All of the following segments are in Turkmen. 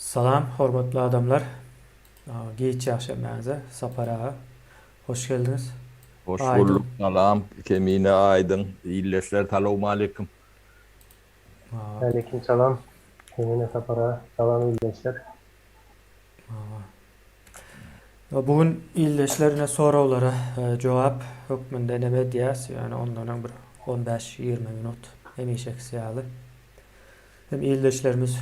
Salam hormatly adamlar. Giç ýagşy Sapar aga. Hoş geldiňiz. Hoş bulduk salam Kemine Aýdyň ildeşler salowmaleýkim. Aleýkim salam Kemine Sapar aga salam ildeşler. Bu gün ildeşlerine soraglara jogap hökmünde neme edýäs ýöne ondan öň bir 15-20 minut hemişekisi ýaly. Hem ildeşlerimiz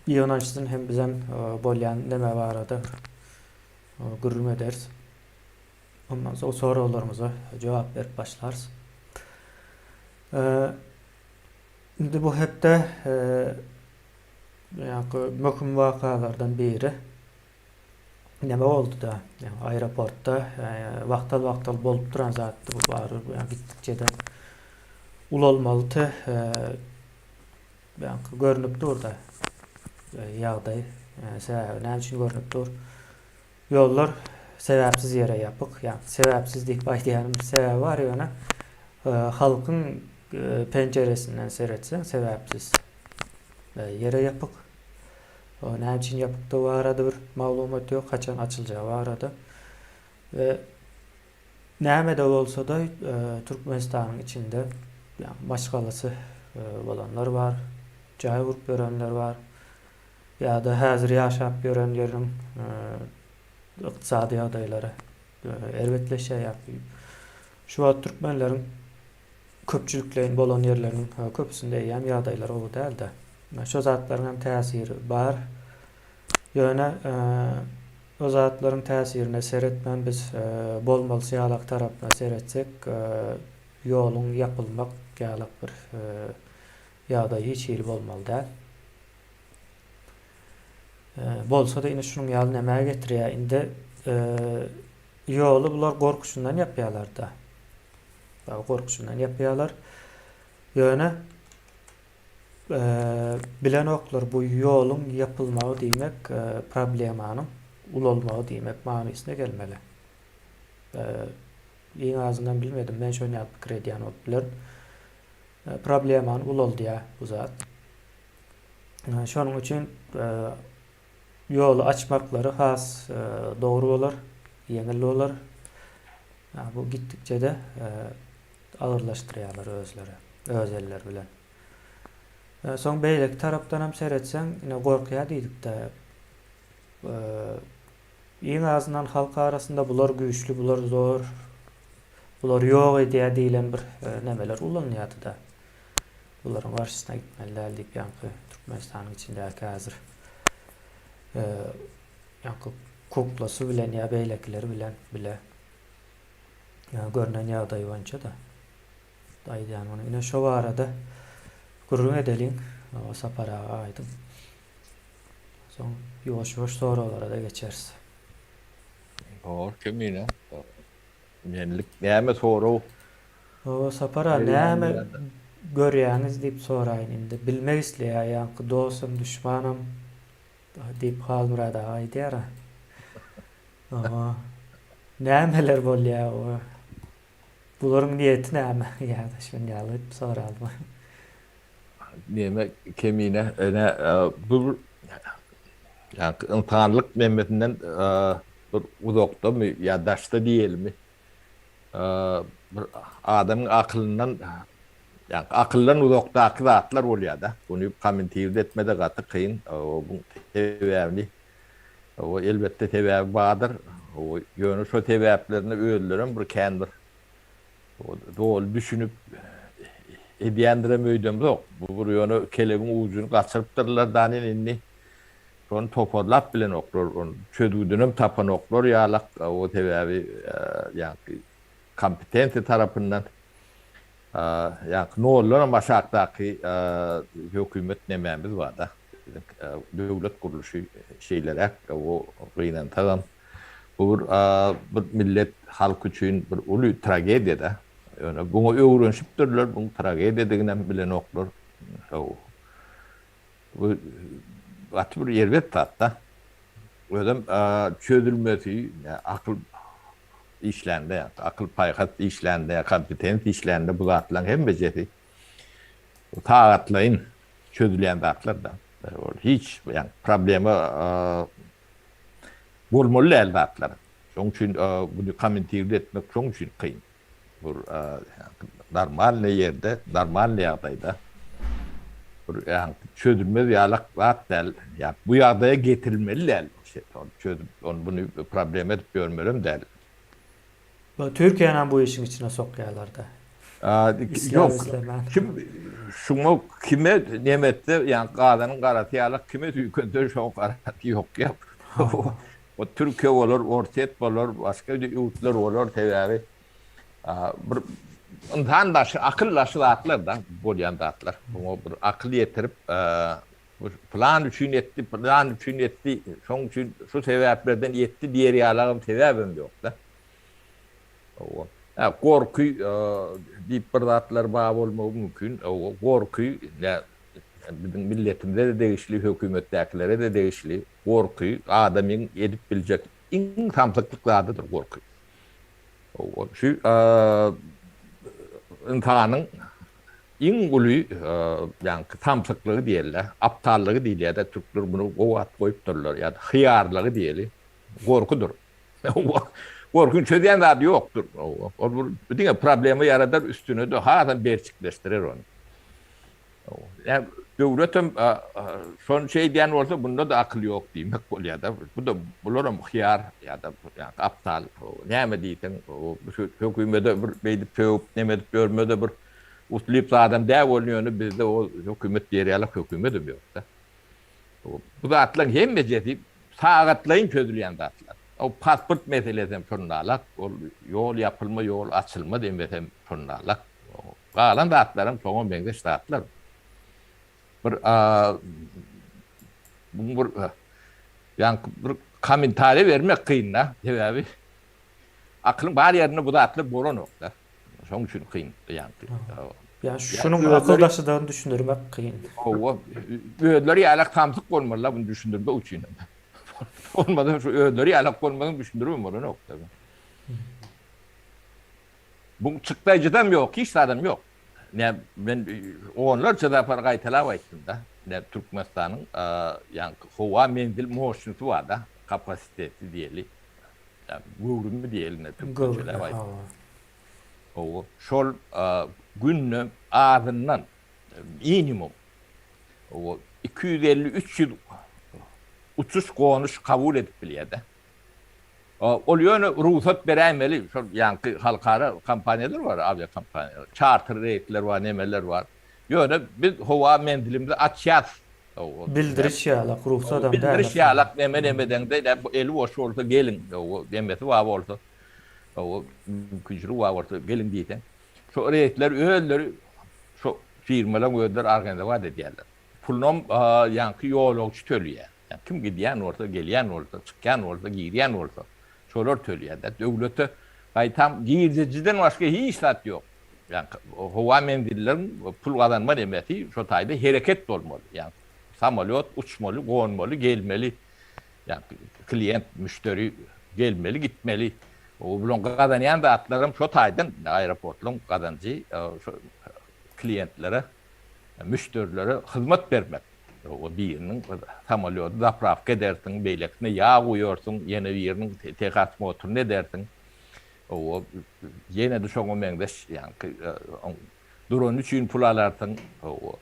ýygnanyşsyn hem bizem bolýan neme barada gürrüň ederis. Ondan soň soraglaryňyza jogap berip başlarys. Indi bu hepde ýaňky möhüm wakalardan biri neme boldy-da, aeroportda wagtal-wagtal bolup duran zatdy bu barybir bu gitdikçe-de ulalmalydy. Ýaňky görnüp dur-da ýagdaý. Sebäbi näme üçin görnüp dur? Ýollar sebäpsiz ýere ýapyk. Ýagny sebäpsiz diýip aýdýanym bir sebäbi bar ýöne halkyň penjiresinden seretseň sebäpsiz ýere ýapyk. O näme üçin ýapykdygy barada bir maglumat ýok, haçan açyljagy barada. We näme-de bolsa-da Türkmenistanyň içinde ýagny maşgalasy bolanlar bar, jaý gurup ýörenler bar. Ýa-da häzir ýaşap ýören ýeriniň ykdysady ýagdaýlary erbetleşýär ýa şu wagt türkmenleriň köpçülikleýin bolan ýerleriniň köpüsinde eýýäm ýagdaýlar gowy däldi. Şo zatlaryň hem täsiri bar. Ýöne o zatlaryň täsirine seretmän biz bolmalysy ýalak tarapyna seretsek ýoluň ýapylmak ýalak bir ýagdaý hiç hili bolmaly däl. Bolsa-da ine şunuň ýaly nämä getirýär. Indi ýoly bular gorkuşyndan ýapýarlar-da. Gorkuşyndan ýapýarlar. Ýöne bilenoklar bu ýoluň ýapylmagy diýmek problemanyň ulalmagy diýmek manysyna gelmeli. Iň azyndan bilmedim, men şony ýaly pikir edýän bolup bilerin. Problemany ulaldýar bu zat. Şonuň üçin ýoly açmaklary has dogry bolar, ýeňil bolar. Bu gitdikçe-de agyrlaşdyrýarlar özleri, öz elleri bilen. Soň beýleki tarapdan hem seretseň, ine gorkýar diýdik-de. Iň azyndan halk arasynda bular güýçli, bular zor, bular ýok edýär diýlen bir nemeler ulanylýardy-da. Bularyň garşysyna gitmeli däl diýip ýaňky Türkmenistanyň içindäki häzir ýaňky kuklasy bilen ýa beýlekileri bilen bile görnen ýagdaý boýunça-da aýdýan muny. Ine şo barada gürrüň edeliň. Sapar aga aýdyň. Soň ýuwaş-ýuwaş soraglara-da geçeris. Bor, Kemine. Menlik näme sorag? Hawa Sapar aga näme görýäňiz diýip soraýyn indi. Bilmek isleýär ýaňky dostam duşmanam diýip Halmyrat aga aýdýar-a. Hawa. Nämeler bolýar o? Bularyň niýeti näme ýa-da şuny ýaly diýip soralma. Näme Kemine ene bu ýaňky ynsanlyk nemesinden bir uzakdamy ýa daşda diýelimi, bir adamyň akylyndan, ýagny akyldan uzakdaky zatlar bolýar-da. Muny kommentirde etme-de gaty kyn. Buň sebäbini, elbetde sebäbi bardyr. Ýöne şo sebäplerine özlerem bir kän bir doly düşünip edýändirem öýdemzok. Bu bir ýöne kelebiň ujuny gaçyrypdyrlar danin indi. Şony toparlap bilenoklar, ony çözgüdinem tapanoklar ýalak, o sebäbi ýaňky kompetensiýa tarapyndan ýaňky noldanam aşakdaky hökümet nemämiz bar-da, biziň döwlet gurluşy şeýleräk, o gynansagam bu bir bir millet halk üçin bir uly tragediýa-da, ýöne buňa öwrenişipdirler, buň tragediýadygynem bilenoklar. Bu gaty bir erbet zat-da. Özem çözülmesi akyl işlände, akyl-paýhas işlände, kompetensiýa işlände bu zatlaryň hemmejesi sagatlaýyn çözülýän zatlar-da. Hiç ýagny problema bolmaly däl zatlar. Şonuň üçin buny kommentirli etmek şonuň üçin kyn. Bir normalny ýerde, normalny ýagdaýda bir ýagny çözülmez ýalak zat däl. Ýa bu ýagdaýa getirilmeli däl. Çözüp, ony buny problema edip ýörmelem däl. Bu Türkiýänem bu işiň içine sokýarlarda. Ýok. Kim şuňa kime neme etse, ýagny gazanyň garasy ýalak kime süýkense şoň garasy ýok ýa. O Türkiýe bolar, Orsýet bolar, başga ýurtlar bolar sebäbi bir ynsan daşy, akyl daşy zatlar da bolýan zatlar. Muňa bir akyl ýetirip plan üçin etdi, plan üçin etdi, şoň üçin şu sebäplerden etdi diýer ýalagam sebäbem ýok-da. Hawa. Hä, gorky diýip bir zatlar bar bolmagy mümkin. Hawa, gorky nä biziň milletimize-de degişli, hökümetdäkilere-de degişli. Gorky adamyň edip biljek iň samsyklyk zadydyr gorky. Hawa, şu ynsanyň iň uly ýaňky samsyklygy diýeli, aptallygy diýilýär-de, türkler muny gowy at goýupdyrlar, ýa-da hyýarlygy diýeli, gorkudyr. Gorkyň çözýän zady ýokdur. Ol bir diňe problema ýaradar, üstüne-de hasam berçikleşdirer ony. Ýa döwletem şony şeýdýän bolsa, bunda-da akyl ýok diýmek bolýar-da. Bu-da bularam hyýar ýa-da aptal. Näme diýseň, hökümete bir beýdip sögüp, neme edip ýörme-de bir uslyp zadam däl bolýar, ýöne bizde o hökümet diýer ýaly hökümetem ýok-da. Bu zatlaryň hemmejesi sagatlaýyn çözülýän zatlar. O pasport meselesem şondalak, ol ýol ýapylma, ýol açylma demesem şondalak. Galan zatlaram şoňa meňzeş zatlar. Bir bu bir ýaňky bir kommentariýa bermek kyn-da, sebäbi akylyň bar ýerinde bu zatlar bolanok-da. Şonuň üçin kyn ýaňky. Ýa şunuň akyl daşydygyny düşündirmek kyn. Hawa, özleri ýalak samsyk bolmalylar bunu düşündirmek üçin. Bolmasa şu özleri ýalak bolmasaň düşündiribem bolanok. Bu çykdaýjydam ýok, hiç zadam ýok. Ne men onlarça sapar gaýtalap aýtdym-da. Ne Türkmenistanyň ýaňky howa menzil moşnusy bar-da, kapasiteti diýeli. Göwrümi diýeli ne türkmençeläp aýtsak. Hawa, şol günde azyndan minimum 250 300 uçuş gonuş kabul edip bilýär-de. Ol ýöne rugsat beräýmeli, şol ýaňky halkara kompaniýalar bar, awiakompaniýalar, çarter reýsler bar, nemeler bar. Ýöne biz howa menzilimizi açýas. Bildiriş ýalak, rugsadam däl. Bildiriş ýalak neme nemedeňde, eli boş bolsa geliň, nemesi bar bolsa, mümkinçiligi bar bolsa geliň diýseň, şo reýsleri özleri, şo firmalaryň özleri organizowat edýärler. Pulunam ýaňky ýolagçy töleýär. Kim gidýän bolsa, gelýän bolsa, çykýan bolsa, girýän bolsa, şolar töleýär-de. Döwlete gaýtam girdejiden başga hiç zat ýok. Ýagny howa menzilleriň pul gazanma nemesi şo taýda hereket bolmaly. Ýagny samolýot uçmaly, gonmaly, gelmeli. Ýagny klient, müşderi gelmeli, gitmeli. O bularyň gazanýan zatlaram şo taýdan aeroportlaryň gazanjy şo klientlere, müşderilere hyzmat bermek. O biriniň samolýody zaprawka edersiň, beýlekisine ýag guýarsyň, ýene biriniň tehosmotryny edersiň. Hawa, ýene-de şoňa meňzeş, ýaňky durany üçin pul alarsyň, hawa,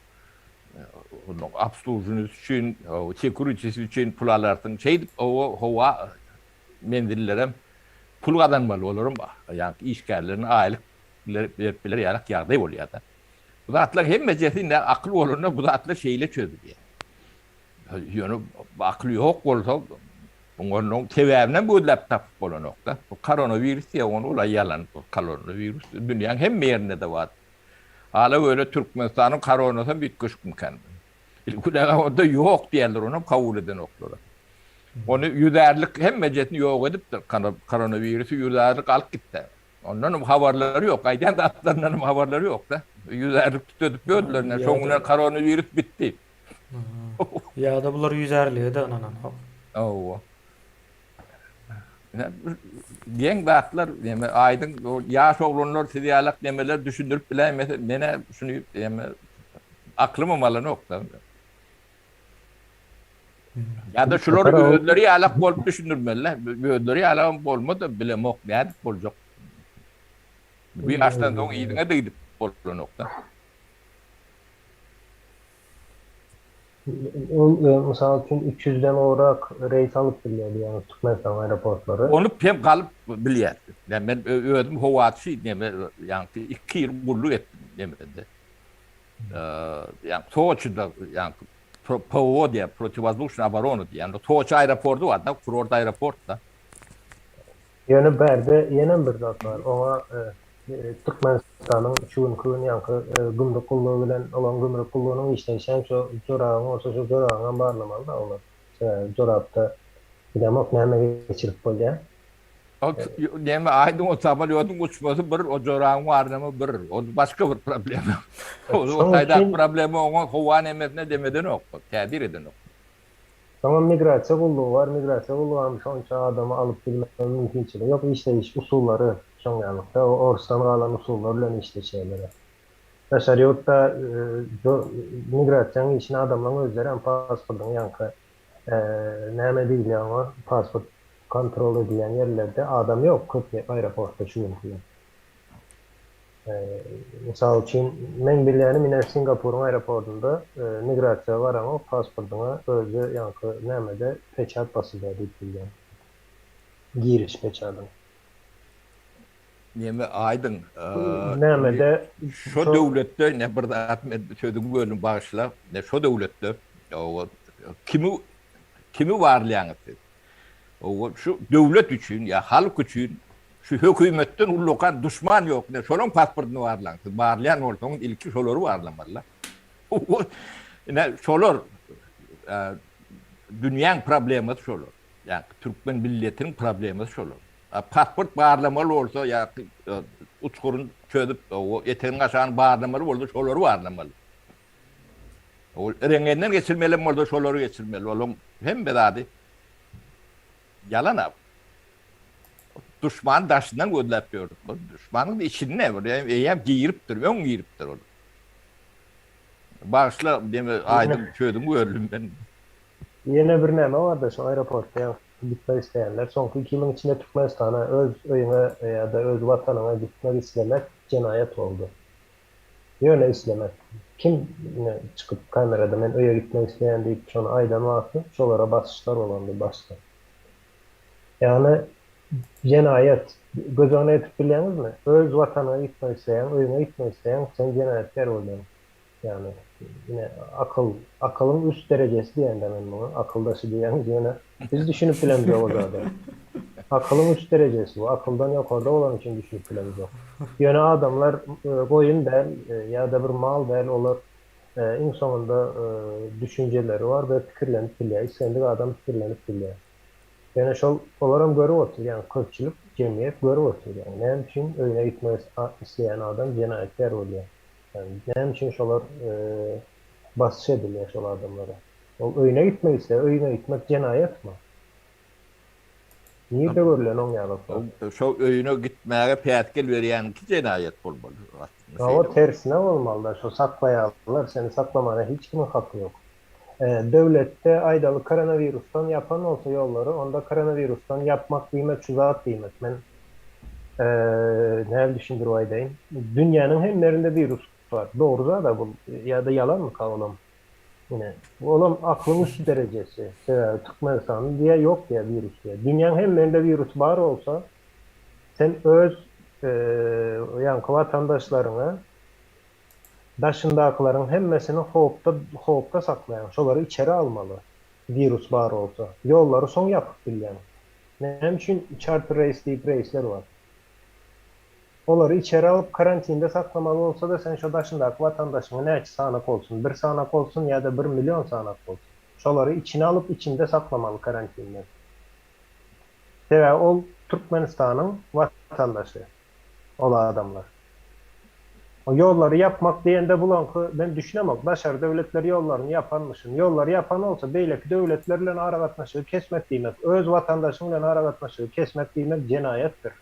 onuň obsluženiýesi üçin, hawa, sekuritiýasy üçin pul alarsyň. Şeýdip, hawa, howa menzillerem pul gazanmaly, olaram ýaňky işgärlerine aýlyk berip biler ýaly ýagdaý bolýar-da. Bu zatlaryň hemmejesi indi akyl bolanda bu zatlar şeýle çözülýär. Ýöne akyl ýok bolsa, onuň sebäbini hem gözläp tapyp bolanok-da. Bu koronawirus diýýär, ony ol ýalan. Koronawirus dünýäň hemme ýerinde-de bar. Ala-böle Türkmenistanyň koronasy hem üýtgeşikmikän? Ilki-ä onda ýok diýýärler, onam kabul edenoklar. Ony ýüzärlik hemmejesini ýok edipdir. Koronawirusy ýüzärlik alyp gitdi. Ondanam habarlary ýok. Aýdýan zatlaryndanam habarlary ýok-da. Ýüzärlik tütedip ýördüler. Şoň bilen koronawirus bitdi. Ýa-da bular ýüzärlige-de ynananok. Hawa. Geň zatlar, neme, aýdyň, ýaş oglanlar siz ýalak nemeler düşündirip biläýmese, men-ä şuny, neme, aklymam alanok-da. Ýa-da şular özleri ýalak bolup düşündirmeli. Özleri ýalagam bolmasa bilemok nädip boljak. Bu ýaşdan soň yzyňa-da gidip bolanok-da. Ol mysal üçin 300-den gowrak reýs alyp bilýär diýýäňiz Türkmenistanyň aeroportlary. Ony hem galyp bilýär. Men özüm howaçy neme ýaňky 2 ýyl gulluk etdim nemede. Ýaňky Soçide ýaňky PWO diýýär, protiwozdušnyý oborona diýýär. Soçi aeroporty bar da, kurort aeroport da. Ýöne bärde ýenem bir zat bar. Oňa Türkmenistanyň şu günki gün ýaňky gümrük gullugy bilen olaň gümrük gullugynyň işleýşem şo jorabyň bolsa şo jorabyňam barlamaly-da olar. Sebäbi jorapda bilemok näme geçirip bolýar. Ol näme aýdyň o samolýotyň uçmasy bir, o jorabyň barlama bir. O başga bir problema. O taýdaky problema oňa howa nemesine demedenok, täsir edenok. Soňam migrasiýa gullugy bar, migrasiýa gullugam şonça adamy alyp bilmek mümkinçiligi ýok, işleýiş usullary şoň ýalykda, o orsdan galan usullar bilen işleşýärler. Daşary ýurtda migrasiýaň işini adamlaň özlerem pasportyň ýaňky näme diýilýär oňa, pasport kontrol edilýän ýerlerde adam ýok köp aeroportda şu günki gün. Mysal üçin, meň bilýänim ine Singapuryň aeroportynda migrasiýa baraňok pasportyňa özi ýaňky nämede peçat basylýar diýip bilýän. Giriş peçadyň. Neme aýdyň. Nämede şo döwletde ine bir zat men sözüňi böldüm bagyşla. Ine şo döwletde kimi kimi barlaýaňyz siz? Şu döwlet üçin ýa halk üçin şu hökümetden ullakan duşman ýok. Ine şolaň pasportyny barlaň. Siz barlaýan bolsaňyz ilki şolary barlamaly. Ine şolar dünýäň problemasy şolar. Ýa türkmen milletiniň problemasy şolar. Pasport barlamaly bolsa ýa uçguryny çözüp eteginiň aşagyny barlamaly bolsa şolary barlamaly. Ol rengenden geçirmelem bolsa şolary geçirmeli. Olaň hemme zady ýalan-a. Duşmany daşyndan gözläp ýördük. Duşmanyň içinde bir eýýäm giripdir, öň giripdir ol. Bagyşla, deme aýdyň sözüňi böldüm men. Ýene bir näme barda şu aeroportda ýa gitmek isleýänler soňky iki ýylyň içinde Türkmenistana öz öýüňe ýa-da öz watanyňa gitmek islemek jenaýat boldy. Ýöne islemek. Kim ine çykyp kamerada men öýe gitmek isleýän diýip şony aýdan wagty şolara basyşlar bolandy başda. Ýagny jenaýat göz öňüne getirip bilýäňizmi? Öz watanyňa gitmek isleýäň, öýüňe gitmek isleýäň, sen jenaýatkär bolýaň. Ýagny ine akyl, akylyň üst derejesi diýende men muňa akyldaşy diýýäňiz ýöne biz düşünip bilemzok o zada. Akylyň üst derejesi bu, akyldan ýokarda bolany üçin düşünip bilemzok. Ýöne adamlar goýun däl ýa-da bir mal däl, olar iň soňunda düşünjeleri bar we pikirlenip bilýär. Islendik adam pikirlenip bilýär. Ýöne şol olaram görüp otyr, ýagny köpçülik, jemgyýet görüp otyr. Ýagny näme üçin öýüne gitmek isleýän adam jenaýatkär bolýar? Ýagny näme üçin şolar basyş edilýär şol adamlara? Ol öýüne gitmek isleýär, öýüne gitmek jenaýatmy? Nirde görülen oň ýaly zat? Şo öýüne gitmäge päsgel berýäniňki jenaýat bolmaly aslynda şeýle. Hawa tersine bolmalyda şo saklaýarlar seni saklamana hiç kimiň haky ýok. Döwletde aýdaly koronawirusdan ýapan bolsa ýollary onda koronawirusdan ýapmak diýmek şu zat diýmek men näme düşündirip aýdaýyn dünýäniň hemme ýerinde wirus bar dogry zada bu ýa-da ýalanmyka olam Ine, olam aklyň üst derejesi. Sebäbi Türkmenistanda diýýär ýok diýýär wirus diýýär. Dünýäň hemme ýerinde wirus bar bolsa, sen öz ýaňky watandaşlaryňy daşyndakylaryň hemmesini howpda howpda saklaýaň. Şolary içeri almaly. Wirus bar bolsa. Ýollary soň ýapyp bilýäň. Näme üçin çarter reýs diýip reýsler bar? Olary içeri alyp karantinde saklamaly bolsada sen şo daşyndaky watandaşyňy näçe sanak bolsun bir sanak bolsun ýada bir million sanak bolsun şolary içine alyp içinde saklamaly karantinde sebäbi ol Türkmenistanyň watandaşy ol adamlar. O ýollary ýapmak diýende bulaňky men düşünemok daşary döwletler ýollaryny ýapanmyşyn ýollary ýapan bolsa beýleki döwletler bilen aragatnaşygy kesmek diýmek öz watandaşyň bilen aragatnaşygy kesmek diýmek jenaýatdyr.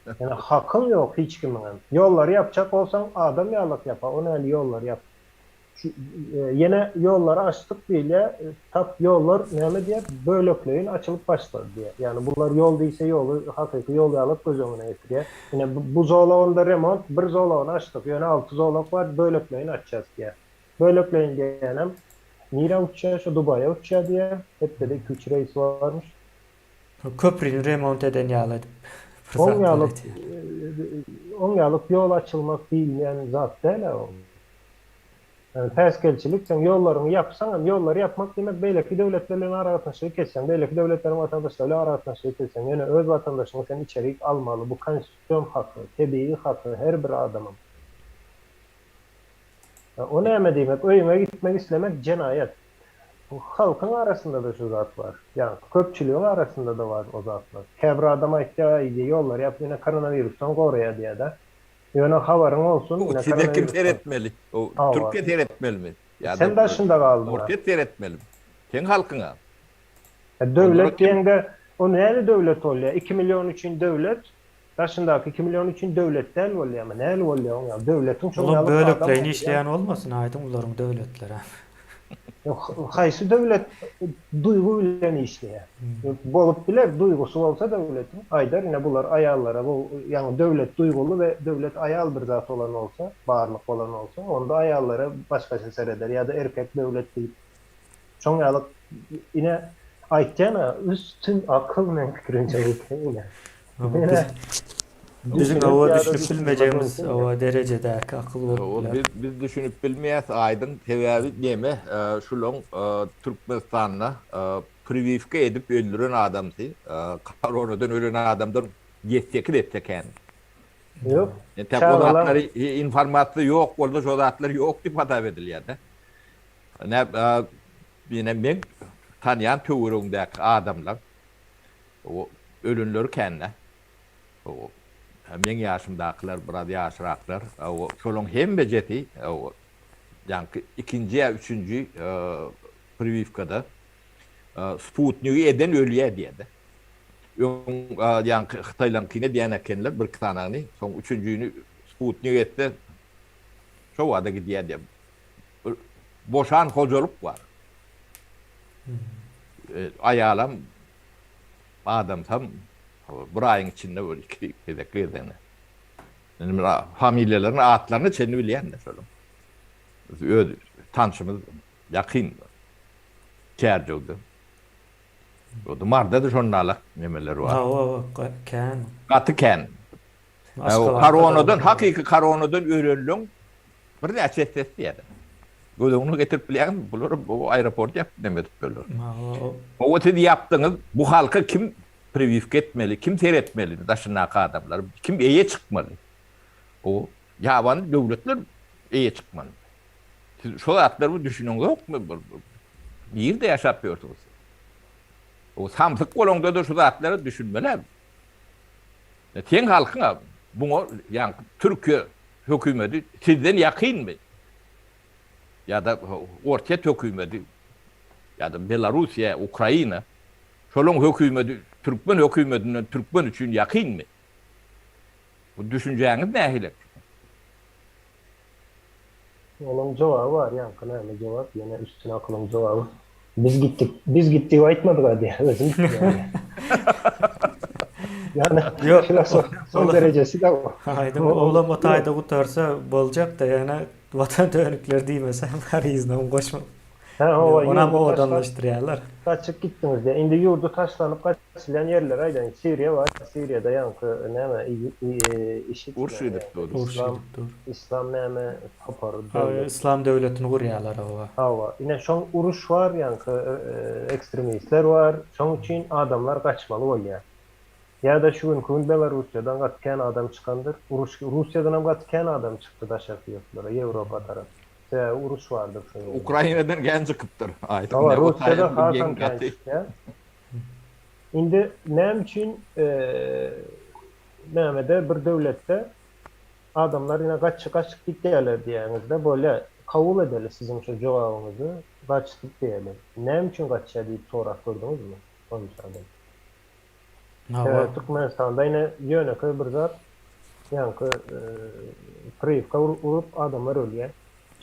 Ýöne hakyň ýok hiç kimiňem. Ýollary ýapjak bolsaň adam ýalak ýapa o näli ýollary ýap. Şu ýene ýollary açdyk diýilýär, tap ýollar näme diýýär, bölekleýin açylyp başlady diýýär. Ýagny bular ýol diýse ýoly hakyky ýol ýalyp göz öňüne getirýär. Ine bu zolagynda remont, bir zolagyny açdyk, ýöne alty zolak bar, bölekleýin açýas diýýär. Bölekleýin diýýänem nirä uçýar, şo Dubaýa uçýar diýýär. Hepdede iki-üç reýsi barmyş. Köprüni remont eden ýaly edip bir Oň zatlar ýalyk edýärler. oň ýalyk ýol açylmak diýilýän zat däl-ä ol. Ýagny päsgelçilik, sen ýollaryňy ýapsaňam, ýollary ýapmak diýmek beýleki döwletler bilen aragatnaşygy kesseň, beýleki döwletleriň watandaşlary bilen aragatnaşygy kesseň, ýöne öz watandaşyňy sen içerik almaly, bu konstitusion haky, tebigy haky her bir adamyň. O näme diýmek, öýüňe gitmek islemek jenaýat. Halkyň arasynda-da şu zat bar. Ýagny köpçüligiň arasynda-da bar o zatlar. Käbir adam aýtýar, aý ýollary ýapyp ine koronawirusdan goraýar diýýär-de. Ýöne habaryň bolsun, Bu ine size kim koronawirusdan. seretmeli? O Hawa. Türkiýe seretmelimi? Ýa-da Sen daşynda galdyň-a. Orsýet seretmelimi? Seň halkyňa. E, Olara döwlet kim diýeňde, o näli döwlet bolýar? Iki million üçin döwlet, daşyndaky iki million üçin döwlet däl bolýarmy? Näli bolýar oň ýaly? Döwletiň şoň Olam ýaly adam bölekleýin bolýar. işleýän bolmasyn aýdyň bularyň döwletlerem. Haýsy döwlet duýgy bilen işleýär? Bolup biler, duýgusy bolsa döwletiň, aýdar, ine bular aýallara bu, ýagny döwlet duýguly we döwlet aýal bir zat bolan bolsa, barlyk bolan bolsa, onda aýallara başgaça sereder ýa-da erkek döwlet diýip. Şoň ýaly ine aýtýan-a, üstün akyl meň pikirimçe bu ine. Ine. Biziň oba düşünip bilmejegimiz oba derejedäki akyl bolup biler. Biz biz düşünip bilmeýäs aýdyň sebäbi neme şulaň Türkmenistanda priwiwka edip öldüren adamsy koronadan ölen adamdan ýedi-sekiz esse kän. Ýok. Entäk o zatlary informasiýa ýok bolsa şo zatlar ýok diýip hasap edilýär-de. Ine ine meň tanýan töweregimdäki adamlar ölenleri kän-de. Meň ýaşymdakylar, biraz ýaşraklar, şolaryň hemmejesi ýaňky ikinji ýa üçünji priwiwkada sputnigi eden ölýär diýýär-de. Öň ýaňky hytaýlaryňkyny edýän ekenler birki sanagyny, soň üçünjini sputnik etse şo bada gidýär diýýär. Bir boşan hojalyk bar. Aýalam Adamsam bir aýyň içinde bir iki gezek gezene. Indi men familiýalaryny, atlaryny çenli bilýän-de şolaryň. Öz tanşymyz ýakyn Çärjewde. O-da Marda-da şonda-la nemeler bar. Hawa, hawa, kän. Gaty kän. Koronadan, hakyky koronadan ölenleň birnäçe essesi diýýär. Göz öňüne getirip bilýäňizmi? Bular bu aeroporty ýapyp neme edip ýörler. Hawa siz ýapdyňyz, bu halka kim priwiwka etmeli, kim seretmeli daşyndaky adamlar, kim eýe çykmaly? O ýabany döwletler eýe çykmaly. Siz şo zatlara düşüneňzokmy? Nirde ýaşap ýörsüňiz? O samsyk bolaňda-da şu zatlara düşünmeli. Seň halkyňa buňa ýaňky Türkiýe hökümedi sizden ýakynmy? Ýa-da Orsýet hökümedi ýa-da Belarussiýa, Ukraina şolaň hökümedi türkmen hökümedinden türkmen üçin ýakynmy? Bu düşünjäňiz nähili? Onuň jogaby bar, ýaňky näme jogap, ýene üstün akylyň jogaby. Biz gitdik, biz git diýip aýtmadyk-a diýýär, özüm gitdim diýýär. Ýagny Ýok, filosofiýanyň derejesi-de bu. Aýdyň, olam o taýda gutarsa boljakda, ýöne watan dönükleri diýmesem, haryzynam goşma. Hä, hawa, Onam ýurdy taşlap owadanlaşdyrýarlar. gaçyp gitdiňiz diýýär. Indi ýurdy taşlanyp gaçylýan ýerleri aýdaýyň. Siriýa bar, Siriýada ýaňky näme, IŞID Uruş näme, gidip dur. Uruş Yslam, gidip dur. Yslam näme topary, Hawa, döwlet. Yslam döwletini gurýarlar, hawa. Hawa, ine şoň uruş bar, ýaňky ekstremistler bar, şoň üçin adamlar gaçmaly bolýar. Ýa-da şu günki gün Belarussiýadan gaty kän adam çykandyr. Uruş, Russiýadanam gaty kän adam çykdy daşarky ýurtlara, Ýewropa tarap. Sebäbi uruş bardyr şo ýerde. Ukrainadan kän çykypdyr. Aýdyň Hawa, ne o Russiýada taýdan hasam geň kän gaty. çykýar. Indi näme üçin nämede bir döwletde adamlar ine gaçy gaçyp gitýärler diýýäňizde bolýa kabul edeli siziň şo jogabyňyzy gaçdyk diýeli. Näme üçin gaçýar diýip sorap gördüňizmi onça adam? Hawa. Türkmenistanda ine ýönekeý bir zat, ýaňky priwka urup adamlar ölýär.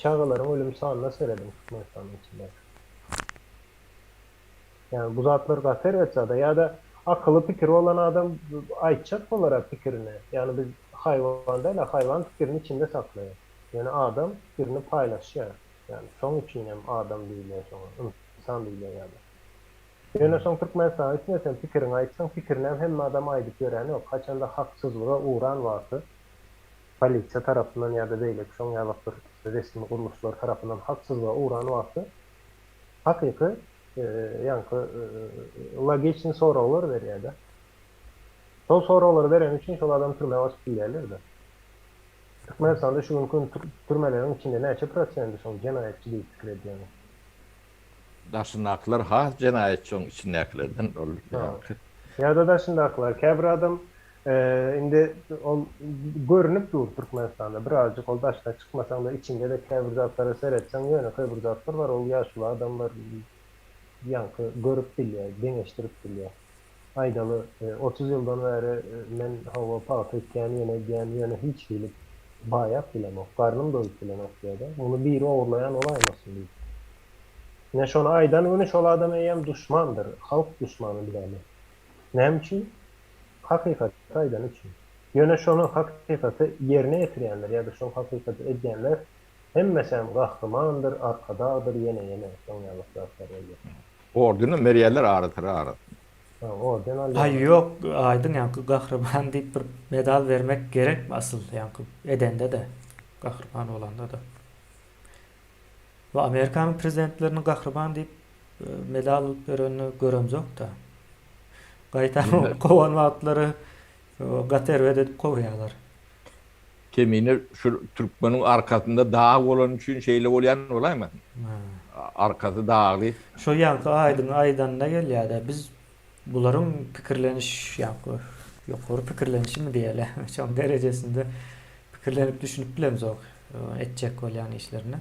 Çagalaryň ölüm sanyna serediň Türkmenistanyň içindäki. Ýagny bu zatlar gaty erbet zada. Ýa-da akyly pikiri bolan adam aýtjak bolara pikirini. Ýagny biz haýwan däl-ä, haýwan pikirini içinde saklaýar. Ýöne adam pikirini paýlaşýar. Ýagny şoň üçin hem adam diýilýär şoňa, ynsan diýilýär ýa-da. Ýöne soň Türkmenistana gitmeseň pikiriňi aýtsaň pikirinem hemme adam aýdyp ýörenok. Haçanda haksyzlyga ugran wagty polisiýa tarapyndan ýa-da beýleki şoň ýalak bir resmi gurluşlar tarapyndan haksyzlyga ugran wagty hakyky ýaňky logiçny soraglar berýärde. Şol soraglary bereni üçin şol adamy türmä basyp bilýärler-de. Türkmenistanda şu günki gün türmeleriň içinde näçe prosendi şoň jenaýatçy diýip pikir edýäňiz? Daşyndakylar has jenaýatçy oň içindäkilerden ol ýaňky. Ýa-da daşyndakylar. Käbir adam indi ol görnüp dur Türkmenistanda birazjyk ol daşyna çykmasaň-da içinde-de käbir zatlara seretseň ýönekeý bir zatlar bar ol ýaşuly adamlar ýaňky görüp bilýär deňeşdirip bilýär. Aýdaly 30 ýyldan bäri men hawa pagta ekýän ýene edýän ýöne hiç hili baýap bilemok, garnym doýup bilenok diýýär-de. Muny biri ogurlaýan bolaýmasyn diýip. Ine şony aýdan güni şol adam eýýäm duşmandyr, halk duşmany bilämi. Näme üçin? Hakykaty aýdany üçin. Ýöne şony hakykaty ýerine ýetirýänler ýa-da şol hakykaty edýänler hemmesem gahrymandyr, arkadagdyr ýene ýene şoň ýaly zatlar bolýar. Ordenem berýärler ara-syra arasynda. Ha, orden Aý alýarlar. ýok, aýdyň ýaňky gahryman diýip bir medal bermek gerekmi asyl ýaňky edende-de, gahryman bolanda-da. Bu Amerikanyň prezidentleriniň gahryman diýip medal alyp berenini göremzok-da. Gaýtam kowan wagtlary gaty erbet edip kowýarlar. Kemine şu türkmeniň arkasynda dag bolany üçin şeýle bolýan bolaýmasyn? Arkasy dagly. Şo ýaňky Aýdyň aýdanyna gelýädä biz bularyň pikirleniş ýaňky ýokary pikirlenişimi diýeli şoň derejesinde pikirlenip düşünip bilemzok etjek bolýan işlerine.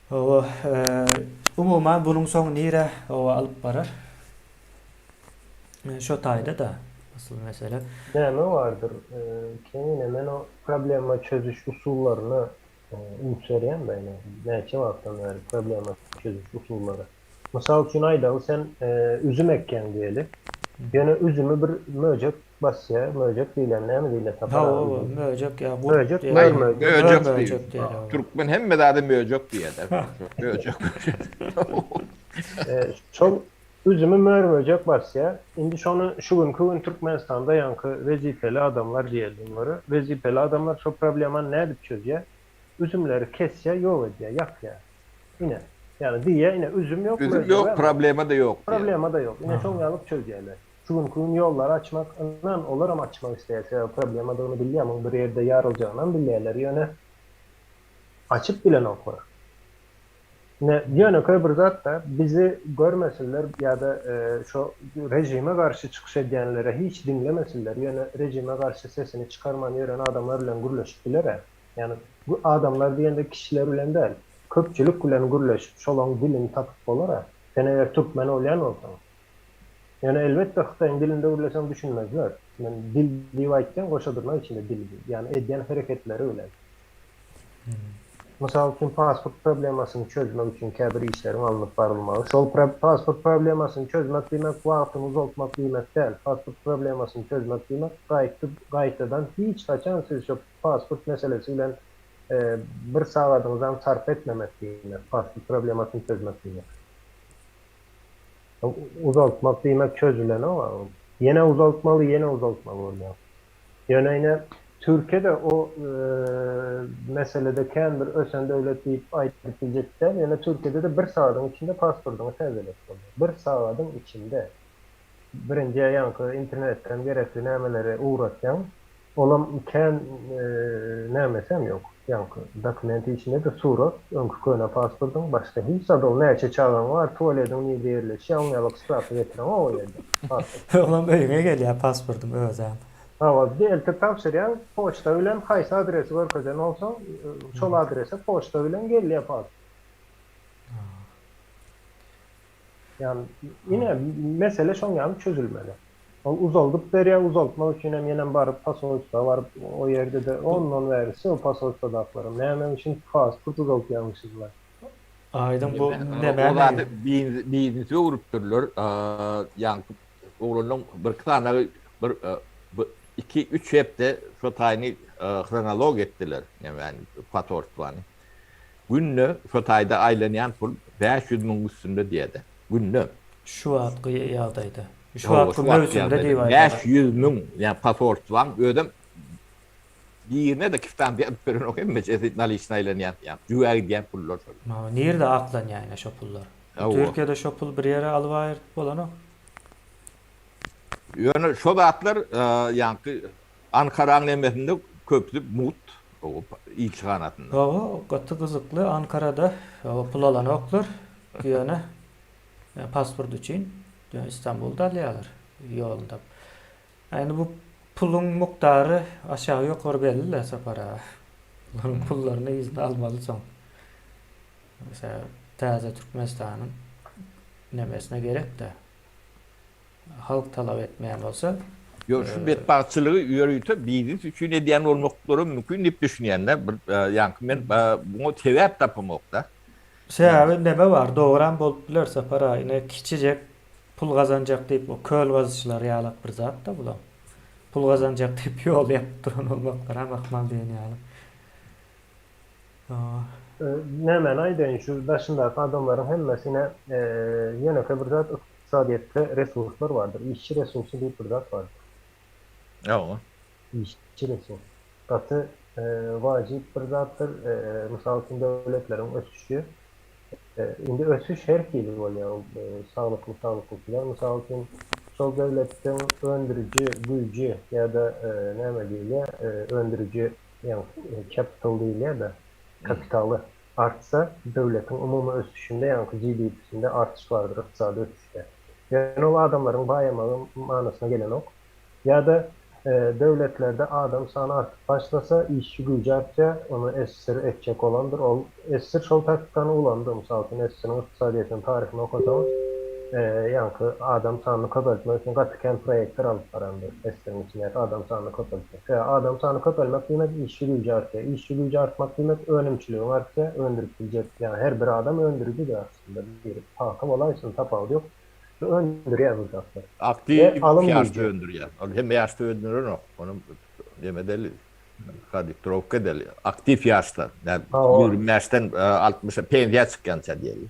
Hawa umuman bunuň soňy nirä hawa alyp barar? Şo taýda-da asyl mesele. Näme bardyr, Kemine men o problema çözüş usullaryna üns berýän-de ine, näçe wagtdan bäri problema çözüş usullary. Mysal üçin aýdaly sen üzüm ekýäň diýeli. Ýöne üzümi bir möjek basýar, möjek diýlen näme diýilýär Sapar aga? Hawa, möjek ýa gurt Möjek, diýeli. mör-möjek. Möjek Mör-möjek diýip. diýeli, hawa. Türkmen hemme zada möjek diýýär-de. Möjek. Şol Üzümi mör-möjek basýar. Indi şony şu günki gün Türkmenistanda ýaňky wezipeli adamlar diýeli bunlara. Wezipeli adamlar şo problemany nädip çözýär? Üzümleri kesýär, ýok edýär, ýakýar. Ine, ýagny diýýär, ine üzüm ýok, Üzüm möjegem ýok, ýok. problema-da ýok diýýär. Problema-da ýok. Ine şoň ýalyk çözýärler. Şu günki gün ýollary açmak, ynan, olaram açmak isleýär. Sebäbi problemadygyny bilýär, muň bir ýerde ýaryljagynam bilýärler, ýöne açyp bilenoklar. Ine, ýönekeý bir zat-da, bizi görmesinler ýa-da şo režime garşy çykyş edýänlere hiç diňlemesinler, ýöne režime garşy sesini çykarman ýören adamlar bilen gürleşip biler-ä. Ýagny, bu adamlar diýende kişiler bilen däl, köpçülik bilen gürleşip, şolaň dilini tapyp bolar-a. Sen eger türkmen bolýan bolsaň. Ýöne elbetde hytaýyň dilinde gürleseň düşünmezler. Men dil diýip aýtýan goşa dyrnak içinde dil diýip, ýagny edýän hereketleri bilen. Mysal üçin pasport problemasyny çözmek üçin käbir işleriň alnyp barylmagy. Şol pasport problemasyny çözmek diýmek wagtyny uzaltmak diýmek däl. Pasport problemasyny çözmek diýmek gaýtyp gaýtadan hiç haçan siz şo pasport meselesi bilen bir sagadyňyzam sarp etmemek diýmek, pasport problemasyny çözmek diýmek. Uzaltmak diýmek çözülenok. Ýene uzaltmaly, ýene uzaltmaly bolýar. Ýöne ine Türkiýe-de o meselede kän bir ösen döwlet diýip aýdyp biljek däl. Ýöne Türkiýede-de bir sagadyň içinde pasportyňy täzelep bolýar. Bir sagadyň içinde. Birinji ýaňky internetden gerekli nämeleri ugratýaň. Olam kän nämesem ýok. Ýaňky dokument işinde-de surat, öňki köne pasportyň, başga hiç zat ol näçe çagaň bar, tualediň nirde ýerleşýär, oň ýalak sprawka getireňok o ýerde. Pasport. Olam öýüňe gelýär pasportyň özem. Hawa, eltip tabşyrýaň, poçta bilen haýsy adresi görkezen bolsaň, şol adrese poçta bilen gelýär pasport. Ýagny ine mesele şoň ýaly çözülmeli. Ol uzaldyp berýär, uzaltmak üçin hem ýenem baryp posolstwa baryp o ýerde-de ondan bärisi o posolstwadakylaram näme üçin pasport uzaltýarmyşyzlar. Aýdyň bu nämä O zady biznese öwrüpdirler. Ýaňky oglanlaň birki sanagy bir iki üç hepde şo taýyny hronologiýa etdiler nämäni posolstwany. Günde şo taýda aýlanýan pul 500 müňüň üstünde diýýärdi. Günde. Şu wagtky ýagdaýda. Şu wagtky möwsümde diýip aýdaly. 500 müň, ýa posolstwaň özem birine-de kiftan berip berenok, hemmejesi naliçny aýlanýan, ýa jübä gidýän pullar şol. Mawy nirde aklanýar ine şo pullar? Türkiýede şo pul bir ýere alyp aýyryp bolanok. Ýöne şo zatlar ýaňky Ankaraň nemesinde köpüsi mugt ilçihanasynda. Hawa, gaty gyzykly Ankarada pul alanoklar ýöne pasport üçin ýöne Istanbulda alýarlar ýolunda. Indi bu puluň mukdary aşagy ýokary belli-le Sapar aga. Bularyň pullaryny yzyna almaly soň. Mesela täze Türkmenistanyň nemesine gerek-dä. Halk talap etmeýän bolsa. Ýok, şu betbagtçylygy ýörite biznes üçin edýän bolmaklary mümkin diýip düşünýän-de. Bir ýaňky men muňa sebäp tapamok-da. Sebäbi neme bar, dogram bolup biler Sapar aga, ine kiçijek pul gazanjak diýip o köl gazyjylar ýalak bir zat-da bulam. Pul gazanjak diýip ýol ýapyp duran bolmaklaram ahmal diýen ýaly. Nämäni aýdaýyn, şu daşyndaky adamlaryň hemmesi ine ýönekeý bir zat ykdysadyýetde resurslar bardyr. Işçi resursy diýip bir zat bardyr. Hawa. Işçi resurs. Gaty wajyp bir zatdyr. Mysal üçin döwletleriň ösüşi. Indi ösüş her hili bolýar. Ol saglykly, saglyksyz däl. Mysal üçin şol döwletden öndüriji güýji ýa-da näme diýilýär, öndüriji ýagny capital diýilýär-de, kapitaly artsa, döwletiň umumy ösüşinde, ýagny GDP-sinde artyş bardyr, ykdysady ösüşde. Ýöne ol adamlaryň baýamagy manysyna gelenok. Ýa-da döwletlerde adam sany artyp başlasa, işçi güýji artýar, ony SSR etjek bolandyr. Ol SSR şol taktikany ulandy. Mysal üçin, SSR-iň ykdysadyýetiniň taryhyny okasaňyz, ýaňky adam sanyny köpeltmek üçin gaty kän proýektler alyp barandyr SSR-iň içindäki adam sanyny köpeltmek. Sebäbi adam sany köpelmek diýmek işçi güýji artýar. Işçi güýji artmak diýmek önümçiligiň artýar, öndürip biljek, ýagny her bir adam öndürijidir aslynda, biri pagta bolaýsyn tapawudy ýok, şu öndürýär bu zatlar. Aktiw ýaşda öndürýär. Ol hemme ýaşda öndürenok. Onuň neme deli, kodiktrowka deli. Aktiw ýaşda, 25-den 60-a pensiýa çykýança diýeli.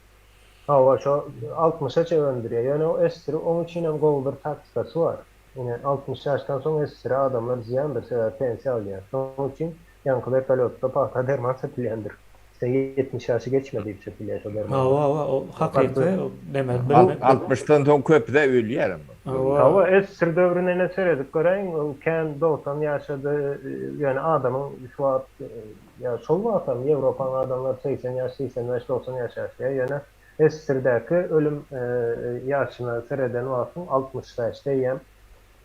Hawa, şo altmyşa çe öndürýär. Ýöne o esri oň üçinem gowy bir taktikasy bar. Ine, 60 ýaşdan soň esri adamlar zyýandyr, sebäbi pensiýa alýar. Şonuň üçin ýaňky wertolýotda pagta derman sepilýändir. Sen 70 ýaşy geçme diýip sepilýär şo derman. Hawa, hawa, o hakyky o neme Altmyşdan soň köpüsi ölýär hem. Hawa, esr döwrüne ine seredip göräýiň, ol kän 90 ýaşady, ýöne adamyň şu wagt Ýa şol wagtam Ýewropanyň adamlary 80 ýaş, 85, 90 ýaş ýaşaýar. Ýöne SSR-däki ölüm ýaşyna sereden wagtyň 65-de eýýäm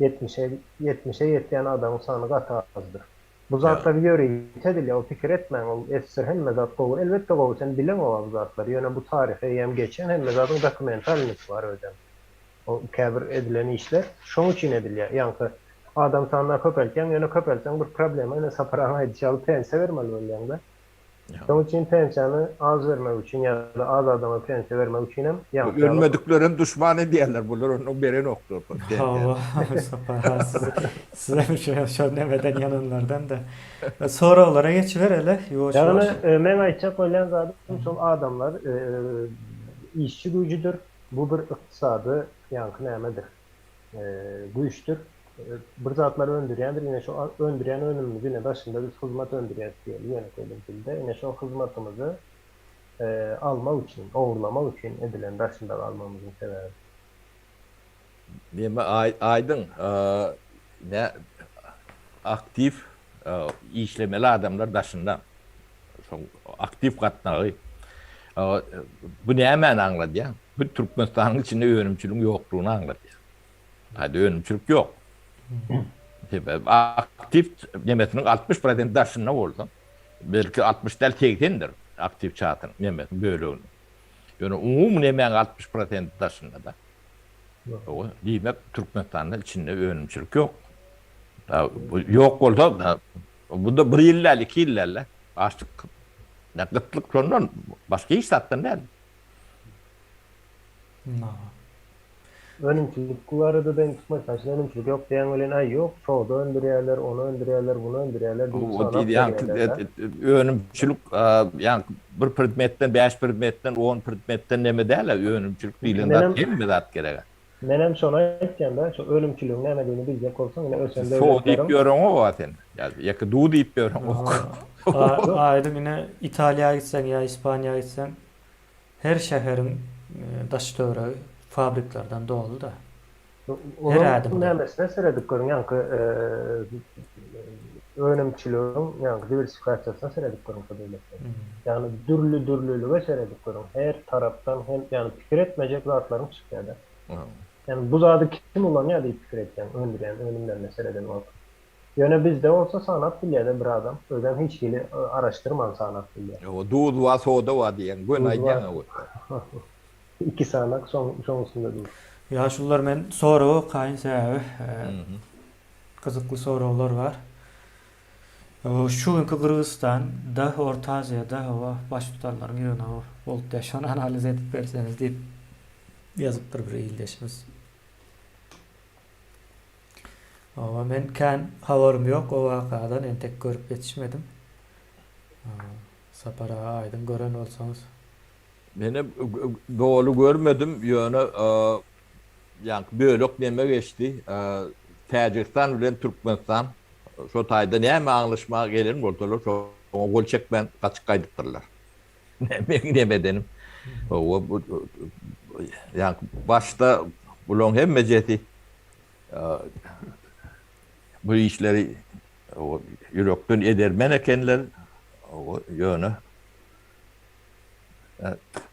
70-e, 70-e ýetýän adamyň sany gaty azdyr. Bu zatlar ýörite edilýär, ol pikir etmäň, ol SSR hemme zat gowy. Elbetde gowy, sen bileňok-a bu zatlary. Ýöne bu taryhy eýýäm geçen, hemme zadyň dokumentalnyýsy bar özem. O käbir edilen işler şoň üçin edilýär. Ýaňky adam sanyna köpeltýäň, ýöne köpeltseň bir problema ine Sapar aga aýdyşy ýaly pensiýa bermeli bolýaň-da. Şoň üçin pensiýany az bermek üçin ýa-da az adama pensiýa bermek üçin hem ýaňky ýaly. Ölmediklerem duşman edýärler, bular onnoň berenoklar pensiýany. Hawa, Sapar aga siz sizem şo şo nemeden ýananlardan-da. Soraglara geçibereli, ýuwaş Ýagny ýuwaş. meň aýtjak bolýan zadym şol adamlar işçi güýjüdir. Bu bir ykdysady ýaňky nämedir, güýçdür. Bir zatlar öndürýändir, ine şo öndürýän önümimizi ine daşynda biz hyzmat öndürýäris diýeli ýönekeý bir dilde. Ine şo hyzmatymyzy almak üçin, ogurlamak üçin edilen daşynda galmagymyzyň sebäbi. Neme aýdyň, nä aktiw işlemeli adamlar daşynda. Şol aktiw gatnagy bu nämäni aňladýar? Bu Türkmenistanyň içinde önümçiligiň ýoklugyny aňladýar. Hadi önümçilik ýok. Sebäbi aktiw nemesiniň 60 prosent daşynda bolsa, belki 60 däl 80-dir aktiw çatyň nemesiniň böleginiň. Ýöne umumy nemäň 60 prosenti daşynda-da. Diýmek, Türkmenistanda içinde önümçilik ýok. Ýok bolsa, bu-da bir ýyl däl, iki ýyl däl-de. Açlyk, gytlyk şondan, başga hiç zatdan däl. Önümçilik barada da Türkmenistan içinde önümçilik ýok diýen welin, aý ýok, soda öndürýärler, ony öndürýärler, muny öndürýärler diýip sanap berýärler-de. Önümçilik, ýagny bir predmetden, bäş predmetden, on predmetden neme däl-ä, önümçilik diýlen zat hemme zat gerek-ä. Menem şony aýtýan-da, şu önümçiligiň nämedigini biljek bolsaň, ine ösen So diýip döwletleriň. ýöreňok-a sen. Ýa ýeke du diýip ýöreňok. Aýdyň ine Italiýa gitseň ýa Ispaniýa gitseň, Her şäheriň daş-töweregi fabriklerden doly-da. Her Olaryň ädimde. nämesine seredip görüň, ýaňky önümçiligiň ýaňky diwersifikasiýasyna seredip görüň şo döwletleriň. Ýagny dürli-dürlülige seredip görüň. Her tarapdan hem ýagny pikir etmejek zatlaryň çykýar-da. Ýagny bu zady kim ulanýar diýip pikir etýäň öndürýän önümlerine sereden wagtyň. Ýöne bizde bolsa sanap bilýär-de bir adam. Özem hiç hili araşdyrman sanap bilýär. Ýo, duz bar, soda bar diýýäň, göni aýdýaň-a bu. Iki sanak şoň şoň üstünde dur. Ýaşulular men sorag okaýyn sebäbi gyzykly soraglar bar. Şu günki Gyrgyzystan da Orta Aziýada hawa baştutanlaryň ýygnagy bolupdy şony analiz edip berseňiz diýip ýazypdyr bir ildeşimiz. Hawa men kän habarym ýok o wakadan entek görüp ýetişmedim. Sapar aga aýdyň gören bolsaňyz. Menem doly görmedim ýöne ýaňky bölek neme geçdi Täjigistan bilen Türkmenistan şo taýda näme aňlaşma gelen bolsalar şoňa gol çekmän gaçyp gaýdypdyrlar. Meň neme edenim. Hawa bu ýaňky başda bulaň hemmejesi bu işleri ýürekden edermen ekenler. Ýöne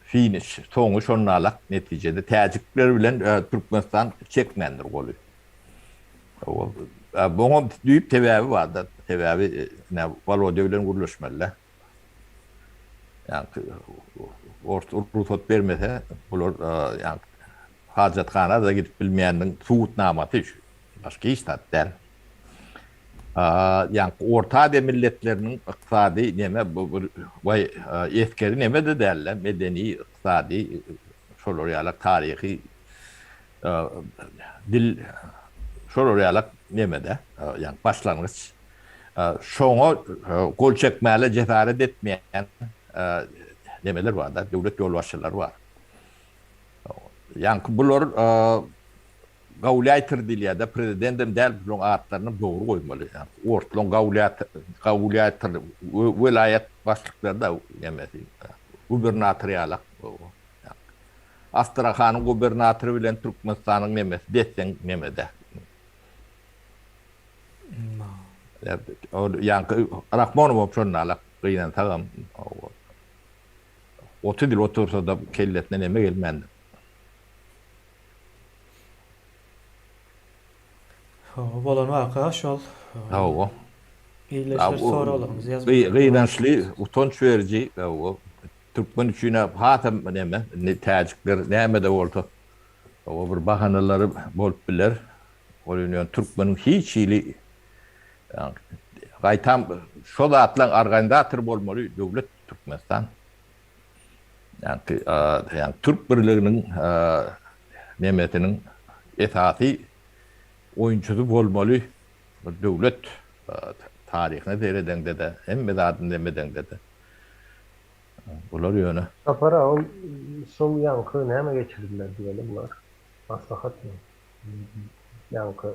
finiş, soňy şonalak netijede täjikler bilen Türkmenistan çekmändir goly. Buňam düýp sebäbi bar-da. Sebäbi Wolodýa bilen gürleşmeli-dä. Ýaňky ors rugsat bermese, bular ýaňky hajathana-da gidip bilmeýändigiň subutnamasy şu. Başga hiç zat däl. Ýaňky Orta Aziýa milletleriniň ykdysady neme bu bir waý esgeri neme-de däl-de, medeni, ykdysady şolar ýalak taryhy dil şolar ýalak neme-de, ýaňky başlangyç. Şoňa gol çekmäle jesaret etmeýän nemeler bar-da, döwlet ýolbaşçylary bar. Ýaňky bular gauleýter diýilýär-de, prezidendem däl, bularyň atlaryny dogry goýmaly. Orslaryň gauleýter, welaýat başlyklary-da nemesi, gubernator ýalak. Astrahanyň gubernatory bilen Türkmenistanyň nemesi des-deň nemede. Ol ýaňky Rahmonow şonda gynansagam 30 ýyl otursa-da kellesine neme gelmändir. Hawa, bolan waka şol. Hawa. Ildeşler soraglaryňyzy ýazyp. Gynançly, utanç beriji, hawa. Türkmen üçin hasam neme, indi täjikler näme-de bolsa, hawa bir bahanalary bolup biler. Ol ýöne türkmeniň hiç hili gaýtam şo zatlaň organizatory bolmaly döwlet Türkmenistan. Ýagny türk birliginiň nemesiniň esasy oýunçysy bolmaly bir döwlet taryhyna seredeňde-de hemme zadyny nemedeňde-de bular ýöne. Sapar aga ol şol ýaňky näme geçirdiler diýeli bular maslahatmy? Ýaňky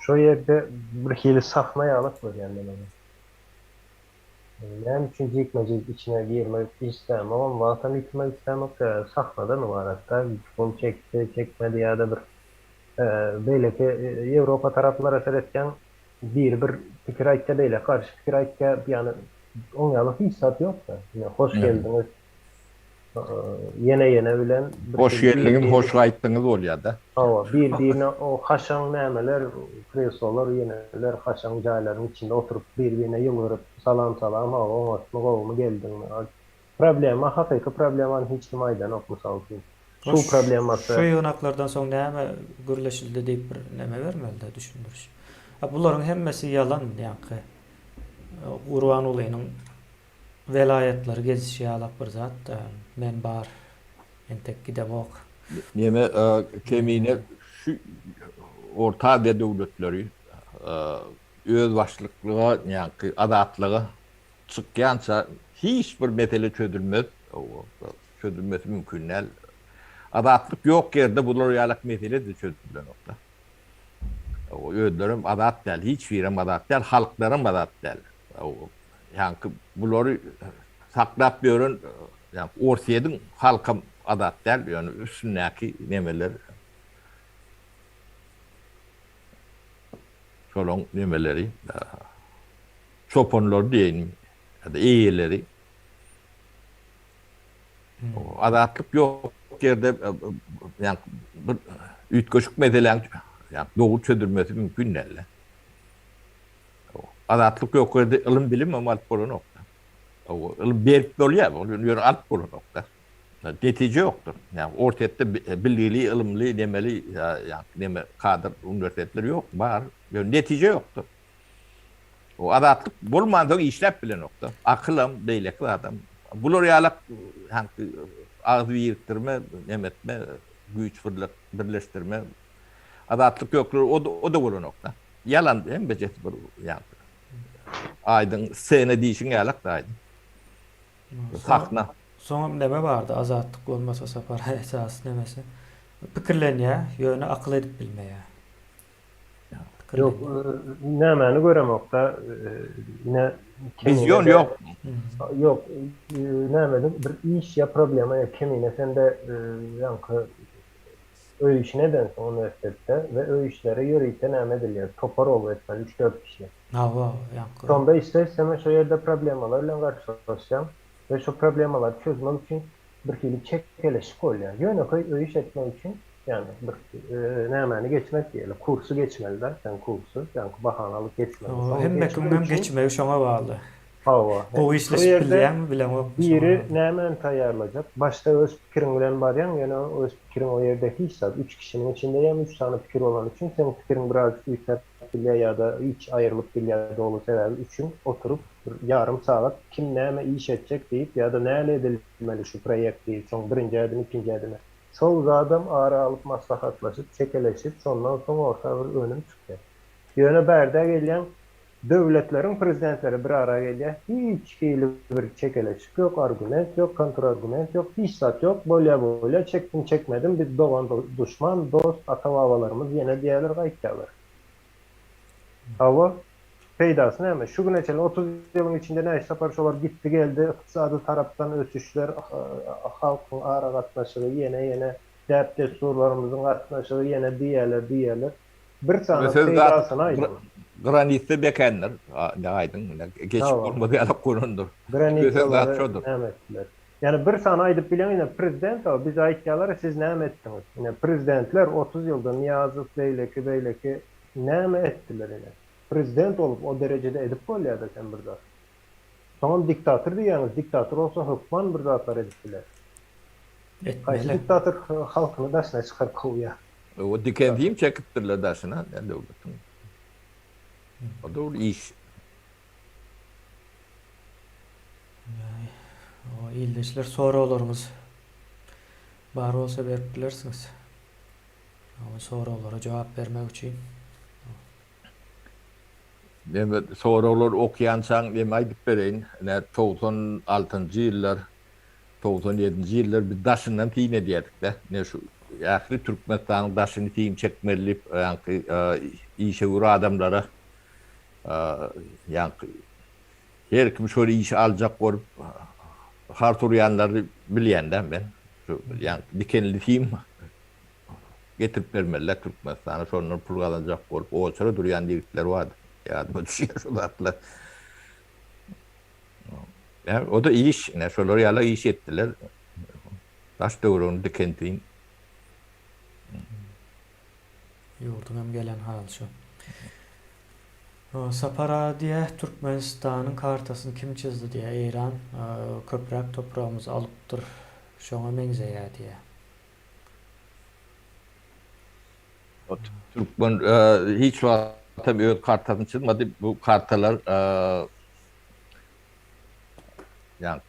şo ýerde bir hili sahna ýalak görýän men ony. Näme üçin jikme-jik içine girmek islämogam, wagtam ýitirmek islämok, sebäbi sahnadan ybarat-da, gol çekdi, çekmedi ýa-da bir beýleki Ýewropa taraplara seretseň, biri bir pikir aýtsa, beýleki garşy pikir aýtýar, ýagny oň ýaly hiç zat ýok-da. Ine, hoş geldiňiz, Ýene-ýene bilen bir Hoş geldiňiz, hoş gaýtdyňyz bolýar-da. Hawa, bir-birine o haşaň nämeler, kreslolar, ýeneler haşaň jaýlaryň içinde oturyp, bir-birine ýylgyryp, salam-salam, hawa, oňatmy, gowumy, geldiňmi? Problema, hakyky problemany hiç kim aýdanok, mysal üçin. Suw problemasy. Şu ýygnaklardan soň näme gürleşildi diýip bir neme bermelidä düşündiriş. A bularyň hemmesi ýalan ýaňky Gurbangulynyň welaýatlary gezişi ýalak bir zat men bar entek gidemok. Neme Kemine şu Orta Aziýa döwletleri özbaşlyklyga ýaňky azatlyga çykýança hiç bir mesele çözülmez. Çözülmesi mümkin däl. Azatlyk ýok ýerde bular ýalak mesele-de çözülenok-da. Özlerem azat däl, hiç birem azat däl, halklaram azat däl. Ýaňky bulary saklap ýören ýaňky Orsýetiň halkam azat däl, ýöne üstündäki nemeler şolaň nemeleri çopanlary diýeýin ýa-da eýeleri. Azatlyk ýok ýerde ýa bir üýtgeşik meseläň ýa dogry çözülmesi mümkin däl. Azatlyk ýok ýerde ylym bilim hem alyp bolanok. Ylym berip bolýar, ýöne alyp bolanok. Netije ýokdur. Ýa Orsýetde bilgili, ylymly, nemeli ýa neme kadr uniwersitetler ýok, bar. Ýöne netije ýokdur. O azatlyk bolmansoň işläp bilenokda. Akylam, beýleki zadam. Bular ýalak haňky agyz birikdirme, neme etme, güýç birleşdirme. Azatlyk ýoklar o-da bolanokda. Ýalan hemmejesi bir ýaňky. Aýdyň stsena diýşiň ýalak-da aýdyň. Sahna. Soňam neme bardy azatlyk bolmasa Sapar esasy nemesi. Pikirlenýär, ýöne akyl edip bilmeýär. Ýok, nämäni göremokda, ine Wizýon ýok. Ýok, nämede bir iş ýa problema ýa kemine sende ýaňky öý işini edensiň uniwersitetde we öý işleri ýörite näme edilýär, topar bolup etmeli, üç-dört kişi. Hawa, ýaňky. Şonda ister-istemez şo ýerde problemalar bilen garşylaşýaň we şo problemalary çözmek üçin bir hili çekeleşik bolýar. Ýönekeý öý iş etmek üçin, ýagny bir nämäni geçmek diýeli, kursy geçmeli-dä, sen kursy, ýaňky bahany alyp geçmeli. Hawa, hemme kimiňem geçmegi şoňa bagly. Hawa. Gowy işleşip bilýäňmi, bileňokmy şoňa bagly. Biri nämäni taýýarlajak, başda öz pikiriň bilen barýaň, ýöne öz pikiriň o ýerde hiç zat, üç kişiniň içinde hem üç sany pikir bolany üçin seň pikiriň birazjyk üýtgäp bilýär ýa-da hiç aýrylyp bilýär doly sebäbi üçüň oturyp bir ýarym sagat kim näme iş etjek diýip ýa-da näle edilmeli şu proýekt diýip soň birinji ädim ikinji ädime şol zadam ara alyp maslahatlaşyp çekeleşip şondan soň orta bir önüm çykýar. Ýöne bärde gelýäň döwletleriň prezidentleri bir ara gelýär hiç hili bir çekeleşik ýok argument ýok kontrargument ýok hiç zat ýok bolýa bolýa çekdim çekmedim biz dogan duşman dost ata babalarymyz ýene diýýärler gaýtýarlar. Hawa Peýdasy näme? Şu güne çenli 30 ýylyň içinde näçe sapar şolar gitdi geldi, ykdysady tarapdan ösüşler, halkyň aragatnaşygy ýene ýene däp-dessurlarymyzyň gatnaşygy ýene diýýärler diýýärler. Bir sany peýdasyny aýdyň. Granitde bekändir. Ine aýdyň, ine geçip bolmaz ýaly gorandyr. Granitleri näme etdiler? Ýani bir sany aýdyp bilýäň ine prezident o bize aýtýarlar siz näme etdiňiz? Ine prezidentler 30 ýylda Nyýazow beýleki beýleki Näme etdiler ine. Prezident bolup o derejede edip bolýada sen bir zat. Soňam diktator diýýäňiz, diktator bolsa hökman bir zatlar edip biler. Haýsy Etmeli. diktator halkyny daşyna çykaryp kowýar. O diken sim çekipdirler daşyna döwletiň. O da bir iş. O ildeşler soraglaryňyz bar bolsa berip bilersiňiz. O soraglara jogap bermek üçin. Neme soraglar okýançaň neme aýdyp bereýin. Ine 96-njy ýyllar, 97-nji ýyllar biz daşyndan syn edýärdik-de. Ine şu ähli Türkmenistanyň daşyny sim çekmeli diýip, ýaňky işewür adamlara ýaňky her kim şol işi aljak bolup hars urýanlary bilýän-dä men. Şu ýaňky dikenli sim getirip bermeliler Türkmenistana şondan pul gazanjak bolup oçura durýan ýigitler bardy. Ýadyma düşýär şu zatlar. Ýa o-da iş, ine şolar ýaly iş etdiler. Daş töweregini dikentin. Ýurduň hem gelen haly şu. Sapar aga diýýär, Türkmenistanyň kartasyny kim çyzdy diýýär, Eýran köpräk topragymyzy alypdyr, şoňa meňzeýär diýýär. Türkmen hiç wagtam öz kartasyny çyzmady. Bu kartalar ýa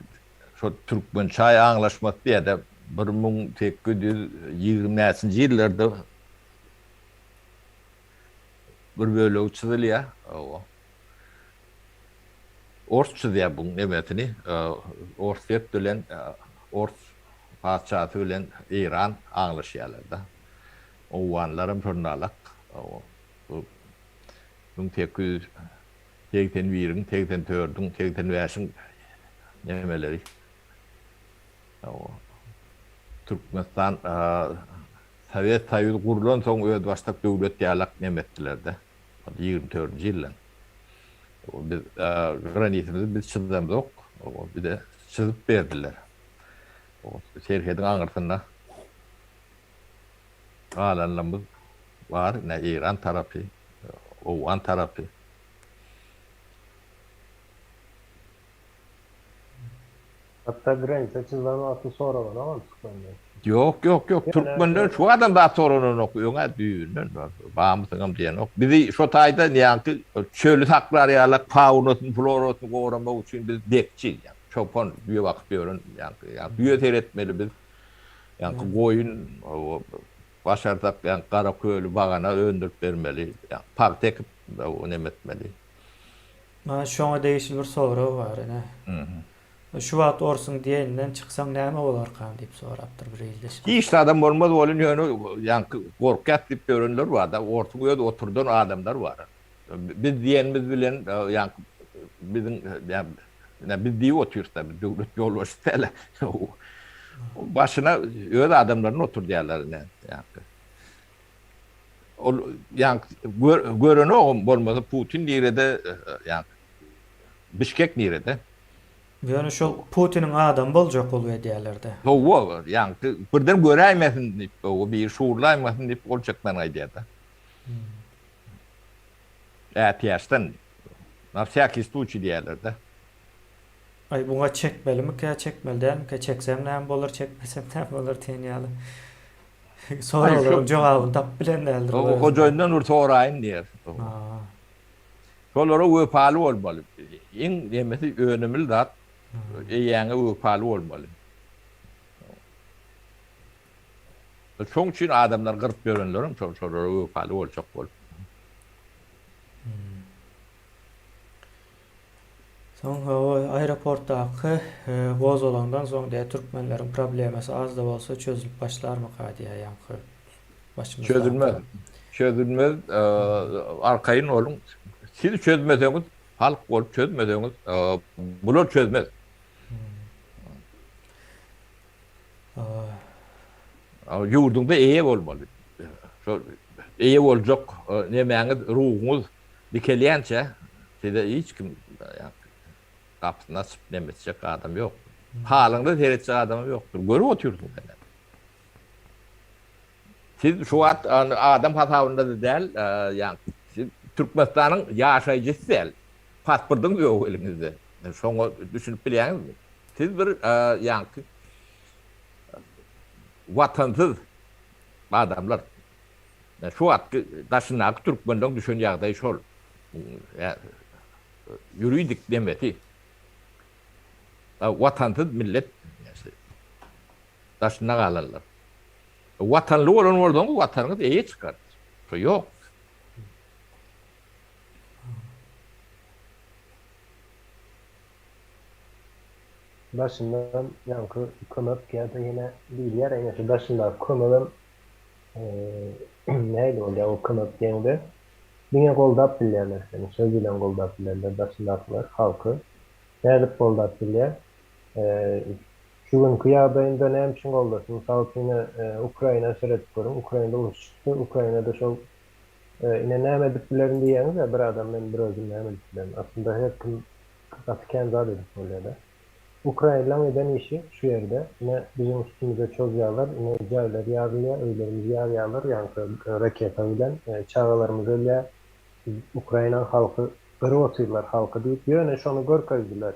şo Türkmençaý aňlaşmasy diýýär-de, 1820 näçinji ýyllarda bir bölegi çyzylýar. Ors çyzýar buň nemesini. Orsýet bilen ors patyşasy bilen Eýran aňlaşýarlar-da. Owganlaram şonda-alak. Bu 1881-iň, 84-iň, 85-iň nemeleri. Türkmenistan Sowet Soýuzy gurlansoň özbaşdak döwlet ýalak neme etdiler-de. 24-nji ýyldan. Biz granisimizi biz çyzamzok. Bize çyzyp berdiler. Serhediň aňyrsynda galanlarymyz bar. Ine Eýran tarapy, Owgan tarapy. Hatda granita çyzylan wagty soralanogam türkmenden. Ýok ýok ýok türkmenden şu adam zat soralanok öňä düýbünden barmysyňam diýenok. Bizi şo taýda ýaňky çöli saklar ýalak faunasyny florasyny goramak üçin biz bekçi ýa çopan düýe bakyp ýören ýaňky ýa düýe seretmeli biz ýaňky goýun başarsak ýaňky gara köli bagana öndürip bermeli ýa pagta ekip neme etmeli. Maňa şoňa degişli bir sorag bar ine. Şu wagt orsuň diýeninden çyksaň näme bolarkan diýip sorapdyr bir ildeşimiz. Hiç zadam bolmaz welin ýöne ýaňky gorkýas diýip ýörenler barda orsuň öz oturdan adamlar bar. Biz diýenimiz bilen ýaňky biziň ýa biz diýip otyrysda biz döwlet ýolbaşçysy däl. Başyna öz adamlaryny oturdýarlar ine ýaňky. Ol ýaňky görenogam bolmasa Putin nirede ýaňky Bişkek nirede? Ýöne şol Putiniň adamy boljak bolup edýärlerde. Hawa, ýaňky birden göräýmesin diýip, hawa biri şuwurlaýmasyn diýip gol çekmän gaýdýarda. Ätiýaçdan. Na wsýakiý sluçiý diýýärlerde. Aý buňa çekmelimikä, çekmeli dälmikä, çeksem näme bolar, çekmesem näme bolar diýen ýaly. Soraglaryň jogabyny tapyp bilen däldir. Hojaýyndan bir soraýyn diýer. Şolara wepaly bolmaly. Iň nemesi önümli zat eýäňe wepaly bolmaly. Şoň üçin adamlar gyryp ýörenlerem şol şolara wepaly boljak bolup. Soň hawa aeroportdaky gozgalaňdan soň diýýär türkmenleriň problemasy azda bolsa çözülip başlarmyka diýýär ýaňky başymyzdaky. Çözülmez. Çözülmez. Arkaýyn boluň. Siz çözmeseňiz, halk bolup çözmeseňiz, bular çözmez. Ýurduňda eýe bolmaly. Şol eýe boljak nemäňiz, ruhuňyz Dikelýänçä size hiç kim gapysyny açyp neme etjek adam ýok. Halyňyza seretjek adamam ýokdur. Görüp otyrsyň sen. Siz şu wagt adam hasabynda-da däl, ýa siz Türkmenistanyň ýaşaýjysy däl. Pasportyňyz ýok eliňizde. Şoňa düşünip bilýäňizmi? Siz bir ýaňky watansyz adamlar. Şu wagtky daşyndaky türkmenleň düşen ýagdaýy şol. Ýuridik demesi. Watansyz millet daşynda galanlar. Watanly bolan bolsaňyz watanyňyz eýe çykar. Şo ýok. Daşyndan ýaňky kömek ýa-da ýene diýilýär, ýene şu daşyndaky kömegem Nähili bolýar ol kömek diýeňde, diňe goldap bilýärler seni, söz bilen goldap bilerler daşyndakylar halky. Nädip goldap bilýär? Şu günki ýagdaýynda näme üçin goldasyn? Mysal üçin ine Ukraina seredip görüň, Ukrainada uruş çykdy, Ukrainada şol ine näme edip bilerin diýýäňiz-ä bir adam men bir özüm näme edip bilerin? Aslynda her kim gaty kän zat edip bolýar-da. Ukrainlaň eden işi şu ýerde, ine biziň üstümize çozýarlar, ine jaýlar ýarylýar, öýlerimizi ýarýarlar, ýaňky raketa bilen, çagalarymyz ölýär, Ukrainaň halky gyryp otyrlar halky diýip, ýöne şony görkezdiler.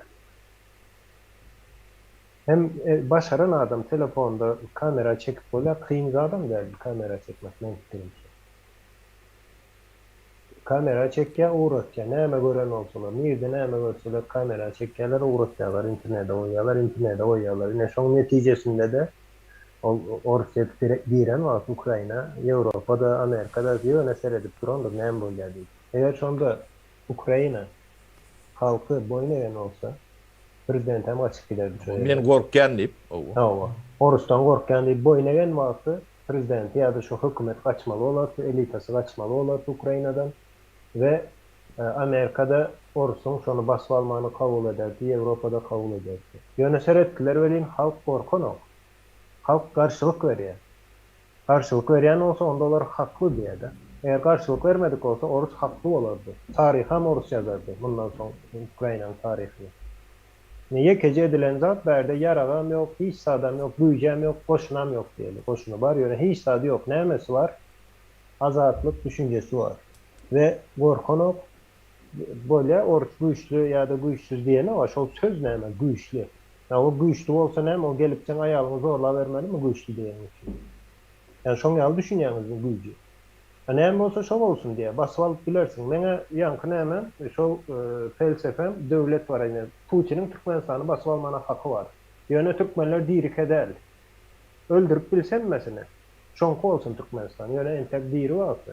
Hem başaran adam telefonda kamera çekip bolýar, kyn zadam däl kamera çekmek meň pikirimçe. Kamera çekýär, ugratýar. Näme gören bolsalar, nirde näme görseler kamera çekýärler, ugratýarlar, internete goýýarlar, internete goýýarlar. Ine şoň netijesinde-de ol Orsýet giren wagt Ukraina, Ýewropa-da, Amerika-da ýöne seredip durandyr näme bolýar diýip. Eger şonda Ukraina halky boýun egen bolsa, prezident hem gaçyp giderdi şo ýerden. Men gorkýan diýip, hawa. Hawa. Orusdan gorkýan diýip boýun egen wagty prezidenti ýa-da şo hökümet gaçmaly bolardy, elitasy gaçmaly bolardy Ukrainadan we Amerika-da orusyň şony basyp almagyny kabul ederdi, Ýewropa-da kabul ederdi. Ýöne seretdiler welin halk gorkanok. Halk garşylyk berýär. Garşylyk berýän bolsa onda olar hakly diýýär-de. Eger garşylyk bermedik bolsa orus hakly bolardy. Taryham orus ýazardy mundan soň Ukrainanyň taryhyny. Ine ýekeje edilen zat bärde ýaragam ýok, hiç zadam ýok, güýjem ýok, goşunam ýok diýeli. Goşuny bar ýöne hiç zady ýok. Nämesi bar? Azatlyk düşünjesi bar. We gorkanok. Bolýa orus güýçli ýa-da güýçsüz diýenok a şol söz näme güýçli. Ýa ol güýçli bolsa näme ol gelip seň aýalyňy zorlabermelimi güýçli diýeniň üçin. Ýa şoň ýaly düşünýäňizmi güýji. A näme bolsa şo bolsun diýýär. Basyp alyp bilersiň. Meňä ýaňky näme şol pelsepem döwlet bar ine Putiniň Türkmenistany basyp almana haky bar. Ýöne türkmenler dirike däl. Öldürip bilse hemmesini. Şoňky bolsun Türkmenistan. Ýöne entek diri wagty.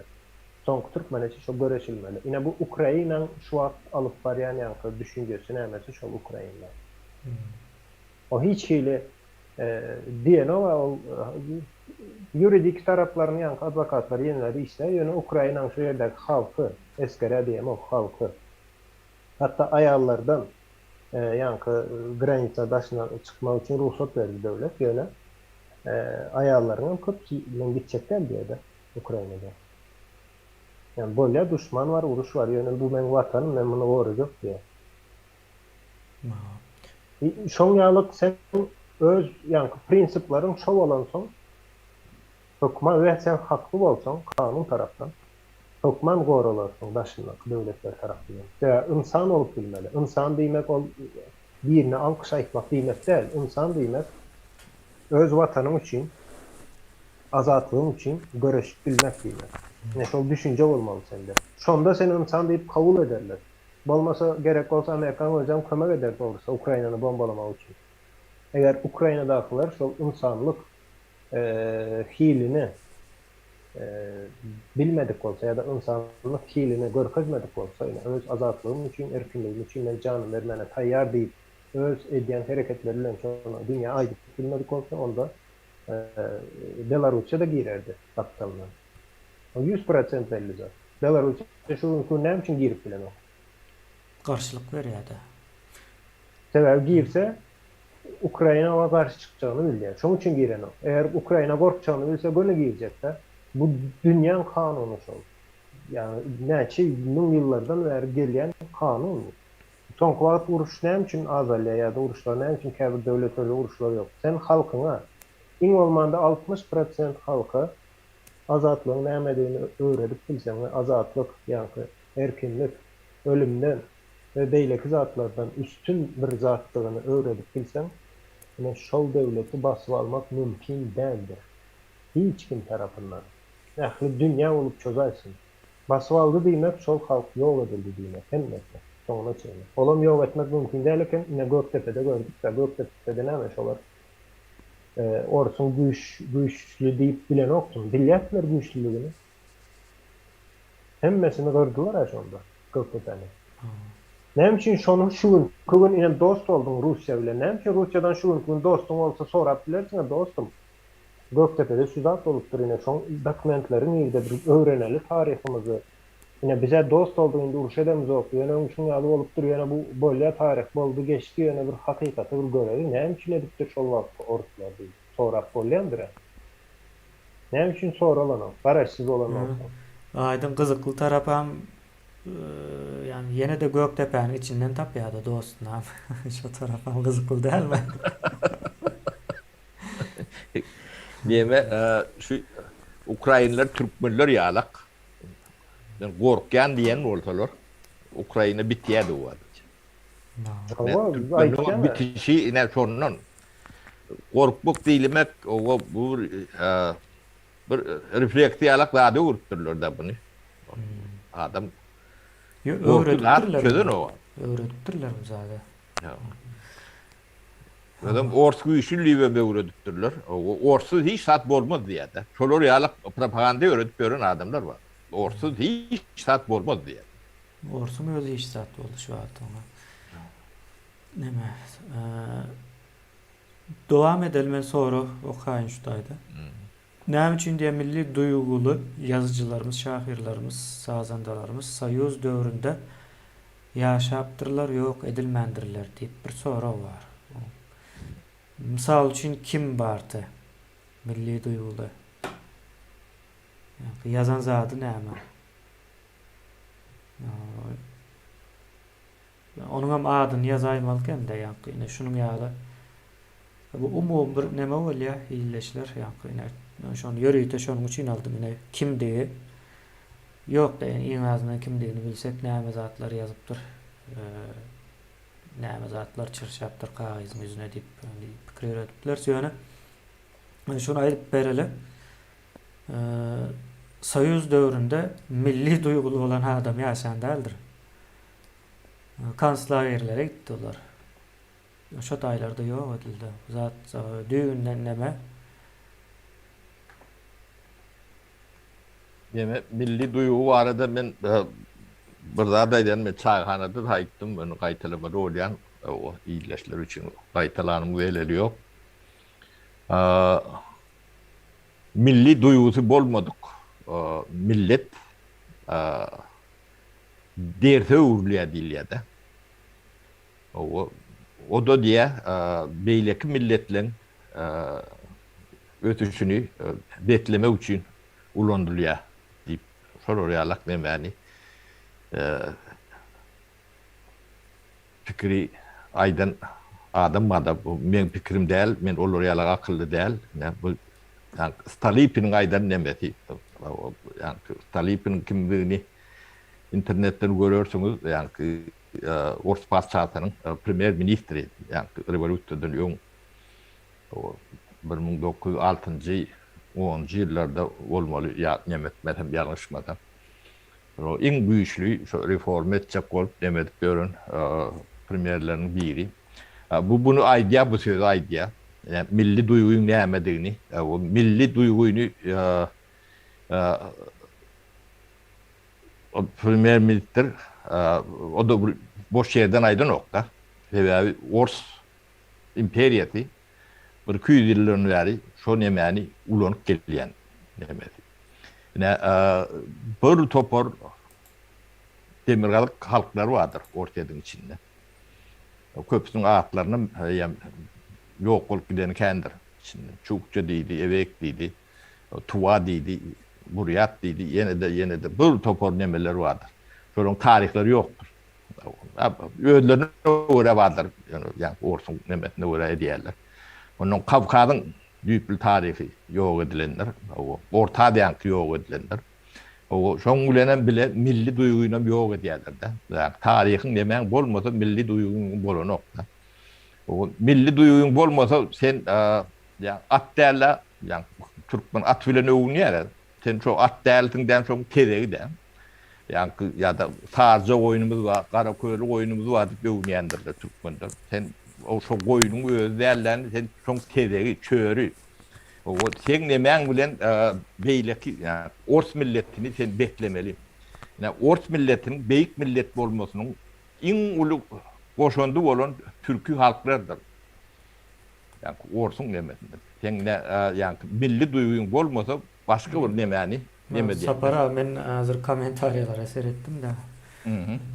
Soňky türkmeneçe şo göreşilmeli. Ine bu Ukrainaň şu wagt alyp barýan ýaňky düşünjesi nämesi şol Ukraina. O hiç hili diýenok-a ol ýuridik taraplaryny ýaňky adwokatlar ýeňler işleýär, ýöne Ukrainaň şu ýerdäki halky, esger-ä diýemok, halky, hatda aýallardan ýaňky granica daşyna çykmak üçin rugsat berdi döwlet, ýöne aýallaryňam köpüsi men gitjek däl diýýär-de Ukrainada. Ýani bolýar duşman bar, uruş bar, ýöne bu meň watanym, men muny gorajak diýýär. Şoň ýalyk sen öz ýaňky prinsipleriň şo bolansoň hökman we sen hakly bolsaň kanun tarapdan hökman goralarsyň daşyndaky döwletler tarapyndan. Sebäbi ynsan bolup bilmeli. Ynsan diýmek ol birine alkyş aýtmak diýmek däl. Ynsan diýmek öz watanyň üçin azatlygyň üçin göreşip bilmek diýmek. Ine şol düşünje bolmaly sende. Şonda seni ynsan diýip kabul ederler. Bolmasa, gerek bolsa Amerikan özem kömek eder dogrusy Ukrainany bombalamak üçin. Eger Ukrainadakylar şol ynsanlyk hilini bilmedik bolsa ýa-da ynsanlyk hilini görkezmedik bolsa, ine öz azatlygym üçin, erkinligim üçin men janymy bermäne taýýar diýip öz edýän hereketleri bilen şony dünýä aýdyp bilmedik bolsa, onda Belarussiýa-da girerdi gapdalyndan. O 100% belli zat. Belarussiýa şu günki gün näme üçin girip bilenok? Garşylyk berýär-dä. Sebäbi girse, Ukraina oňa garşy çykjagyny bilýär. Şoň üçin girenok. Eger Ukraina gorkjagyny bilse, göni girjek-dä. Bu dünýäň kanuny şol. Ýagny näçe müň ýyllardan bäri gelýän kanun bu. Soňky wagt uruş näme üçin azalýar ýa-da uruşlar näme üçin käbir döwletlerde uruşlar ýok? Sen halkyňa, iň bolmanda 60 prosent halka azatlygyň nämedigini öwredip bilseň we azatlyk, ýaňky erkinlik, ölümden we beýleki zatlardan üstün bir zatdygyny öwredip bilseň, ine şol döwleti basyp almak mümkin däldir. Hiç kim tarapyndan. Ähli dünýä bolup çozaýsyn. Basyp aldy diýmek şol halk ýok edildi diýmek hemmesi. Soňuna çenli. Olam ýok etmek mümkin däl eken, ine Gökdepede gördük-dä, Gökdepede näme şolar Orsuň güýç güýçli diýip bilenokdym. Bilýärdiler güýçlüligini. Hemmesini gyrdylar-a şonda Gökdepäni. Näme üçin şony şu günki gün ine dost bolduň Russiýa bilen. Näme üçin Russiýadan şu günki gün dostuň bolsa sorap bilersiň-a dostum. Gökdepede şu zat bolupdyr ine şoň dokumentleri nirde bir öwreneli taryhymyzy. Ine bizä dost bolduň indi uruş edemizok ýöne öň şuň ýaly bolupdyr ýöne bu bolýa taryh boldy geçdi ýöne bir hakykaty bir göreli näme üçin edipdir şol wagtky oruslar diýip sorap bolýandyrä. Näme üçin soralanok garaşsyz bolan bolsaň. Aýdyň gyzykly tarapam ýagny ýene-de Gökdepäniň içinden tapýada dostunam şo tarapam gyzykly dälmi. Neme şu ukrainler türkmenler ýalak. Men gorkýan diýen bolsalar Ukraina bitýärdi o wagt. Türkmenler bitişi ine şondan. Gorkmak diýilmek o bu bir bir refleksiýalak zada öwrüpdirler-de buny. Adam. Ýo, Gorky zat öwredipdirler. çözenok. Öwredipdirler bu zady. Özem ors güýçli diýibem öwredipdirler. Orsuz hiç zat bolmaz diýýär-de. Şolar ýaly propaganda ýöredip ýören adamlar bar. Orsuz hiç zat bolmaz diýýär. Orsuň özi hiç zat boldy şu wagt oňa. Neme, dowam edeli men sorag okaýyn şu taýda. Näme üçin diýýär milli duýguly ýazyjylarymyz, şahyrlarymyz, sazandalarymyz soýuz döwründe ýaşapdyrlar, ýok edilmändirler diýip bir sorag bar. Mysal üçin kim bardy milli duýguly? Ýazan zady näme? Onuňam adyny ýazaýmaly ekende ýaňky ine şunuň ýaly bu umumy bir neme bolýa illeşler ýaňky ine şony ýörite şonuň üçin aldym ine kimdigi ýokda ýani iň azyndan kimdigini bilsek näme zatlar ýazypdyr näme zatlar çyrşapdyr kagyzyň ýüzüne diýip pikir ýöredip bileris ýöne şuny aýdyp bereli soýuz döwründe milli duýguly bolan adam ýaşan däldir. Konslagerlere gitdi olar. Şo taýlarda ýok edildi. Zat düýbünden neme? Neme milli duýgy barada men bir zat aýdan men çaýhanada da aýtdym, ony gaýtalamaly bolýan, o ildeşler üçin gaýtalanyň zeleli ýok. Milli duýgusy bolmadyk millet derse öwrülýär diýilýär-de. Hawa, o-da diýýär, beýleki milletleň ösüşini beslemek üçin ulanylýar diýip, şolar ýalak nemäni pikiri aýdan adam barda, bu meň pikirim däl, men olar ýalak akylly däl, bu Stolypiniň aýdan nemesi, Stolypiniň kimdigini internetden görersiňiz, ýaňky ors patyşasynyň premýer ministri, ýaňky rewolýusiýadan öň 1906-njy, onunjy ýyllarda bolmaly, ýa neme etmesem, ýalňyşmasam. Iň güýçli şo reforma etjek bolup neme edip ýören premýerleriň biri. Bu buny aýdýar, bu sözi aýdýar. Milli duýgyň nämedigini, milli duýgyny O premýer ministr o-da bir boş ýerden aýdanok-da. Sebäbi ors imperiýasy bir 200 ýyldan bäri şo nemäni ulanyp gelýän nemesi. Ine, bir topar demirgazyk halklary bardyr Orsýetiň içinde. Köpüsiniň atlaryny eýýäm ýok bolup gideni kändir içinde. Çukça diýdi, Ewek diýdi. Tuwa diýdi, Burýat diýdi, ýene-de, ýene-de bir topar nemeler bardyr. Şolaryň taryhlary ýokdur. Özlerine görä bardyr, ýagny orsuň nemesine görä edýärler. Ondan Kawkazyň düýpli taryhy ýok edilendir. Orta Aziýanyňky ýok edilendir. Şoň bilenem bile milli duýgynam ýok edýärler-de. Ýagny taryhyň nemäň bolmasa milli duýgyň bolanok-da. Milli duýgyň bolmasa sen Ýa at däl-ä, ýa türkmen at bilen öwünýär-ä. Sen şo at dälsiň däl, şoň tezegi-dä. Ýaňky ýa-da sarja goýnumyz bar, garaköli goýnumyz bar diýip öwünýändirler türkmenler. Sen o şo goýnuň özi däl-dä, sen şoň tezegi, çöri. O seň nemäň bilen beýleki, ýa ors milletini sen beslemeli. Ine, ors milletiniň beýik millet bolmasynyň iň uly goşandy bolan türki halklardyr. Ýaňky orsuň nemesinde. Seň ne ýaňky milli duýgyň bolmasa başga bir nemäni neme diýip. Sapar aga men hazir kommentariýalara seretdim-de.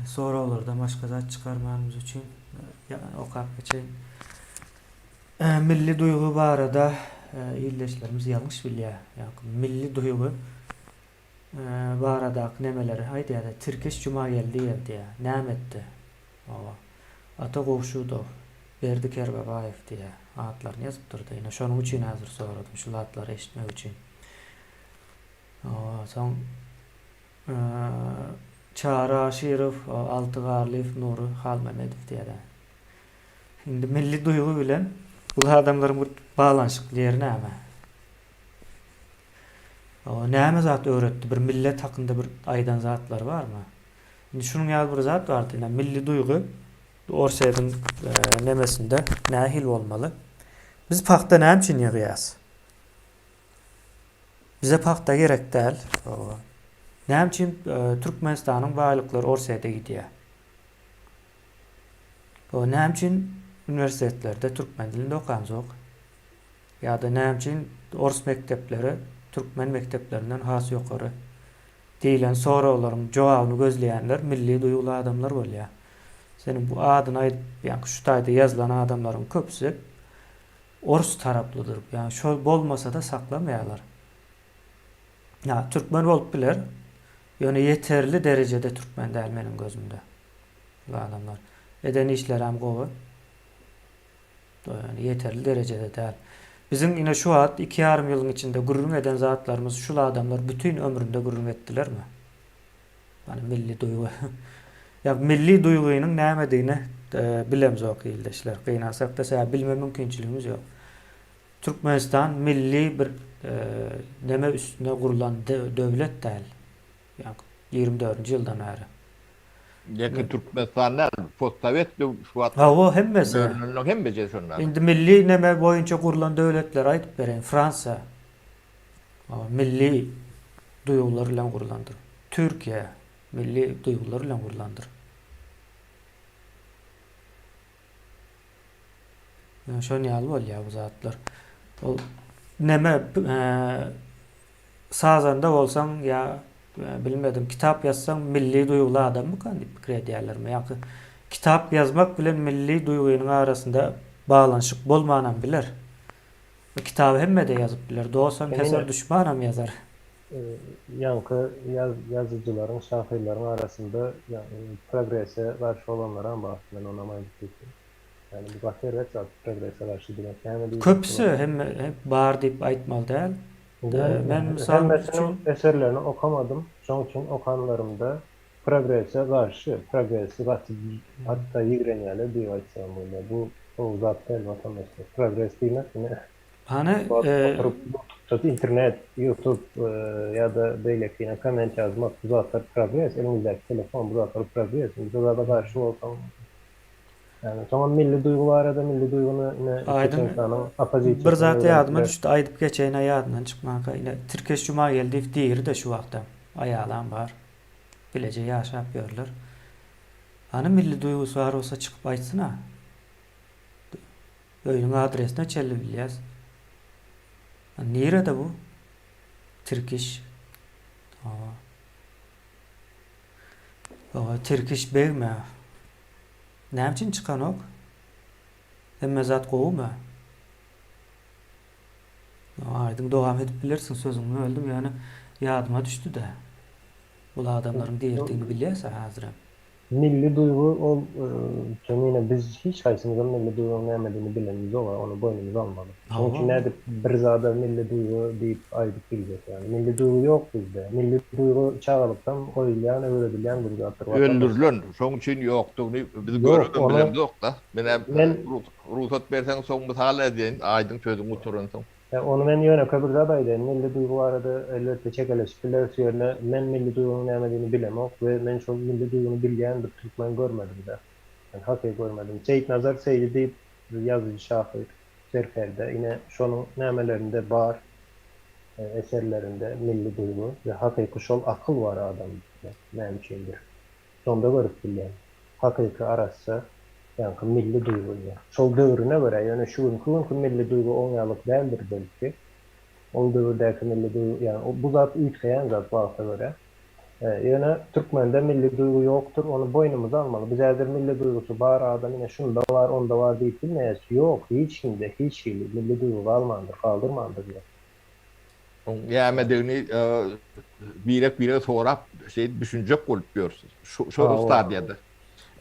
Soraglardan başga zat çykarmanymyz üçin okap geçeýin. Milli duýgy barada ildeşlerimiz ýalňyş bilýär. Ýaňky milli duýgy baradaky nemeleri aýdýar-da. Tirkiş Jumageldiýew diýýär. Näme etdi? Hawa. Ata Gowşudow, Berdi Kerbabaýew diýýär. Atlaryny ýazypdyr-da. Ine, şonuň üçin häzir soradym, şul atlary eşitmek üçin. Hawa, soň Çary Aşyrow, Alty Garlyýew, Nury Halmämmedow diýýär. Indi milli duýgy bilen bul adamlaryň bir baglanyşykly ýeri näme? Hawa, näme zat öwretdi? Bir millet hakynda bir aýdan zatlary barmy? Indi şunuň ýaly bir zat bardy, ine milli duýgy Orsýetiň nemesinde nähili bolmaly? Biz pagta näme üçin ýygýas? Bize pagta gerek däl. Näme üçin Türkmenistanyň baýlyklary Orsýete gidýär? Näme üçin uniwersitetlerde türkmen dilinde okanzok? Ýa-da näme üçin ors mekdepleri türkmen mekdeplerinden has ýokary? Diýlen soraglaryň jogabyny gözleýänler milli duýguly adamlar bolýar. Seniň bu adyny aýdyp, ýaňky şu taýda ýazylan adamlaryň köpüsi ors taraplydyr. Ýagny şol bolmasa-da saklamaýarlar. Ýa türkmen bolup biler, ýöne ýeterli derejede türkmen däl meniň gözümde. Bu adamlar. Eden işlerem gowy. Ýöne ýeterli derejede däl. Biziň ine şu wagt 2,5 ýylyň içinde gürrüň eden zatlarymyz şul adamlar bütin ömründe gürrüň etdilermi? Ýani milli duýgy. Ýa milli duýgynyň nämedigini e, bilemzok ildeşler. Gynansakda sebäbi bilme mümkinçiligimiz ýok. Türkmenistan milli bir e, neme üstüne gurlan döwlet däl. Ýa 24-nji ýyldan bäri. Ýeke Türkmenistan däl, postsowet döw şu wagt. Hawa, hemmesi. Bölünenleriň hemmesi şonda. Indi milli neme boýunça gurlan döwletleri aýdyp bereýin. Fransiýa milli duýgular bilen gurlandyr. Türkiýe milli duýgular bilen gurlandyr. Ýa şon ýaly bolýar bu zatlar. Ol neme sazanda bolsaň ýa bilmedim kitap ýazsaň milli duýguly adammykan diýip pikir edýärlermi? Ýa kitap ýazmak bilen milli duýgynyň arasynda baglanyşyk bolmanam biler. Kitaby hemme-de ýazyp biler. Dostam ýazar, duşmanam ýazar. Ýaňky ýazyjylaryň, şahyrlaryň arasynda progrese garşy bolanlaram bar. Men onam aýdyp geçeýin. Ýagny bu gaty erbet zat, progrese garşy diýmek näme diýmek? Köpüsi hemme bar diýip aýtmaly däl. Men mysal hemmesiniň eserlerini okamadym. Şonuň üçin okanlarymda progrese garşy, progresi gaty hatda ýigrenýärler diýip aýtsam bolýar. Bu gowy zat däl watandaşlar. Progres diýmek ine Hany oturyp ýutubda internet, ýutub ýa-da beýleki ýene komment ýazmak bu zatlar progres, eliňizdäki telefon bu zatlar progres. Indi şu zada garşy bolsaň ýagny soňam milli duýgy barada milli duýgyny ine Aýdyň Çeçenistanyň bir zat ýadyma düşdi aýdyp geçeýin-ä ýadymdan çykmanka ine Tirkeş Jumageldiýew diri-de şu wagtam aýalam bar bileje ýaşap ýörler. Hany milli duýgusy bar bolsa çykyp aýtsyn-a. Öýüniň adresine çenli bilýäs. Nirede bu? Tirkiş. Hawa. Hawa, Tirkiş begme. Näme üçin çykanok? Hemme zat gowumy? Aýdyň dowam edip bilersiň sözüňi böldüm ýöne ýadyma düşdü-de. Bul adamlaryň diridigini bilýäs-ä häzirem. Milli duýgy ol Kemine biz hiç haýsymyzam milli duýgyň nämedigini bilemizok a ony boýnumyza almaly. Şonuň üçin nädip bir zada milli duýgy diýip aýdyp biljek ýaly. Milli duýgy ýok bizde. Milli duýgy çagalykdan goýulýan öwredilýän bir zatdyr watandaş. Öldürilen şoň üçin ýokdugyny biz görübem bilemzokda. Menem rugsat berseň soň mysal edýän aýdyň sözüň gutaransoň. Ony men ýönekeý bir zat aýdaýyn, milli duýgy barada elbetde çekeleşip bileris, ýöne men milli duýgynyň nämedigini bilemok we men şol milli duýgyny bilýän bir türkmen görmedim-de. Men hakyky görmedim. Seýitnazar Seýdi diýip bir ýazyjy şahyr, serkerde, ine şonuň nämelerinde bar, eserlerinde milli duýgy we hakyky şol akyl bar adamda näme üçindir. Şonda görüp bilýän. Hakyky arassa ýaňky milli duýgy. Şol döwrüne görä, ýöne şu günki günki milli duýgy oň ýalyk däldir belki. Ol döwürdäki milli duýgy, ýagny bu zat üýtgeýän zat wagta görä. Ýöne türkmende milli duýgy ýokdur, ony boýnumyza almaly. Biz häzir milli duýgusy bar adam ine şunda bar, onda bar diýip bilmeýäs. Ýok, hiç kimde hiç hili milli duýgy galmandyr, galdyrmandyr ýok. Oň nämedigini birek-birege sorap, şeýdip düşünjek bolup ýörüs. Şu şu stadiýada.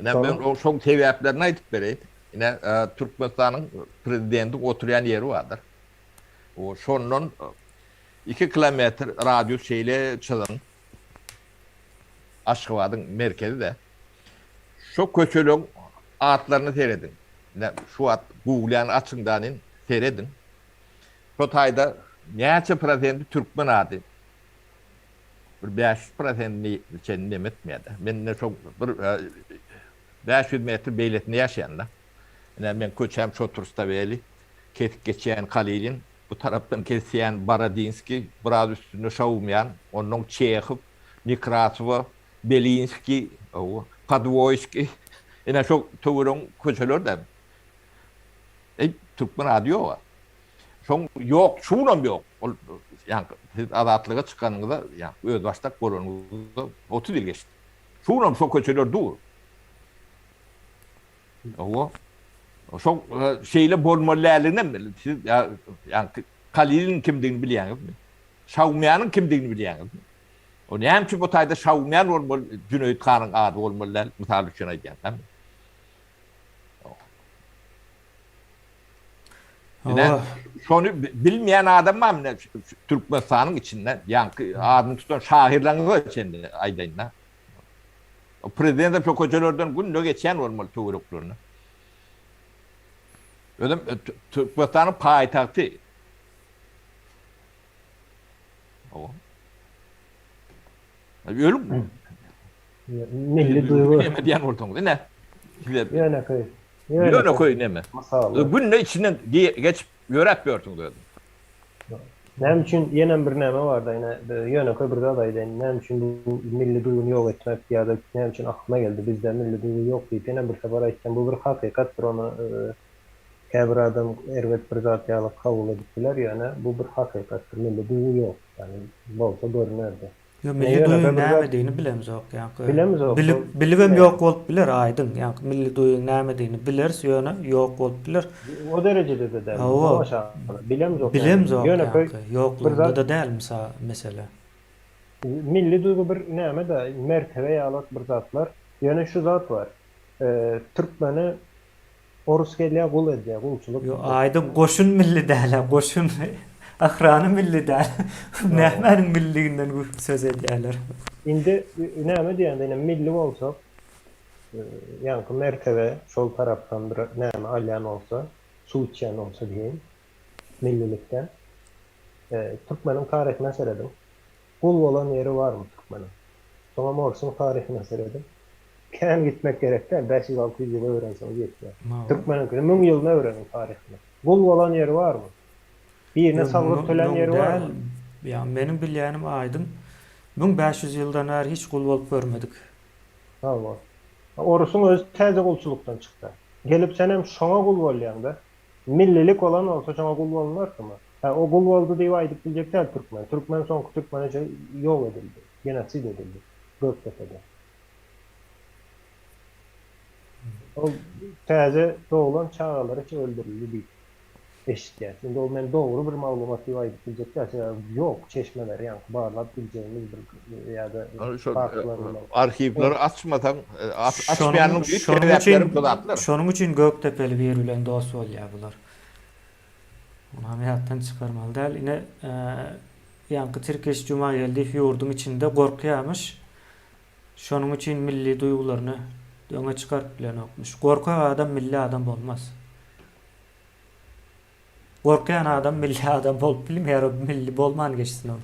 Ine men şoň sebäplerini aýdyp bereýin. Ine Türkmenistanyň prezidentiň oturýan ýeri bardyr. O şondan 2 kilometr radius şeýle çyzyň. Aşgabadyň merkezi-de. Şo köçeleň atlaryny serediň. Ine şu wagt Google-ýany açyň da serediň. Şo taýda näçe prosenti türkmen ady? Bir 500 prosentini çenli neme etmeýär-de. Men ine şo bir 500 metr beýlesinde ýaşaýan-da. Ine meň köçäm Şotrstaweli, kesip geçýän Kalilin, bu tarapdan kesýän Borodinskiý, biraz üstünde Şaumýan, onnoň Çehow, Nekrasowa, Belinskiý, Podwoýskiý. Ine şo töweregiň köçeleri-de. Eý, türkmen ady ýog-a. Şoň ýok, şunam ýok. Ol ýaňky siz azatlyga çykanyňyza, ýaňky özbaşdak bolanyňyza 30 ýyl geçdi. Şunam şo köçeler dur. Hawa. Şo şeýle bolmaly däldiginem siz ýaňky Kaliliniň kimdigini bilýäňizmi? Şaumýanyň kimdigini bilýäňizmi? O näme üçin bu taýda Şaumýan bolmaly, Jüneýit hanyň ady bolmaly däl, mysal üçin aýdýan, dämi? Ine, şony bilmeýän adam barmy ine Türkmenistanyň içinde, ýaňky adyny tutan şahyrlaryňyza çenli aýdaýyn-da. Prezident hem şo köçelerden günde geçýän bolmaly töwereklerine. Özem e, Türkmenistanyň paýtagty. Ölüm. Milli duýgy. Näme diýen bolsaňyz, ine. Ýönekeý. Ýönekeý näme? Günde içinden geçip ýöräp ýörsüňiz özüňiz. Näme üçin ýenem bir näme barda ine ýönekeý bir zat aýdaýyn. Näme üçin bu milli duýgyny ýok etmek ýa-da näme üçin aklyma geldi bizde milli duýgy ýok diýip ýenem bir sapar aýtjam bu bir hakykatdyr ony käbir adam erbet bir zat ýaly kabul edip biler ýöne bu bir hakykatdyr milli duýgy ýok ýagny bolsa görünerdi. Ýok, milli duýgyň nämedigini bilemzok, ýaňky. Bilemzok. Bilip, bilibem ýok bolup biler, aýdyň. Ýaňky milli duýgyň nämedigini bileris, ýöne ýok bolup biler. O derejede-de däl. Hawa. Bilemzok. Bilemzok, ýaňky. Ýoklugynda-da däl, mysal, mesele. Milli duýgy bir näme-de, mertebe ýalak bir zatlar. Ýöne şu zat bar. Türkmeni Orus gelýär gul edýär gulçulyk. Ýok aýdyň goşun milli dälä goşun ahrany milli däl nämäniň milliginden söz edýärler. Indi näme diýende ine milli bolsak ýaňky mertebe şol tarapdan bir näme alýan bolsa suw içýän bolsa diýeýin millilikden türkmeniň taryhyna serediň Gul bolan ýeri barmy türkmeniň? Soňam orsuň taryhyna serediň. Kän gitmek gerek däl, 500-600 ýyl öwrenseňiz ýetýär. Türkmeniňkini müň ýylyny öwreniň taryhyny. Gul bolan ýeri barmy? Birine salgyt tölän ýeri barmy? Ýa meniň bilýänim aýdyň, 1500 ýyldan bäri hiç gul bolup görmedik. Hawa. Orusyň özi täze gulçulykdan çykdy. Gelip senem şoňa gul bolýaňda. Millilik bolan bolsa şoňa gul bolunarsymy? Hä o gul boldy diýip aýdyp biljek däl türkmen. Türkmen soňky türkmene ýok edildi. Genosid edildi. Gökdepede. Ol täze doglan çagalar hiç öldürildi diýip eşitýäs. Indi ol men dogry bir maglumat diýip aýdyp biljek däl. Sebäbi ýok çeşmeler ýaňky barlap biljegimiz bir ýa-da faktlar bilen. Arhiwleri açmasaň, açmaýanyň büyük sebäpleri bu zatlar. Şonuň üçin Gökdepeli biri bilen dost bolýar bular. Onam ýatdan çykarmaly däl. Ine, ýaňky Tirkeş Jumageldiýew ýurduň içinde gorkýarmyş. Şonuň üçin milli duýgularyny öňe çykaryp bilenokmyş. Gorkak adam milli adam bolmaz. Gorkýan adam milli adam bolup bilmeýär, o milli bolman geçsin ol.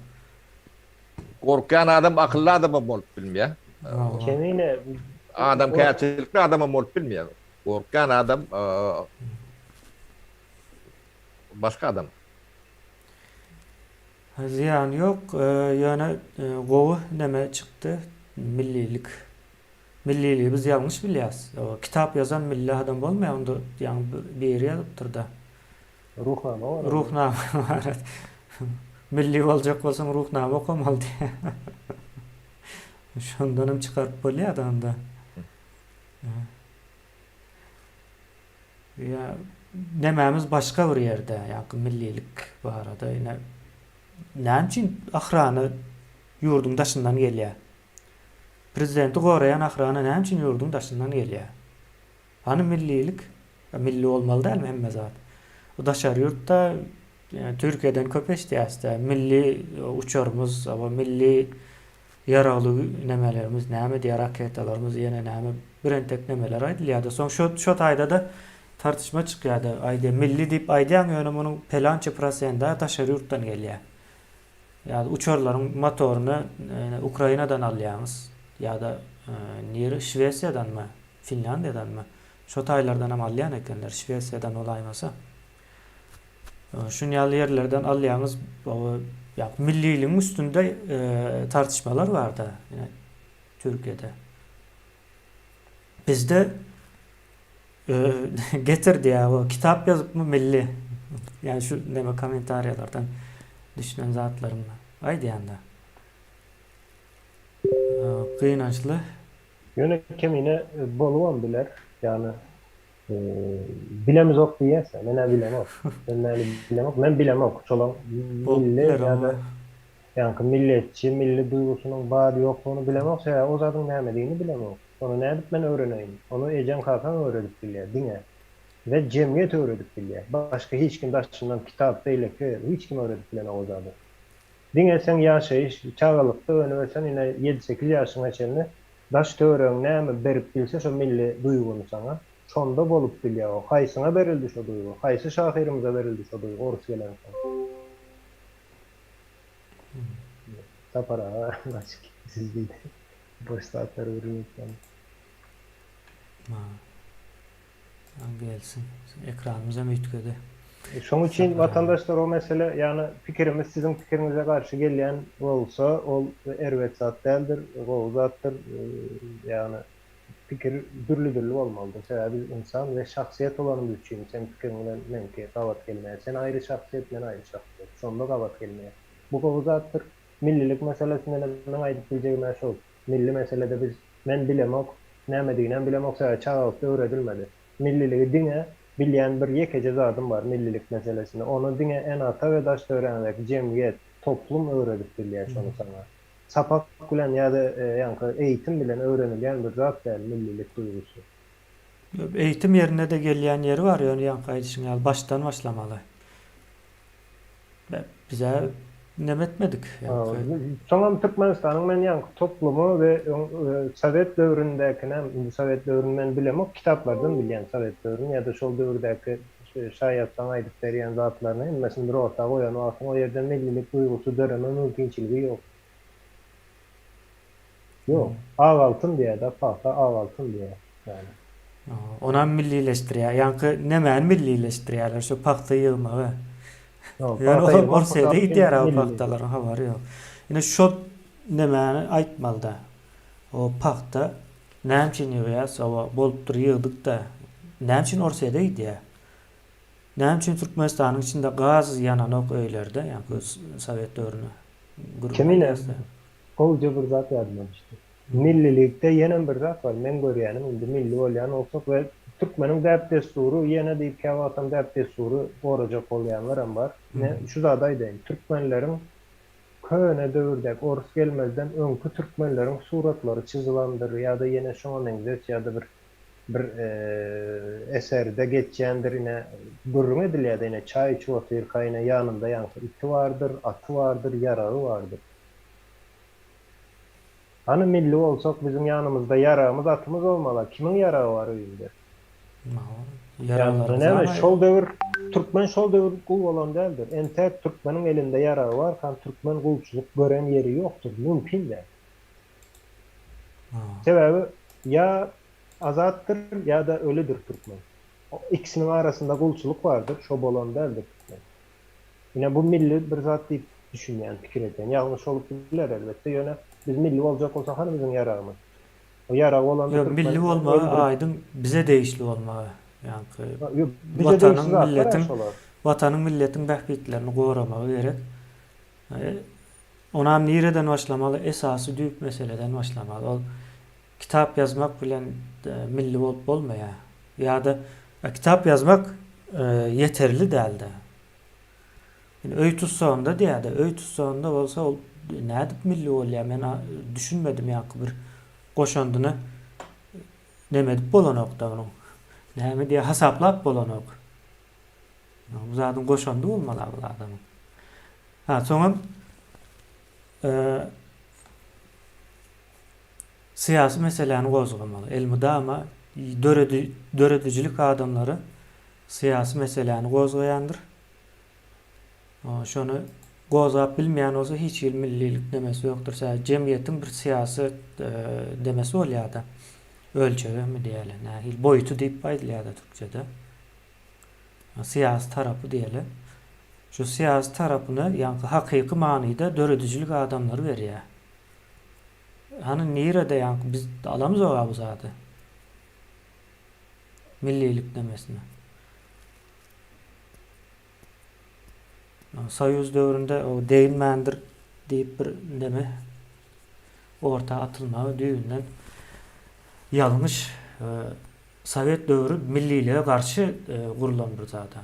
Gorkýan adam akylly adamam bolup bilmeýär. Kemine adamkärçilikli adamam bolup bilmeýär. Gorkýan adam başga adam. Zyýany ýok, ýöne gowy neme çykdy, millilik. Milliligi biz ýalňyş bilýäs. Kitap ýazan milli adam bolmaýar, onda ýaňy biri ýazypdyr-da. Ruhnama bar. Ruhnama bar. Milli boljak bolsaň Ruhnama okamaly diýýär. Şondanam çykaryp bolýar-da onda. Ýa nemämiz başga bir ýerde, ýaňky millilik barada ine näme üçin ahrana ýurduň daşyndan gelýär? Prezidenti goraýan ahrana näme üçin ýurduň daşyndan gelýär? Hany millilik? Milli bolmaly dälmi hemme zat? Bu daşary ýurtda Türkiýeden köp eşidýäs-de, milli uçarymyz, milli Ýaragly nemelerimiz näme diýýär raketalarymyz ýene näme birentek nemeler aýdylýarda soň şo şo taýdada tartyşma çykýarda aýdýar milli diýip aýdýaň ýöne munuň pelança prosenda daşary ýurtdan gelýär. Ýa-da uçarlaryň motoryny Ukrainadan alýaňyz ýa-da nire Şwesiýadanmy, Finlýandiýadanmy? Şo taýlardanam alýan ekenler, Şwesiýadan bolaýmasa. Şun ýaly ýerlerden alýaňyz, ýa milliligiň üstünde tartyşmalar barda, ýa Türkiýede. Bizde getir diýýär, o kitap ýazypmy milli? Ýa şu neme kommentariýalardan düşünen zatlarym aýdýanda. Gynançly. Ýöne kemine bolubam biler. Ýagny bilemizok diýýäs-ä. Men-ä bilemok. Sen näli bilemok. Men bilemok. Şolaň milli ýa-da ýaňky milletçi, milli duýgusynyň bar ýoklugyny bilemok. Sebäbi o zadyň nämedigini bilemok. Ony nädip men öwreneýin? Ony ejeň kakaň öwredip bilýär diňe. We jemgyýet öwredip bilýär. Başga hiç kim daşyndan kitap beýleki hiç kim öwredip bilenok o zady. Diňe seň ýaşaýyş, çagalykda önüp-ösen ine ýedi-sekiz ýaşyňa çenli daş-töweregiň näme berip bilse şo milli duýgyny saňa, şonda bolup bilýär o. Haýsyňa berildi şo duýgy? Haýsy şahyrymyza berildi şo duýgy orus gelensoň? Sapar aga gaçyp gitdi siz diýdi. Boş zatlary gürrüň etýän. Gelsin. Ekranymyzam üýtgedi. Şoň üçin watandaşlar o mesele ýagny pikirimiz siziň pikiriňize garşy gelýän bolsa ol erbet zat däldir, gowy zatdyr. Ýagny pikir dürli-dürli bolmalydyr. Sebäbi biz ynsan we şahsyýet bolanymyz üçin seň pikiriň bilen meňki gabat gelmeýär. Sen aýry şahsyýet, men aýry şahsyýet. Şonda gabat gelmeýär. Bu gowy zatdyr. Millilik meselesinde meň aýdyp biljegim-ä şol. Milli meselede biz, men bilemok, nämediginem bilemok, sebäbi çagalykda öwredilmedi. Milliligi diňe bilýän bir ýekeje zadym bar millilik meselesinde, ony diňe ene-ata we daş-töweregiňdäki jemgyýet, toplum öwredip bilýär şony saňa. Sapak bilen ýa-da ýaňky eýitim bilen öwrenilýän bir zat däl millilik duýgusy. Eýitim ýerine-de gelýän ýeri bar, ýöne ýaňky aýdyşyň ýaly başdan başlamaly. Bize neme etmedik. Soňam Türkmenistanyň men ýaňky toplumy we sowet döwründäkinem, indi sowet döwrüni men bilemok, kitaplardan bilýän sowet döwrüni ýa-da şol döwürdäki şaýatlaryň aýdyp berýän zatlaryny hemmesini bir orta goýan wagtyň o ýerde millilik duýgusy döreme mümkinçiligi ýok. Ýok. Ak altyn diýýär-de, pagta ak altyn diýýär. Ýagny. Onam millileşdirýär. Ýaňky nämäni millileşdirýärler? Şu pagta ýygmagy. Ýöne ol Orsýete gidýär o pagtalaryň habary ýok. Ine şo nämäni aýtmalyda. O pagta näme üçin ýygýas? Oba bolupdyr ýygdyk-da. Näme üçin Orsýete gidýär? Näme üçin Türkmenistanyň içinde gaz ýananok öýlerde? Ýaňky sowet döwrüni gürrüň Kemine Gowja bir zat ýadyma düşdi. Millilikde ýenem bir zat bar, meň görýänim indi milli bolýan bolsak we türkmeniň däp-dessury ýene diýip käwagtam däp-dessury gorajak bolýanlaram bar. Men şu zady aýdaýyn, türkmenleriň köne döwürdäki orus gelmezden öňki türkmenleriň suratlary çyzylandyr ýa-da ýene şoňa meňzeş ýa-da bir bir eserde geçýändir ine gürrüň edilýärdi ine çaý içip otyrka ine ýanynda ýaňky iti bardyr, aty bardyr, ýaragy bardyr. Hany milli bolsak biziň ýanymyzda ýaragymyz atymyz bolmala kimiň ýaragy bar öýünde. Ýagny näme şol döwür türkmen şol döwür gul bolan däldir. Entäk türkmeniň elinde ýaragy barkan türkmen gulçulyk gören ýeri ýokdur mümkin däl. Sebäbi ýa azatdyr ýa-da ölüdir türkmen. Ikisiniň arasynda gulçulyk bardyr şo bolan däldir türkmen. Ine bu milli bir zat diýip düşünýän, pikir edýän. Ýalňyş bolup biler elbetde, ýöne biz milli boljak bolsak hany biziň ýaragymyz? O ýarag bolanda Ýok, türkmen milli bolmagy öldürip aýdyň bize degişli bolmagy. Ýaňky Ýok, bize degişli watanyň, zatlar-a milletiň, şolar. watanyň, milletiň bähbitlerini goramagy gerek. Onam nireden başlamaly? Esasy düýp meseleden başlamaly. Ol kitap ýazmak bilen milli bolup bolmaýar. Ýa-da kitap ýazmak ýeterli däldi. Indi öý tussagynda diýýär-de, öý tussagynda bolsa ol nädip milli bolýar? Men düşünmedim ýaňky bir goşandyny neme edip bolanok-da onuň. Näme diýýär, hasaplap bolanok. Bu zadyň goşandy bolmaly bu adamyň. Ha, soňam Syýasy meseläni gozgamaly. Elmydama döredi döredijilik adamlary syýasy meseläni gozgaýandyr. Şony. Gozgap bilmeýän bolsa hiç hili millilik nemesi ýokdur. Sebäbi jemgyýetiň bir syýasy demesi bolýar-da. Ölçegemi diýeli, nähili boýuty diýip aýdylýar-da türkçede. Syýasy tarapy diýeli. Şu syýasy tarapyny ýaňky hakyky manyda döredijilik adamlary berýär. Hany nirede ýaňky biz alamzog-a bu zady. Millilik nemesini. Soýuz döwründe o degilmändir diýip bir neme orta atylmagy düýbünden ýalňyş. Sowet döwri millilige garşy gurlan bir zat-a.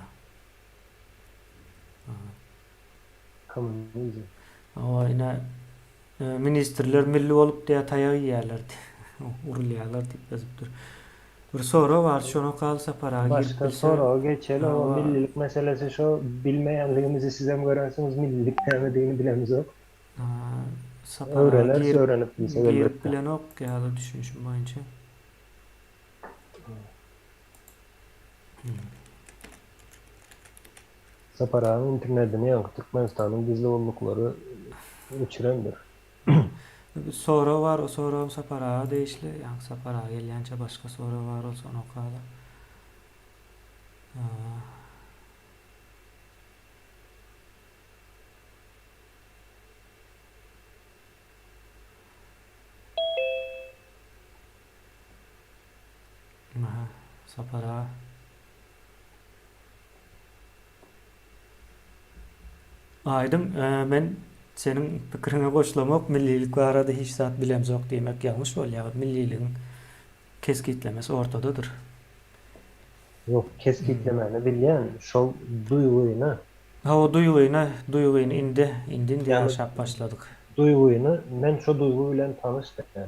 Kommunizm. Hawa, ine ministrler milli bolup diýä taýak iýýärler urulýarlar diýip ýazypdyr. Bir sorag bar, şony okaly Sapar aga girip Başga bilse. soraga geçeli, o Hawa. millilik meselesi şo bilmeýänligimizi sizem görensiňiz millilik nämedigini bilemizok. Sapar aga Öwreneris girip öwrenip bilsek girip elbetde. bilenok ýaly düşünişim boýunça. Sapar agaň internedini ýaňky Türkmenistanyň gizli gulluklary öçürendir. Bir sorag bar, o soragym Sapar aga degişli. Ýaňky Sapar aga gelýänçä başga sorag bar bolsa ony okaly. Aha, Sapar aga. Aýdyň, men seniň pikiriňe goşulamok, millilik barada hiç zat bilemzok diýmek ýalňyş bolýar. Milliligiň kesgitlemesi ortadadyr. Ýok, kesgitlemäni bilýän, şol duýgyny. Hawa, duýgyny, duýgyny indi, indi-indi ýaşap başladyk. Duýgyny, men şo duýgy bilen tanyş däl.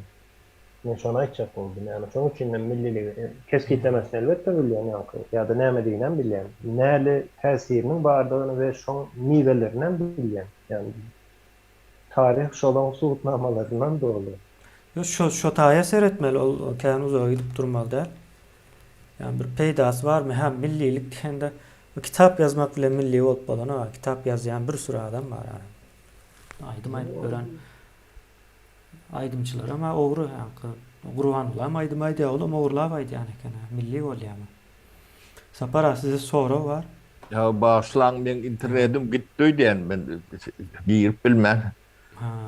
Men şony aýtjak boldum. Ýagny şonuň üçinem milliligi kesgitlemesini elbetde bilýän ýaňky ýa-da nämediginem bilýän. Näli täsiriniň bardygyny we şoň miwelerinem bilýän. Ýagny taryh şolaň subutnamalaryndan doly. Ýok şo şo taýa seretmeli ol kän uzaga gidip durmaly däl. Ýagny bir peýdasy barmy hä millilik diýende kitap ýazmak bilen milli bolup bolanok kitap ýazýan bir süri adam bar. Aýdym aýdyp ýören Aýdymçylaram-a ogry, ýaňky Gurbangulam aýdym aýdýar, olam ogurlap aýdýan eken-ä, milli bolýamy? Sapar aga sizde sorag bar. Ýa bagyşlaň meň internetim gitdi öýdýän men girip bilmän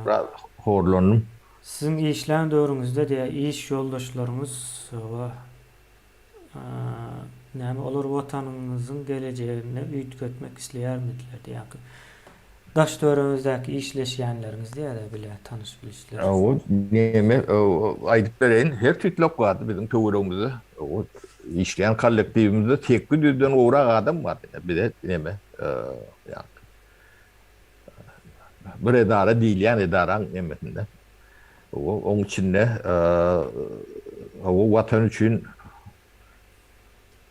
biraz horlandym. Siziň işlän döwrüňizde diýä iş ýoldaşlaryňyz we näme olar watanyňyzyň gelejegini üýtgetmek isleýärmidiler diýýär. Daş töweregiňizdäki işleşýänleriňiz diýýär bile tanyş bilişler. O neme aýdyp bereýin her tüýtlek bardy biziň töweregimizde o işleýän kollektiwimizde 800-den gowrak adam bardy bize neme ýa bir edara diýilýän edaraň nemesinde. Oň içinde hawa watan üçin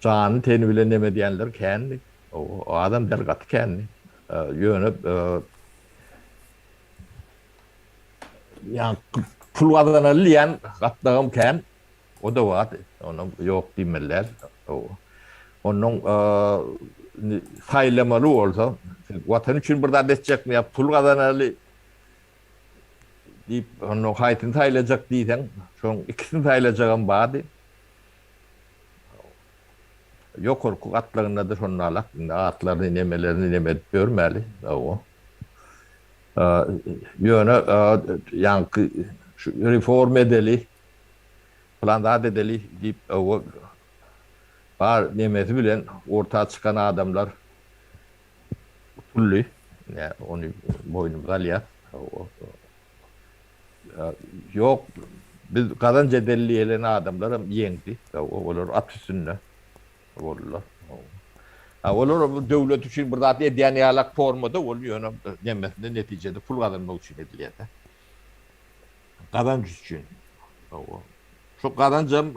jany teni bilen neme edýänler kändi. O adam däl gaty kändi. Ýöne ýa pul gazanaly diýen gatlagam kän. O-da bar, onam ýok diýmeli däl. Onnoň indi saýlamaly bolsa, Watan üçin bir zat etjekmi ýa pul gazanaly diýip, onnoň haýsyny saýlajak diýseň, şoň ikisini saýlajagam bardy. Ýokarky gatlagynda-da şonda-lak, indi atlaryny, nemelerini neme edip ýörmäli. Hawa. Ýöne ýaňky şu reforma edeli, Pylan zat edeli diýip oba bar nemesi bilen orta çykan adamlar utuldy. Ine ony boýnumyza alýas. Ýok, biz gazanç edeli diýlen adamlaram ýeňdi. Olar at üstünde boldular. Olar bu döwlet üçin bir zat edýän ýalak formada ol ýöne nemesinde netijede pul gazanmak üçin edilýär-de. Gazanç üçin. Hawa. Şu gazanjam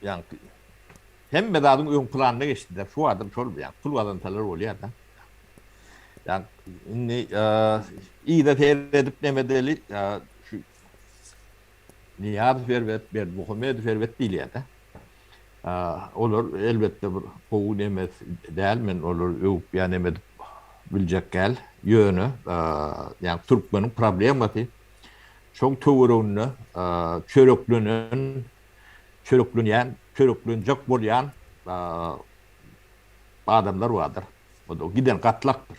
ýaňky hemme zadyň öň planyna geçdi-de. Şu adam şol ýa pul gazansalar bolýar-da. Ýa indi yza seredip neme edeli şu Nyýazow erbet, Berdimuhamedow erbet diýilýär-de. Olar elbetde bir gowy neme däl, men olary öwüp ýa neme edip. biljek däl. Ýöne, ýagny türkmeniň problemasy şoň töwereginde çöreklenen, çöreklenýän, çöreklenjek bolýan adamlar bardyr. O-da giden gatlakdyr.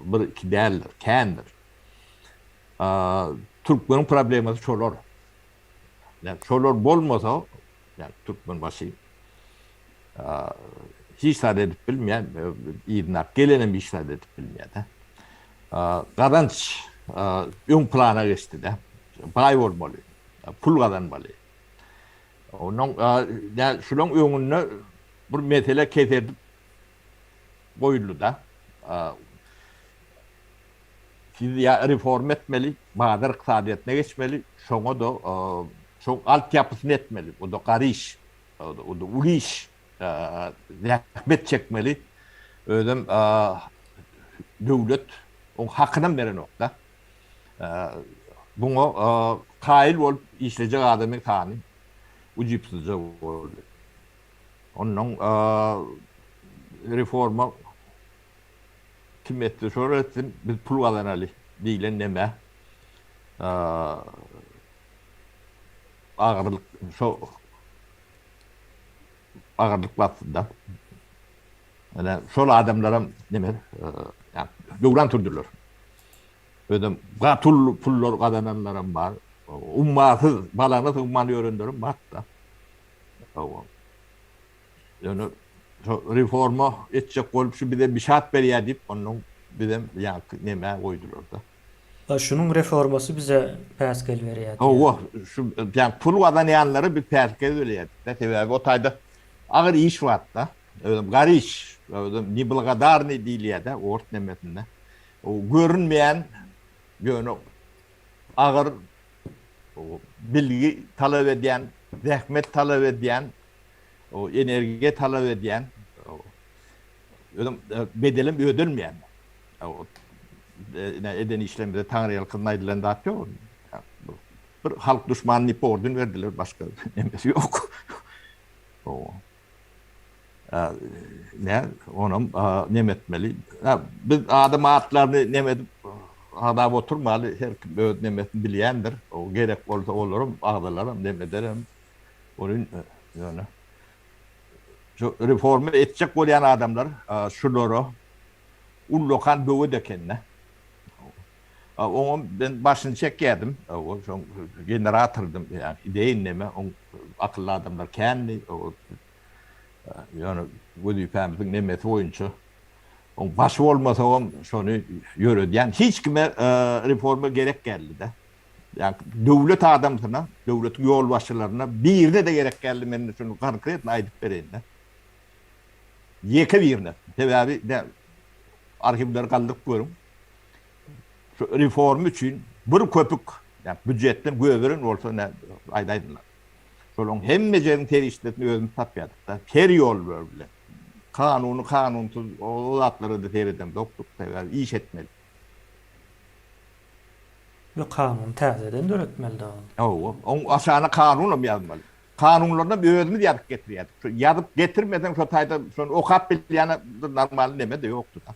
Bir-iki däldir, kändir. Türkmeniň problemasy şolar. Ýagny şolar bolmasa, ýagny Türkmenbaşy hiç zat edip bilmeýär, yzyna gelenem hiç zat edip bilmeýär-de. Gazanç öň plana geçdi-de. Baý bolmaly, pul gazanmaly. Onuň şulaň öňünde bir mesele keserdip goýuldy-da. Siz ýa reforma etmeli, bazar ykdysadyýetine geçmeli, şoňa-da şoň altyapysyny etmeli. O-da gar iş, o-da uly iş. Zähmet çekmeli. Özem döwlet oň hakynam berenok-da. Buňa kaýyl bolup işlejek adamyň sany ujypsyzja boldy. Onnoň reforma Kim etse şol etsin, biz pul gazanaly diýlen neme agyrlyk şo agyrlyk basdy-da. Ine şol adamlaram neme döwran sürdüler. Özem gaty uly pullar gazananlaram bar. Ummasyz, balana sygman ýörenlerem bar-da. Ýöne şo reforma etjek bolup şu bize bişat berýär diýip onnoň bizem ýaňky nemä goýdularda. A şunuň reformasy bize päsgel berýär diýýär. Hawa, şu ýaňky pul gazanýanlara biz päsgel berýärdik-de, sebäbi o taýda agyr iş bar-da. Özem gar iş, özem neblagodarnyý diýilýär-de ors nemesinde. O görünmeýän ýöne agyr bilgi talap edýän, zähmet talap edýän O energiýa talap edýän, özem bedelem ödelmeýän. Ine eden işlerimize taňryýalkasyn aýdylan zat ýok. Bir halk duşmany diýip orden berdiler, başga nemesi ýok. Ne, onam neme etmeli. Biz adam atlaryny neme edip agzap oturmaly, her kim öz nemesini bilýändir. O gerek bolsa olaram agzalaram neme ederem. Ony ýöne şu reforma etjek bolýan adamlar şulara ullakan böwet ekende. Oňam ben başyny çekýärdim. Şoň generatordym, ýa ideýin neme, oň akylly adamlar kändi. Ýöne wezipämiziň nemesi boýunça oň başy bolmasagam şony ýöredýän hiç kime reforma gerek geldi-de. Ýa döwlet adamsyna, döwletiň ýolbaşçylaryna birine-de gerek däldi, men şuny konkretno aýdyp bereýin-de. Ýeke birine. Sebäbi ine arhiwleri galdyryp görüň. Şu reforma üçin bir köpük, ýa býujetden göberen bolsa ine aýdaýsynlar. Şolaryň hemmejegiň serişdesini özümiz tapýardyk-da, her ýol bilen. Kanuny, kanunsyz o zatlara-da seredemzokdyk, sebäbi iş etmeli. Ýok kanuny täzeden döretmeli dagy. Hawa, oň aşagyna kanunam ýazmaly. Kanunlarynam özümiz ýazyp getirýärdik. Şo ýazyp getirmeseň şo taýda şony okap bilýän bir normalny neme-de ýokdy-da.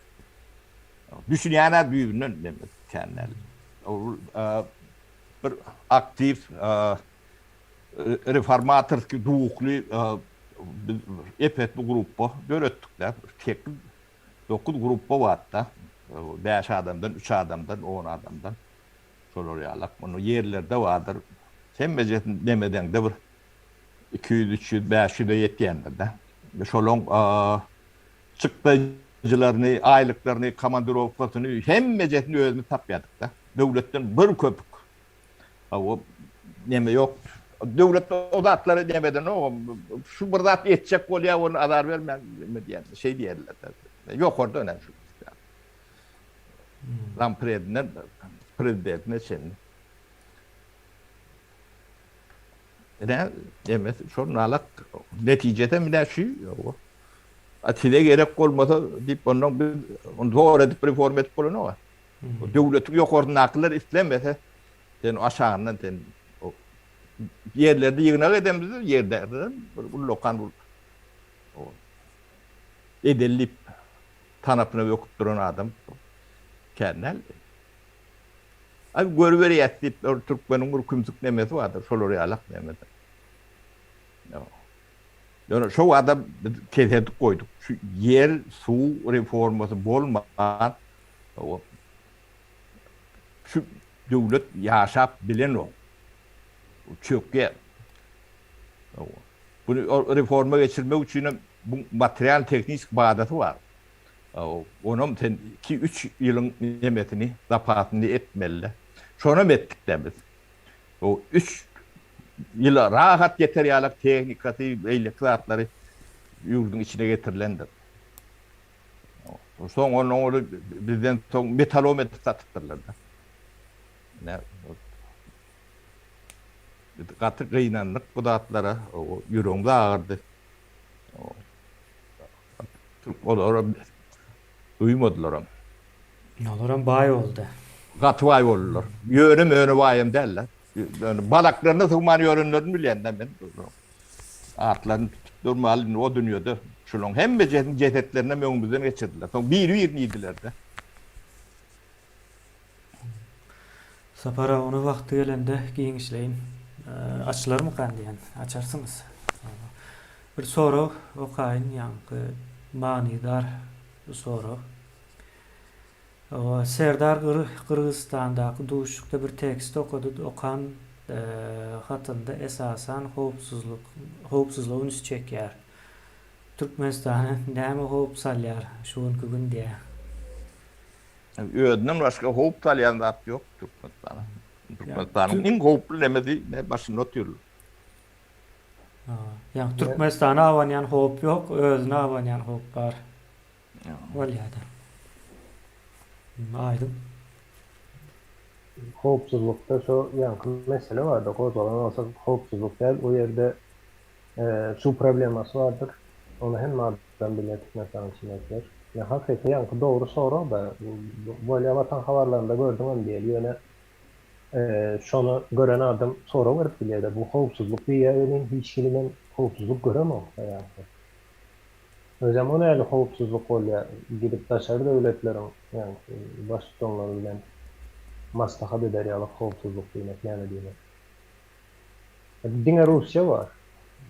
Düşünýän-ä düýbünden neme kän däl. Ol bir aktiw reformatorskiý duhly biz ep-esli gruppa döretdik-de. Sekiz 9 gruppa barda, 5 adamdan, 3 adamdan, 10 adamdan şolar ýalak. Onda ýerlerde bardyr. Hemmejesini nemedeňde bir 200, 300, 500-e ýetýändir-de. Şolaň çykdajylaryny, aýlyklaryny, komandirowkasyny hemmejesini özümiz tapýardyk-da. Döwletden bir köpük Hawa, neme ýok. Döwlet o zatlary neme edenok. Şu bir zat etjek bolýar, ony azar bermäň neme diýen, şeý diýerler. Ýokarda önem şu. Zampredinden prezidentine çenli. Ine, neme, şol nalak netijesi mine şu. A size gerek bolmasa diýip ondan biz ony zor edip reforma edip bolanok. Döwletiň ýokarsyndakylar islemese, sen aşagyndan sen ýerlerde ýygnak edemizde ýerlerde bir ullakan bir edeli diýip tanapyna böküp duran adam. Kän däldi. Aý görüberýäs diýip bir türkmeniň bir kümsük nemesi bardyr, şolar ýalak nemede. Ýöne şo wada biz kesedip goýduk. Şu ýer, suw reformasy bolman, şu döwlet ýaşap bilenok. Çökýär. Bunu reforma geçirmek üçin hem bu material tehnik bazasy bar. Onam sen 2-3 ýylyň nemesini, zapasyny etmeli. Şonam etdik-de biz. O 3 ýyla rahat ýeter ýalak tehnikasy, beýleki zatlary ýurduň içine getirilendir. Soň ondan ony bizden soň metalom edip satypdyrlar-da. Biz gaty gynandyk bu zatlara, ýüregimiz agyrdy. Olaram duýmadylaram. Olaram baý boldy. Gaty baý boldular. Ýöne möne baýam däl-de. Ýöne balaklaryna sygman ýörenlerini bilýän-dä men. Atlaryny tutup durmaly indi o dünýede. Şularyň hemmejesiniň jesetlerinem öňümizden geçirdiler. Soň biri-birini iýdiler-de. Sapar aga ony wagty gelende giňişleýin açylarmykan diýen. Açarsyňyz. Bir sorag okaýyn ýaňky manydar sorag. Serdar Gyrgyzystandaky duşuşykda bir tekst okady, okan hatynda esasan howpsuzlyk howpsuzlyga üns çekýär. Türkmenistana näme howp salýar şu günki gün diýýär. Özünden başga howp salýan zat ýok Türkmenistana. Türkmenistanyň iň howply nemesi ne başynda otyrlar. Ýa Türkmenistana abanýan howp ýok, özüne abanýan howp bar. Bolýar-da. Aýdyň. Howpsuzlykda şo ýaňky mesele bardy, gozgalan bolsa howpsuzlyk däl, o ýerde suw problemasy bardyr. Ony hemme adam bilýär Türkmenistanyň içindäkiler. Ýa hakyky ýaňky dogry sorag-da, bolýa Watan habarlarynda gördüňem diýeli, ýöne şony gören adam sorag berip bilýär-de, bu howpsuzlyk diýýär welin hiç hili men howpsuzlyk göremok-da ýaňky. Özem o näli howpsuzlyk bolýar, gidip daşary döwletleriň ýaňky baştutanlary bilen maslahat eder ýaly howpsuzlyk diýmek näme diýmek? Diňe Russiýa bar.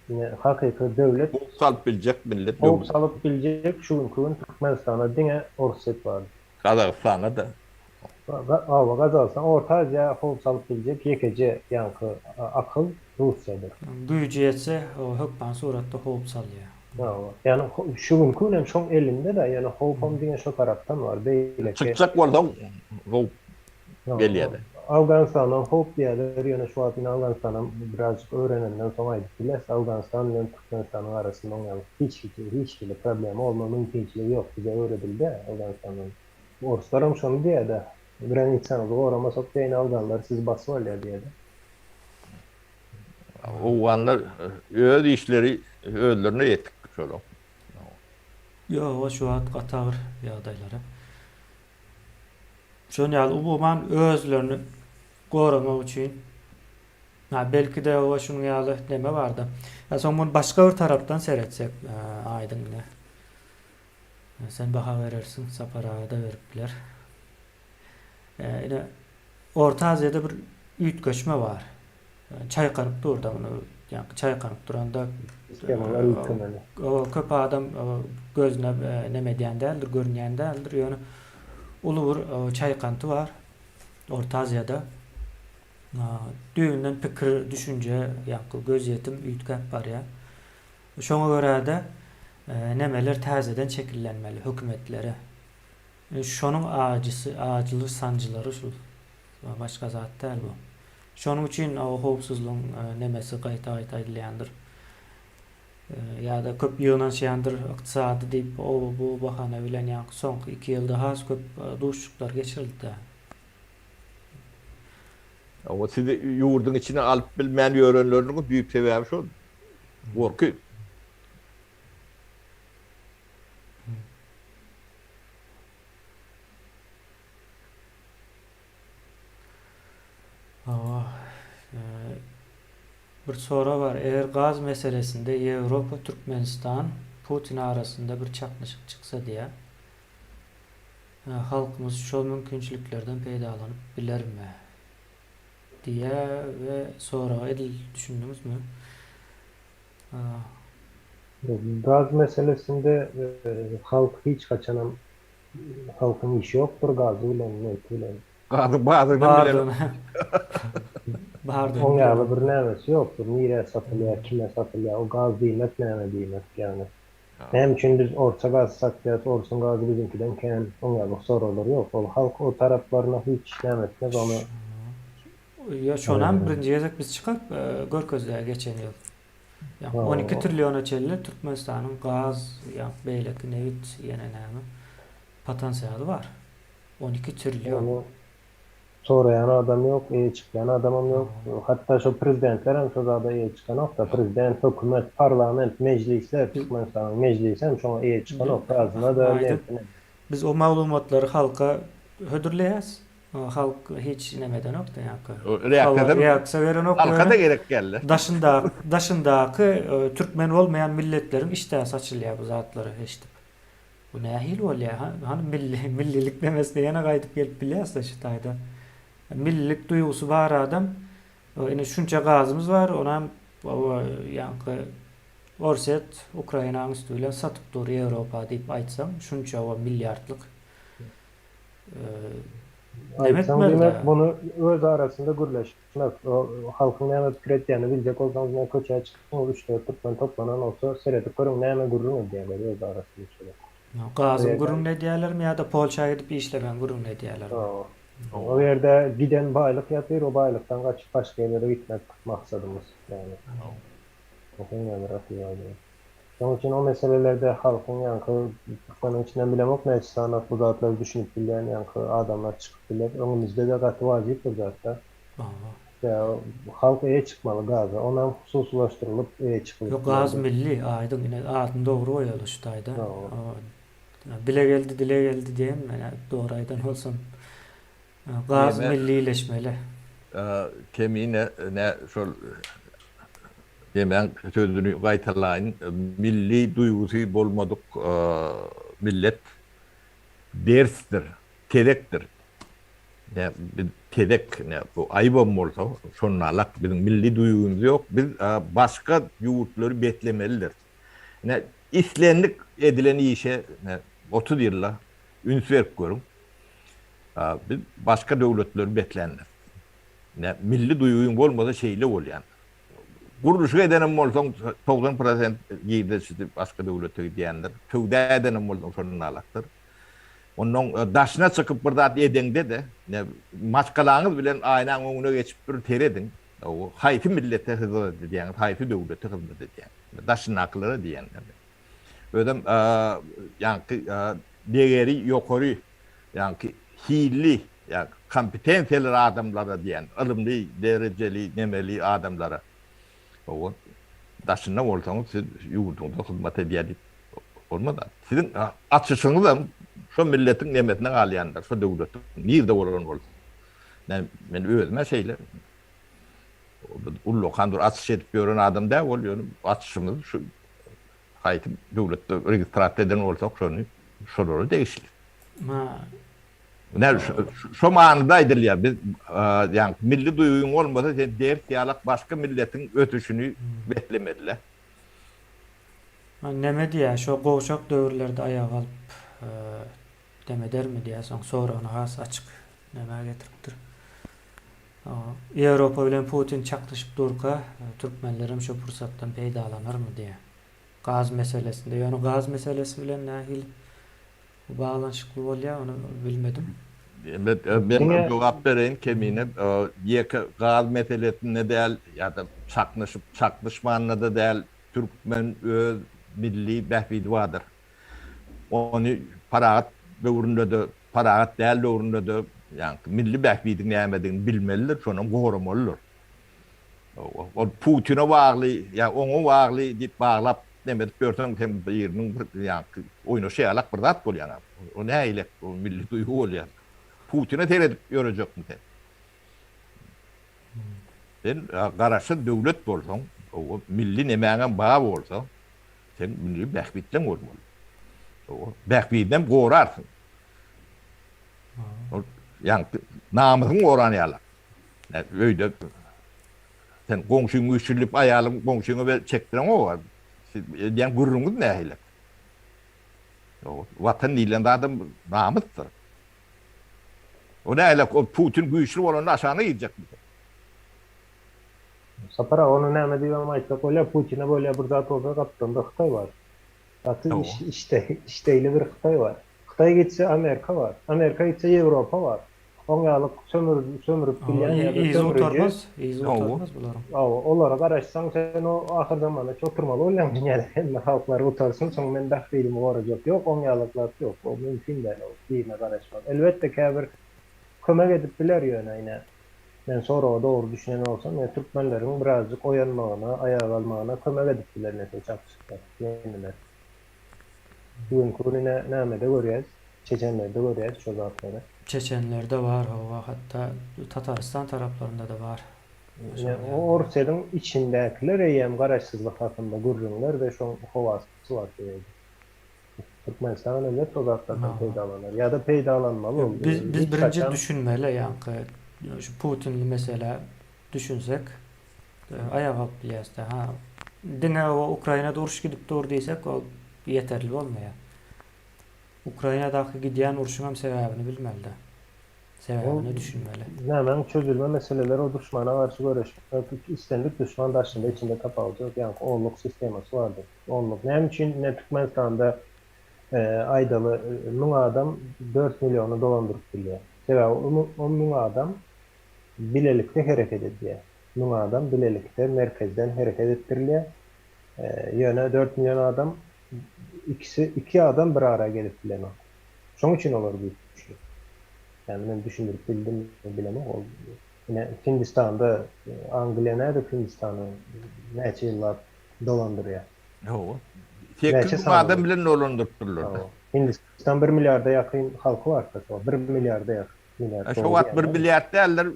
Ine hakyky döwlet. Howp salyp biljek millet döwlet. Howp salyp biljek şu günki gün Türkmenistana diňe Orsýet bar. Gazagystana-da. Hawa Gazagystan Orta Aziýa howp salyp biljek ýekeje ýaňky akyl Russiýadyr. Güýji ýetse hökman suratda howp salýar. Hawa. Ýagny şu günki gün hem şoň elinde-de ýöne howpam diňe şo tarapdan bar beýleki. Çykjak bolsaň howp gelýär-de. Owganystandan howp diýýärler, ýöne şu wagt ine Owganystanam birazjyk öwrenenden soň aýdyp bileris, Owganystan bilen Türkmenistanyň arasynda oň ýaly hiç hiç hili problema bolma mümkinçiligi ýok, bize öwredildi Owganystandan. Orslaram şony diýýär-de, granisaňyzy goramasak diýýär, owganlar sizi basyp alýar diýýär-de. Owganlar öz işleri özlerine ýetik şolaň. Ýok, şu wagt gaty agyr ýagdaýlary. Şon ýaly umuman özlerini goramak üçin ha belki-de oba şunuň ýaly neme barda. Ha soň muny başga bir tarapdan seretsek aýdyň ine. Sen baha berersiň, Sapar aga-da berip biler. Ine Orta Aziýada bir üýtgeşme bar. Çaýkanyp dur-da muny, ýa çaýkanyp duranda Sistemalar üýtgemeli. Köp adam gözüne neme edýän däldir, görünýän däldir. Ýöne uly bir çaýkanty bar Orta Aziýada. Düýbünden pikir, düşünje, ýaňky gözýetim üýtgäp barýar. Şoňa görä-de nemeler täzeden şekillenmeli, hökümetleri. Şonuň ajysy, ajyly sanjylary şu. Başga zat däl bu. Şonuň üçin o howpsuzlygyň nemesi gaýta-gaýta aýdylýandyr. Ýa-da köp ýygnanyşýandyr ykdysady diýip, o bu bahana bilen ýaňky soňky iki ýylda has köp duşuşyklar geçirildi. Hawa, sizi ýurduň içine alyp bilmän ýörenleriniň düýp sebäbi şol. Gorky. Hawa. Bir sorag bar. Eger gaz meselesinde Ýewropa Türkmenistan Putin arasynda bir çaknyşyk çyksa diýä. Halkymyz şol mümkinçiliklerden peýdalanyp bilermi? Diýýär we soraga edil düşündiňizmi? Gaz meselesinde halk hiç haçanam halkyň işi ýokdur gazy bilen nebti bilen. Gazyň bardygyny bilenok. Bardygyny Oň ýaly bir nämesi ýokdur nirä satylýar kime satylýar o gaz diýmek näme diýmek ýagny. Näme üçin biz orsa gaz satýas orsuň gazy biziňkiden kän oň ýaly soraglar ýok ol halk o taraplaryna hiç näme etmez ony. Ýa şonam birinji gezek biz çykaryp görkezdiä geçen ýyl. Ýa 12 trilliona çenli Türkmenistanyň gaz ýa beýleki nebit ýene näme potensialy bar. 12 trillion. Ony soraýan adam ýok, eýe çykýan adamam ýok. Hatda şo prezidentler hem şo zada eýe çykanok-da. Prezident, hökümet, parlament, mejlisler, Türkmenistanyň mejlisi hem şoňa eýe çykanok, gazyna-da, nebtine. Biz o maglumatlary halka hödürleýäs. Halk hiç neme edenok-da ýaňky. Reaksiýa berenok. Halka-da gerek däldi. Daşyndaky, daşyndaky türkmen bolmaýan milletleriň işdäsi açylýar bu zatlary eşidip. Bu nähili bolýar? Hany milli, millilik nemesine ýene gaýdyp gelip bilýäs-de şu taýda. Millilik duýgusy bar adam, ine şunça gazymyz bar, onam ýaňky Orsýet Ukrainanyň üsti bilen satyp dur Ýewropa diýip aýtsaň, şunça milliardlyk Aýtsaň diýmek, muny öz arasynda gürleşmek, halkyň näme pikir etýänini biljek bolsaňyz ine köçä çykyň, üç-dört türkmen toplanan bolsa seredip görüň näme gürrüň edýärler öz arasynda şolar. Gazyň gürrüňini edýärlermi ýa-da Polşa gidip işlemegiň gürrüňini edýärlermi? O ýerde giden baýlyk ýatyr, o baýlykdan gaçyp başga ýerlere gitmek maksadymyz ýagny. Şonuň üçin o meselelerde halkyň ýaňky türkmeniň içinden bilemok näçe sany bu zatlary düşünip bilýän ýaňky adamlar çykyp biler. Öňümizde-de gaty wajyp bir zatda. Sebäbi halk eýe çykmaly gaza. Onam hususylaşdyrylyp eýe çykylyp Ýok gaz milli aýdyň ine adyny dogry goýaly şu taýda. Bile geldi dile geldi diýen men dogry aýdan bolsam. Gaz millileşmeli. Kemine ne şol Demäň sözüni gaýtalaýyn, milli duýgusy bolmadyk millet dersdir, tezekdir. Nä biz tezek, nä bu aýybam bolsa şonalak biziň milli duýgymyz ýok. Biz başga ýurtlary beslemelidiris. Ine islendik edilen işe 30 ýylda üns berip görüň. Biz başga döwletleri besländiris. Ine milli duýgyň bolmasa şeýle bolýan. Gurluşyk edenem bolsaň 90 prosent girdejisi başga döwlete gidýändir. Söwda edenem bolsaň şondan alakdyr. Ondan daşyna çykyp bir zat edeňde-de, ine maşgalaňyz bilen aýnaň öňüne geçip bir serediň. Haýsy millete hyzmat edýäňiz, haýsy döwlete hyzmat edýäňiz. Daşyndakylara diýýän. Özem ýaňky degeri ýokary, ýaňky hilli, ýa kompetensiýaly adamlara diýýän, ylymly, derejeli, nemeli adamlara. Hawa, daşynda bolsaňyz siz ýurduňyza hyzmat edýär diýip bolmaz. Siziň açyşyňyzam şo milletiň nemesine galýandyr, şo döwletiň, nirde bolan bolsa. Men özüm-ä şeýle. Ullakan bir açyş edip ýören adam däl ol, ýöne açyşymyz şu haýsy döwletde registrasiýa eden bolsak şony şolara degişli. Näme şo manyda aýdylýar. Biz ýagny milli duýgyň bolmasa sen ders ýalak başga milletiň ösüşini beslemeliler. Neme diýýär, şo gowşak döwürlerde aýaga galyp dem edermi diýýär, soň soragyny has açyk nämä getiripdir. Ýewropa bilen Putin çaknyşyp durka, türkmenlerem şo pursatdan peýdalanarmy diýýär. Gaz meselesinde. Ýöne gaz meselesi bilen nähili baglanyşykly bolýar, ony bilmedim. Men jogap bereýin Kemine. Ýeke gaz meselesinde däl ýa-da çaknyşyp çaknyşmanda-da däl, türkmen öz milli bähbidi bardyr. Ony parahat döwründe-de, parahat däl döwründe-de ýaňky milli bähbidiň nämedigini bilmelidir, şonam goramalydyr. Ol Putine bagly ýa oňa bagly diýip baglap neme edip ýörseň sen biriniň bir ýaňky oýnaşy ýalak bir zat bolýar. O nähili o milli duýgy bolýar. Putine seredip ýörejekmi sen? Sen garaşsyz döwlet bolsaň, o milli nemäňem bar bolsa, sen milli bähbitleň bolmaly. Bähbidinem gorarsyň. Ol ýaňky namysyňy goran ýaly. Öýde sen goňşyňy üýşürilip aýalyň goňşyňa ber çekdireňok. Siz edýän gürrüňiňiz nähili? Watan diýlen zadam namysdyr. O nähili o Putin güýçli bolanda aşagyna girjekmi? Sapar aga ony näme diýibem aýtsak bolýar Putine bolýar bir zat bolsa gapdalda Hytaý bar. Gaty işdeýli bir Hytaý bar. Hytaý gitse Amerika bar. Amerika gitse Ýewropa bar. Oň ýaly sömürip bilýän ýa-da sömüriji. Yzy gutarmaz, yzy gutarmaz bularyň. Hawa, olara garaşsaň sen o ahyrzamana çy oturmaly bolýaň dünýäde hemme halklar gutarsyn soň men bähbidimi gorajak. Ýok oň ýaly zat ýok. O mümkin däl o birine garaşmak. Elbetde käbir kömek edip biler ýöne ine men soraga dogry düşünen bolsam ýa türkmenleriň birazjyk oýanmagyna, aýaga galmagyna kömek edip biler mesel çaknyşyklar, ýeňilmek. Bu günki gün ine nämede görýäs, çeçenlerde görýäs şo zatlary. Çeçenlerde bar hawa hatda Tatarystan taraplarynda-da bar. Ine Orsýetiň içindäkiler eýýäm garaşsyzlyk hakynda gürrüňler we şoň howasy bar şu ýerde. Türkmenistan elbetde o zatlardan peýdalanar ýa-da peýdalanmaly ol. Biz biz birinji düşünmeli ýaňky şu Putinli meselä düşünsek aýaga galyp bilýäsde ha diňe o Ukrainada uruş gidip dur diýsek ol ýeterli bolmaýar. Ukrainadaky gidýän urşuň hem sebäbini bilmelide. Sebäbine düşünmeli. Nämäň çözülme meseleleri o duşmana garşy göreşmek islendik duşman daşynda içinde tapawudy ýok ýaňky onluk sistemasy bardyr. Onluk näme üçin ine Türkmenistanda aýdaly müň adam dört milliony dolandyryp bilýär. Sebäbi o müň adam bilelikde hereket edýär. Müň adam bilelikde merkezden hereket etdirilýär. Ýöne 4 million adam ikisi iki adam bir ara gelip bilenok. Şoň üçin olar güýçli. Ýani men düşündirip bildim bilemok ol. Ine Hindistanda Angliýa nädip Hindistany näçe ýyllap dolandyrýar? Hawa. 8 müň adam bilen dolandyrypdyrlar. Hindistan 1 milliarda ýakyn halky bar şo. 1 milliarda ýakyn. Milliard. Şo wagt 1 milliard däldir.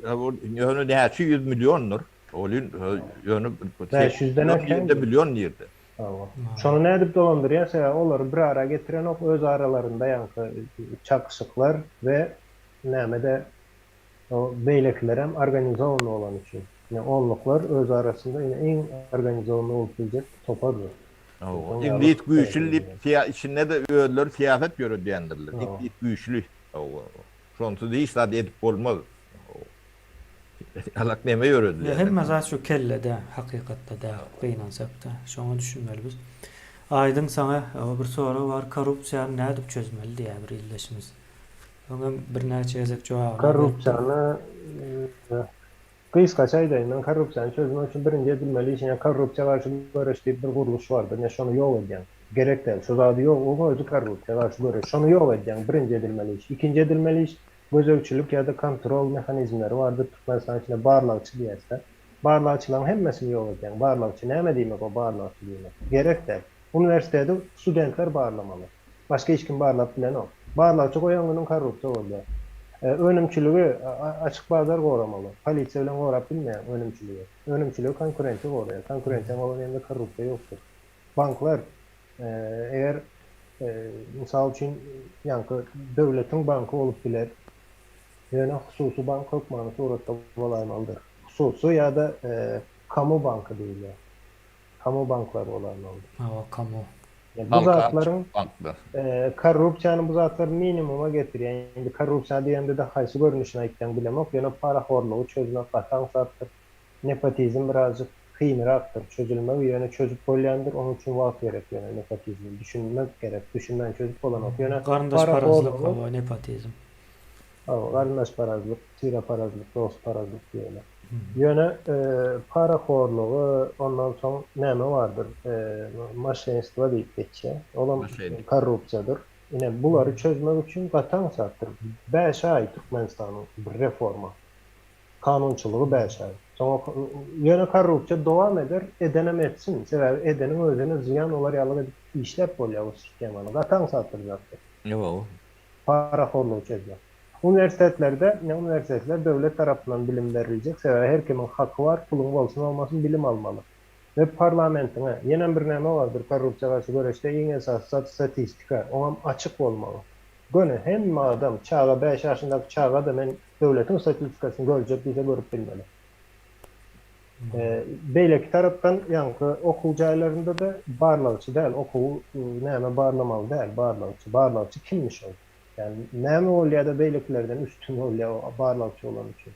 Ýöne näçe ýüz milliondyr. Ol ýöne 500-den näçe million diýirdi. Hawa. Şony nädip dolandyrýar? Sebäbi olary bir ara getirenok, öz aralarynda ýaňky çakyşyklar we nämede o beýlekilerem organizowany bolany üçin. Ine onluklar öz arasynda ine iň organizowany bolup biljek topardyr. Hawa. Iňlis güýçli diýip, içinde-de özleri syýasat ýöredýändirler. Iňlis güýçli. Hawa. Şonsuz hiç zat edip bolmaz. Alak neme ýöredilýär. Hemme zat şu kellede hakykatda däl gynansakda şoňa düşünmeli biz. Aýdyň saňa bir sorag bar korrupsiýany nädip çözmeli diýýär bir ildeşimiz. Öňem birnäçe gezek jogabyny beripdim. Korrupsiýany gysgaça aýdaýyn men korrupsiýany çözmek üçin birinji edilmeli iş ine korrupsiýa garşy göreş diýip bir gurluş bardyr ine şony ýok edýäň. Gerek däl şo zady ýok oň özi korrupsiýa garşy göreş şony ýok edýäň birinji edilmeli iş. Ikinji edilmeli iş Gözegçilik ýa-da kontrol mehanizmleri bardyr Türkmenistanyň içinde barlagçy diýerse. Barlagçylaryň hemmesini ýok edýäň. Barlagçy näme diýmek o barlagçy diýmek. Gerek däl. Uniwersiteti studentler barlamaly. Başga hiç kim barlap bilenok. Barlagçy goýan günüň korrupsiýa bolýar. Önümçiligi açyk bazar goramaly. Polisiýa bilen gorap bilmeýäň önümçiligi. Önümçiligi konkurensiýa goraýar. Konkurensiýaň bolan ýerinde korrupsiýa ýokdur. Banklar Eger, mysal üçin, ýaňky döwletiň banky bolup biler, ýöne hususy bank hökmany suratda bolaýmalydyr. Hususy ýa-da kamu banky diýilýär. Kamu banklary bolaýmalydyr. Hawa, kamu. Bu zatlaryň korrupsiýany bu zatlar minimuma getirýär. Indi korrupsiýa diýemde-de haýsy görnüşini aýtýaň bilemok, ýöne parahorlugy çözmek gaty aňsatdyr. Nepotizm birazjyk kynyrakdyr çözülmegi ýöne çözüp bolýandyr onuň üçin wagt gerek ýöne nepotizmi düşünmek gerek düşünmän çözüp bolanok ýöne Garyndaşparazlyk hawa nepotizm. Hawa garyndaşparazlyk tireparazlyk dostparazlyk diýeli. Ýöne parahorlugy ondan soň näme bardyr moşenstwo diýip geçýär olam korrupsiýadyr ine bulary çözmek üçin gaty aňsatdyr bäş aý Türkmenistanyň bir reforma Kanunçylygy bäş aý. Soňa ýöne korrupsiýa dowam eder, edenem etsin. Sebäbi edeniň özüne zyýan bolar ýalyk edip işläp bolýar bu sistemany. Gaty aňsat bir zatdyr. Ýow. Parahorlugy çözmek. Uniwersitetlerde, ine uniwersitetler döwlet tarapyndan bilim beriljek. Sebäbi her kimiň haky bar, puluň bolsun bolmasyn bilim almaly. We parlamentiňe, ýenem bir näme bardyr korrupsiýa garşy göreşde iň esasy zat statistika, oňam açyk bolmagy. Göni hemme adam, çaga bäş ýaşyndaky çaga-da men döwletiň statistikasyny görjek diýse görüp bilmeli. Beýleki tarapdan ýaňky okuw jaýlarynda-da barlagçy däl, okuw näme barlamaly däl, barlagçy. Barlagçy kimmiş ol? Ýagny näme bolýar-da beýlekilerden üstün bolýar o barlagçy bolany üçin?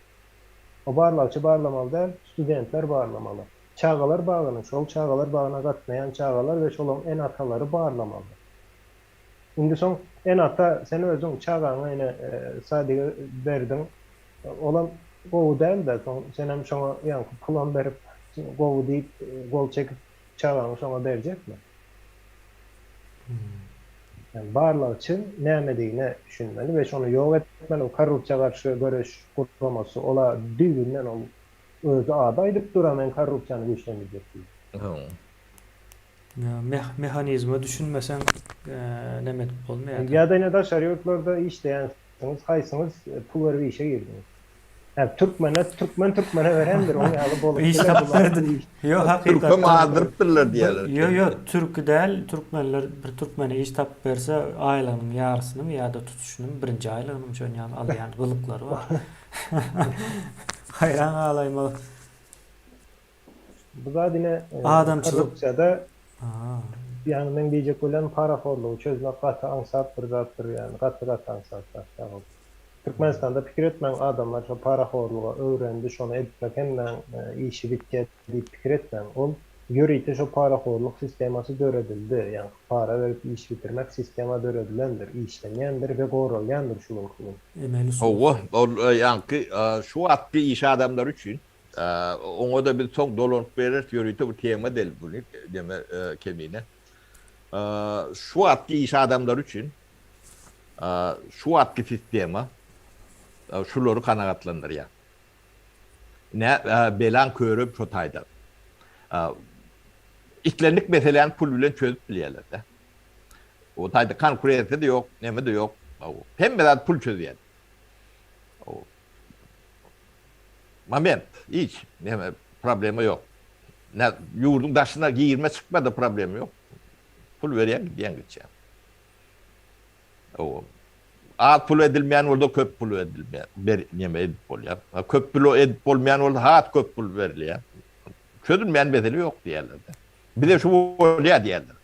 O barlagçy barlamaly däl, studentler barlamaly. Çagalar bagyny, şol çagalar bagyna gatnaýan çagalar we şolaryň ene-atalary barlamaly. Indi soň ene-ata sen özüň çagaňy ene sadige berdiň, olam gowy däl-de, soň senem şoňa ýaňky pulam berip, gowy diýip gol çekip çagaňy şoňa berjekmi? Ýagny barlagçy nämedigine düşünmeli we şony ýok etmeli. O korrupsiýa garşy göreş guramasy ola düýbünden ol özi ady aýdyp dur-a men korrupsiýany güýçlendirjek diýip. Mehanizme düşünmeseň neme edip bolmaýar. Ýa-da ine daşary ýurtlarda işleýänsiňiz, haýsyňyz pul berip işe girdiňiz? Hä türkmene türkmen türkmene berendir oň ýaly bolup Iş tapyp berdi. Ýok hakykatdan. Türkem azdyrypdyrlar diýýärler. Ýok ýok türki däl türkmenler bir türkmene iş tapyp berse aýlygynyň ýarysynymy ýa-da tutuşynymy birinji aýlygynymy şon ýaly alýan gylyklary bar. Haýran galaýmaly. Bu zat ine Adamçylyk korrupsiýada ýagny meň diýjek bolýanym parahorlugy çözmek gaty aňsat bir zatdyr ýagny gaty gaty aňsat zat sag bol. Türkmenistanda pikir etmäň adamlar şo parahorluga öwrendi şony etmek hemmäň işi bitýä diýip pikir etmäň ol ýörite şo parahorluk sistemasy döredildi ýagny para berip iş bitirmek sistema döredilendir işlenýändir we goralýandyr şu günki gün. Emeli usul. Hawa ol ýaňky şu wagtky iş adamlary üçin Oňa-da biz soň dolanyp bereris, ýörite bir tema del buny, deme Kemine. Şu wagtky iş adamlary üçin şu wagtky sistema şulary kanagatlandyrýar. Nä belaň körem şo taýda. Islendik meseläni pul bilen çözüp bilýärler-de. O taýda konkurensiýa-da ýok, neme-de ýok. Hemme zady pul çözýär. Moment, hiç neme problema ýok. Nä ýurduň daşyna girme çykma-da problema ýok. Pul berýäň gidýäň gitýäň. Owo. Az pul edilmeýän bolsa köp pul edilmeýär. Ber neme edip bolýar. Köp pul edip bolmaýan bolsa has köp pul berilýär. Çözülmeýän mesele ýok diýýärler-de. Bize şu bolýar diýýärler.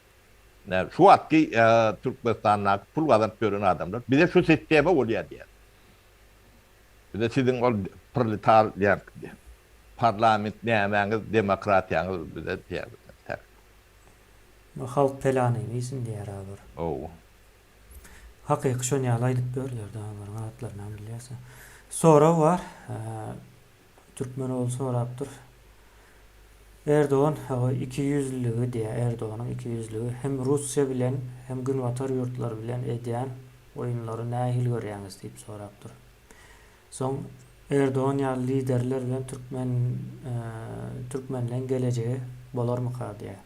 Nä şu wagtky Türkmenistandaky pul gazanyp ýören adamlar bize şu sistema bolýar diýýär. Bize siziň ol proletar ýa parlament nämäňiz demokratiýaňyz bize täk. Halk pelanyny iýsin diýýär a bir. Hawa. Hakyky şon ýaly aýdyp ýörler da olaryň atlarynam bilýäs. Sorag bar. Türkmen ogly sorapdyr. Erdogan hawa ikiýüzlüligi diýýär Erdoganyň ikiýüzlügi hem Russiýa bilen hem günbatar ýurtlary bilen edýän oýunlary nähili görýäňiz diýip sorapdyr. Soň Erdogan ýaly liderler bilen türkmen türkmenleň gelejegi bolarmyka diýýär.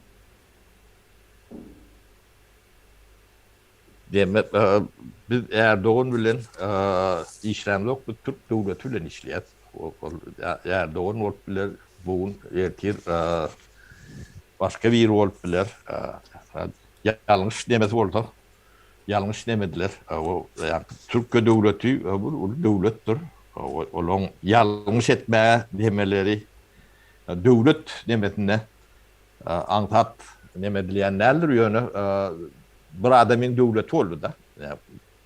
Demek, biz Erdogan bilen işlämzok, biz türk döwleti bilen işleýäs. Ol Erdogan bolup biler, bu gün, ertir başga biri bolup biler. Ýalňyş nemesi bolsa, ýalňyş nemediler. Türkiýe döwleti bu uly döwletdir. Olaň ýalňyş etmäge nemeleri döwlet nemesinde Aňsat neme edilýän däldir, ýöne bir adamyň döwleti boldy-da.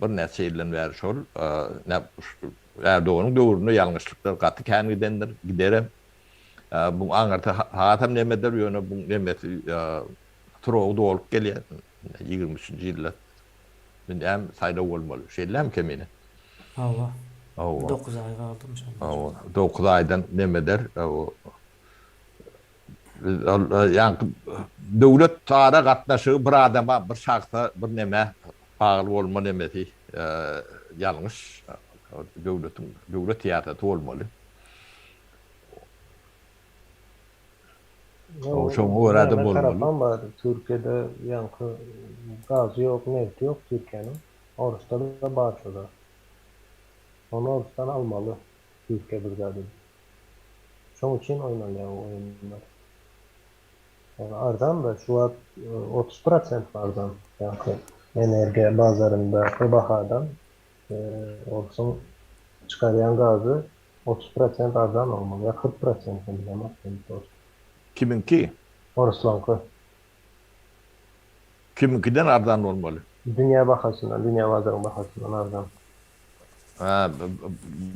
Birnäçe ýyldan bäri şol Erdoganyň döwründe ýalňyşlyklar gaty kän gidendir, giderem. Bu aňyrsy hasam nemedir, ýöne bu nemesi srogy dolup gelýär. Ýigrimi üçünji ýylda näme saýlaw bolmaly. Şeýlelämi Kemine? Hawa. Hawa. Dokuz aý galdymy şonda? Hawa. Dokuz aýdan nemeder. Ýaňky döwlet ara gatnaşygy bir adama, bir şahsa, bir nemä bagly bolma nemesi ýalňyş. Döwletiň döwlet syýasaty bolmaly. Şoňa görä-de bolmaly. Tarapam bar. Türkiýede ýaňky gazy ýok, nebti ýok Türkiýäniň. Orusda-da bar şo zat. Ony orusdan almaly Türkiýe bir zat edip. Şoň üçin oýnalýar bu oýunlar. Ýagny arzan-da şu wagt 30 prosent arzan ýaňky. Energiýa bazaryndaky bahadan orsuň çykarýan gazy 30 prosent arzan bolmaly ýa 40 prosent bilemok men dost. Kimiňki? Orslaňky. Kimiňkiden arzan bolmaly? Dünýä bahasyndan, dünýä bazaryň bahasyndan arzan. Ha,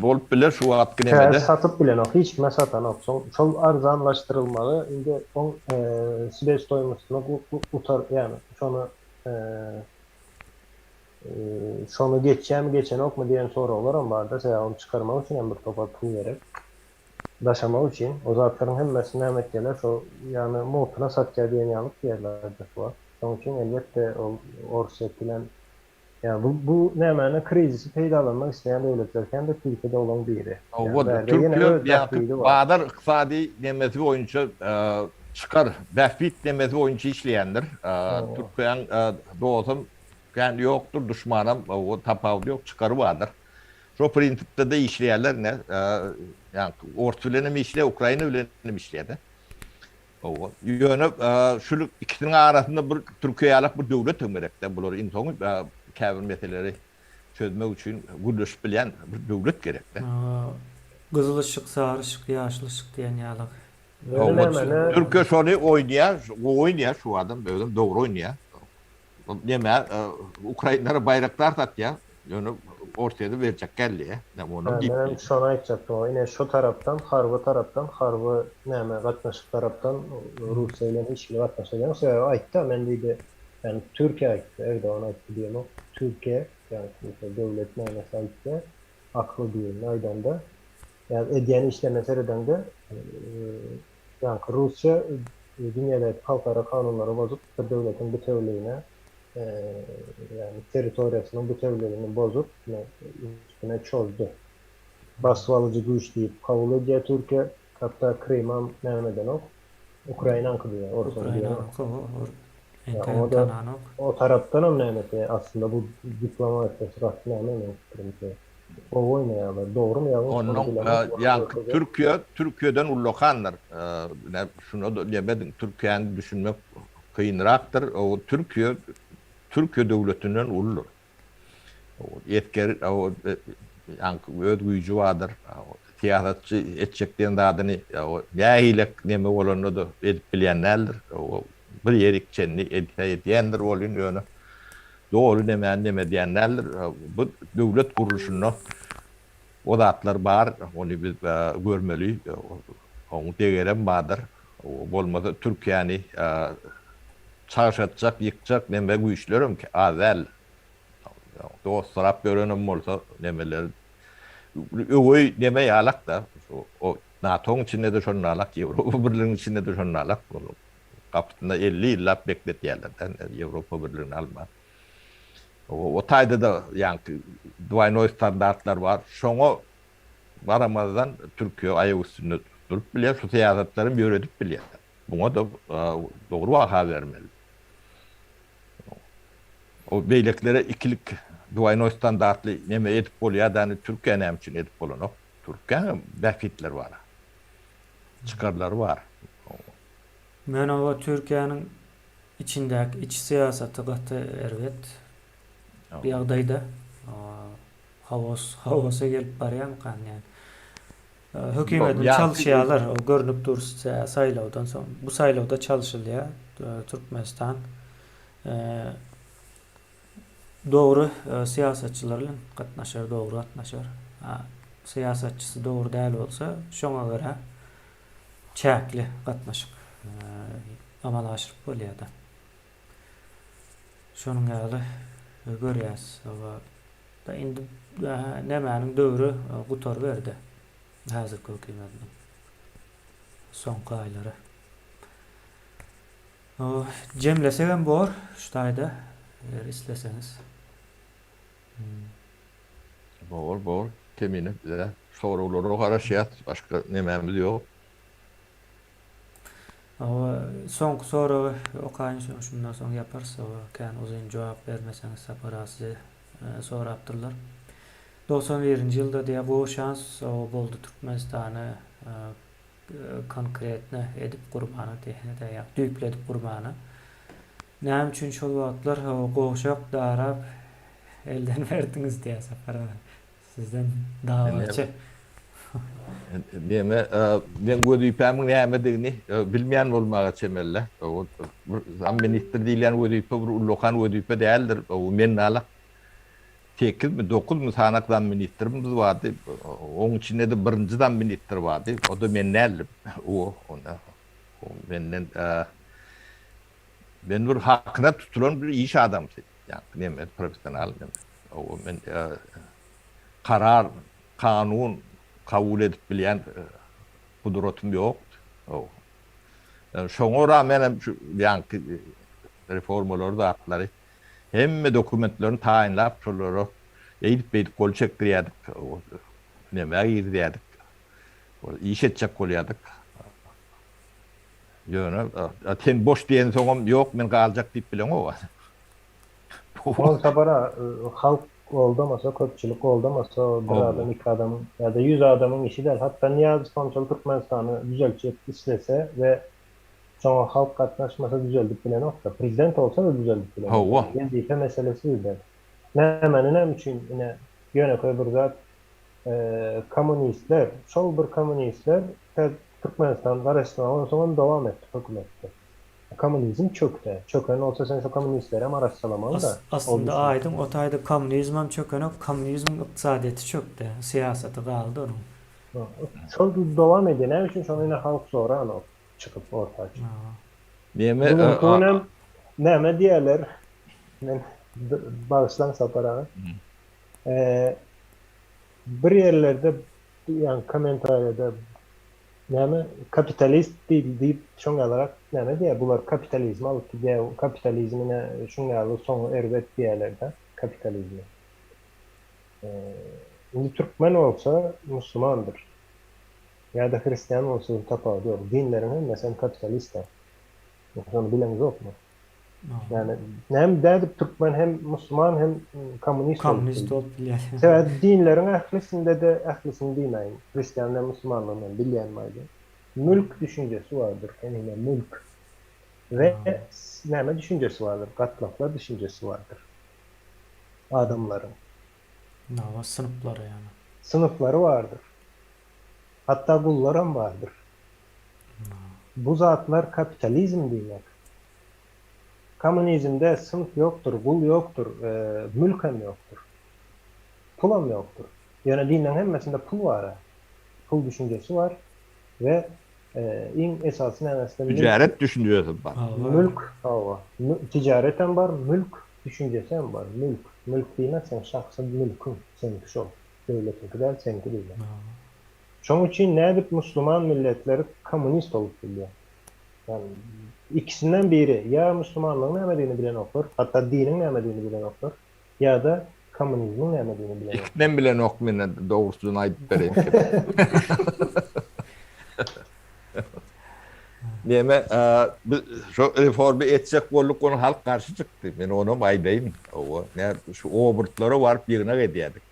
bolup biler şu wagtky Sebäbi nemede. satyp bilenok, hiç kime satanok. Soň şol arzanlaşdyrylmagy indi oň sebestoýmostuna gutar, ýagny şony şony geçýärmi, geçenokmy diýen soraglaram barda, sebäbi ony çykarmak üçin hem bir topar pul gerek. Daşamak üçin. O zatlaryň hemmesini näme etýärler, şo ýagny mugtuna satýar diýen ýalyk diýerler-de şu wagt. Şonuň üçin elbetde ol Orsýet bilen Ýa bu bu nämäni krizisi peýdalanmak isleýän döwletler kän-de Türkiýe-de olaň biri. Ýa Hawa, bärde ýene Türkiýe öz ýaňky bähbidi bar. bazar ykdysady nemesi boýunça çykar, bähbit nemesi boýunça işleýändir. Hawa. Türkiýäň dostam kän ýokdur, duşmanam tapawudy ýok, çykary bardyr. Şo prinsipde-de işleýärler ine, ýaňky ors bilenem işleýär, Ukraina bilenem işleýär-de. Hawa. Ýöne şul ikisiniň arasynda bir Türkiýe ýalak bir döwlet hem gerekdä. Bular iň soňy käbir meseleleri çözmek üçin gürleşip bilýän bir döwlet gerekdä. Gyzyl yşyk, sary yşyk, ýaşyl yşyk diýen ýalak. Ýöne näme, Türkiýe şony oýnaýar, gowy oýnaýar şu adam, özem dogry oýnaýar. Neme, Ukrainlara baýrakdar satýar, ýöne Orsýete berjek geldi. Näme onam diýip. Menem şony aýtjakdym. Ine şu tarapdan, harby tarapdan, harby näme gatnaşyk tarapdan Russiýa bilen hiç hili gatnaşyk ýok. Sebäbi aýtdy, men diýdi, ýagny Türkiýe aýtdy, Erdogan aýtdy diýemok. Türkiýe, ýagny döwlet nämesi aýtdy, akly diýende aýdanda, ýagny edýän işlerine seredeňde, Ýaňky Russiýa dünýädäki halkara kanunlary bozup, bir döwletiň bitewüligine, ýagny territoriýasynyň bitewüligini bozup, üstüne çozdy. Basybalyjy güýç diýip kabul edýär Türkiýe, hatda Krymam näme edenok, Ukrainaňky diýýär, orsuň diýenok. Oňa-da o tarapdanam näme etýär, aslynda bu diplomatiýasy gaty näme meniň pikirimçe. Gowy oýnaýarlar. Dogrymy ýalňyşmy Onnoň bilemok. ýaňky Türkiýe Türkiýeden ullakandyr. Ine şuna-da nemediň Türkiýäni düşünmek kynrakdyr. O Türkiýe Türkiýe döwletinden uludyr. Esger o ýaňky öz güýji bardyr. Syýasatçy etjek diýen zadyny nähilek neme bolanda-da edip bilýän däldir. Bir ýerik çenli etse edýändir bolýun ýöne Doly nemäni neme edýän däldir. Bu döwlet gurluşynda o zatlar bar, ony biz görmeli. Oň degerem bardyr. Bolmasa Türkiýäni çagşatjak, ýykjak neme güýçlerem az däl. Dostsyrap ýörenem bolsa nemeler öweý neme ýalak-da. O NATO-nyň içinde-de şonalak, Ýewropa Birliginiň içinde-de şonalak. Gapysynda 50 ýyllap bekletýärler-de, Ýewropa Birligini alman. O taýda-da ýaňky dwaýnoý standartlar bar. Şoňa garamazdan Türkiýe aýak üstünde durup bilýär, şu syýasatlaram ýöredip bilýär. Muňa-da dogry baha bermeli. O beýlekilere ikilik dwaýnoý standartly neme edip bolýar-da, indi Türkiýä näme üçin edip bolanok? Türkiýäniň bähbitleri bar. Çykarlary bar. Men oba Türkiýäniň içindäki iç syýasaty gaty erbet ýagdaýda. Haos, haosa gelip barýarmykan diýýän. Hökümetini çalyşýarlar, o görnüp dur saýlawdan soň. Bu saýlawda çalşylýar Türkmenistan. Dogry syýasatçylar bilen gatnaşar, dogry gatnaşar. Syýasatçysy dogry däl bolsa, şoňa görä çäkli gatnaşyk amala aşyryp bolýar-da. Şonuň ýaly görýäs. Indi nämäniň döwri gutaryberdi häzirki hökümetiniň soňky aýlary. Jemlesegem bor şu taýda eger isleseňiz. Bor bor kemine bize soraglara garaşýas başga nemämiz ýok. Hawa soňky soragy okaýyn soň şundan soň ýaparys hawa kän uzyn jogap bermeseňiz Sapar aga size sorapdyrlar. 91-nji ýylda diýýär gowy şans boldy Türkmenistany konkretno edip gurmana diýýär ýa düýpli edip gurmana. Näme üçin şol wagtlar gowşak darap elden berdiňiz diýýär Sapar aga. Sizden dawaçy. Neme, meň wezipämiň nämedigini bilmeýän bolmaga çemeli. Zamministr diýilýän wezipe bir ullakan wezipe däldir. Men nalak sekizmi, dokuzmy sanak zamministrimiz bardy. Oň içinde-de birinji zamministr bardy. O-da men däldim. O, onda menden men bir hakyna tutulan bir iş adamsy. Ýa, neme, professional neme. O men karar, kanun kabul edip bilýän gudratym ýokdy. O. Şoňa rağmen hem şu ýaňky reformalary zatlary hemme dokumentlerini taýynlap şolara eýdip-beýdip gol çekdirýärdik. Nämä girizýärdik. Iş etjek bolýardyk. Ýöne sen boş diýensoňam ýok men galjak diýip bileňok. Ol sapara halk goldamasa, köpçülik goldamasa, bir adam, iki adam ýa-da 100 adamyň işi däl. Hatda Nyýazow şonçaly Türkmenistany düzeltjek islese we şoňa halk gatnaşmasa düzeldip bilenok-da. Prezident bolsa-da düzeldip bilenok. Hawa. Wezipe meselesi däl. Nämeni näme üçin ine ýönekeý bir zat kommunistler, şol bir kommunistler Türkmenistan garaşsyzlygy alansoň hem dowam etdi hökümetde. Kommunizm çökdi. Çöken bolsa sen şo kommunistlerem arassalamaly-da. Aslynda aýdyň o taýda kommunizmem çökenok, kommunizmiň ykdysadyýeti çökdi, syýasaty galdy onuň. Şol dowam edýär. Näme üçin şony ine halk soranok çykyp orta çykyp. Neme Bu günki günem näme diýerler? Men bagyşlaň Sapar aga. Bir ýerlerde ýa kommentariýada näme kapitalist diýdi diýip şoň ýalyrak näme diýýär bular kapitalizmi alyp gidýär kapitalizm ine şuň ýaly soňy erbet diýýärler-de kapitalizmi. Indi türkmen bolsa musulmandyr ýa-da hristian bolsa tapawudy ýok dinleriň hemmesi hem kapitalist-ä. Şony bileňizokmy? Ýani näme dädip türkmen hem musulman hem kommunist bolup Kommunist bolup bilýär. Sebäbi dinleriň ählisinde-de ählisini diýmäýin, hristian bilen musulmanlygyny men bilýänim aýdýan. Mülk düşünjesi bardyr, hemine mülk. We näme düşünjesi bardyr, gatlaklar düşünjesi bardyr adamlaryň. Hawa, synplary ýani. Synplary bardyr. Hatda gullaram bardyr. Bu zatlar kapitalizm diýmek. Kommunizmde synp ýokdur, gul ýokdur, mülk hem ýokdur. Pulam ýokdur. Ýöne dinleň hemmesinde pul bar-a. Pul düşünjesi bar we iň esasy nämesi-de mülk. Tijaret düşünjesi bar. Mülk, hawa. Tijaret hem bar, mülk düşünjesi hem bar. Mülk. Mülk diýmek seň şahsy mülküň, seňki şol. Döwletiňki däl, seňki diýmek. Şoň üçin nädip musliman milletleri kommunist bolup bilýär? Ýagny ikisinden biri ýa muslimanlygyň nämedigini bilenoklar, hatda diniň nämedigini bilenoklar, ýa-da kommunizmiň nämedigini bilenoklar. Ikisinem bilenok men dogrusyny aýdyp bereýin. Neme biz şo reformy etjek bolduk ony halk garşy çykdy. Men onam aýdaýyn. Owa, şu obrtlara baryp ýygnak edýärdik.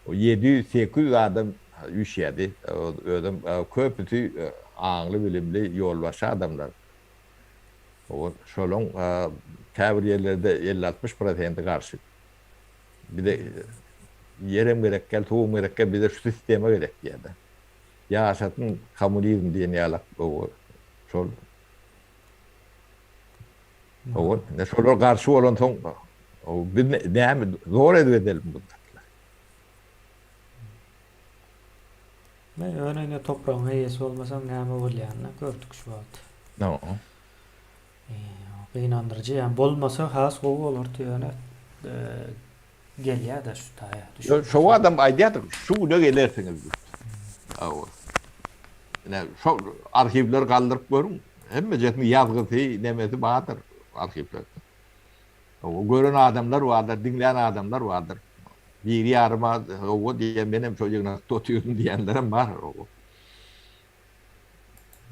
700, 800 adam üýşýärdi. Özem köpüsi aňly-bilimli ýolbaşçy adamlar. Şolaň käbir ýerlerde elli-altmyş prosenti garşy. Bize ýerem gerek däl, suwam gerek däl, bize şu sistema gerek diýýärdi. Ýaşasyn kommunizm diýen ýalak şol. Hawa, şolar garşy bolansoň, biz näme zor edip edelim bu zatlary. Men ýöne ine topragyň eýesi bolmasaň näme bolýanyny gördük şu wagt. Hawa. Gynandyryjy, ýa bolmasa has gowy bolardy ýöne Gelýär-de şu taýa. Şo wagtam aýdýardyk, şu güne gelersiňiz diýip. Hawa. Ine, şo arhiwleri galdyryp görüň. Hemmejesiniň ýazgysy, nemesi bardyr arhiwlerde. Hawa, gören adamlar bardyr, diňlän adamlar bardyr. Biri ýaryma hawa diýen, menem şo ýygnakda otyrdym diýenlerem bar. Hawa.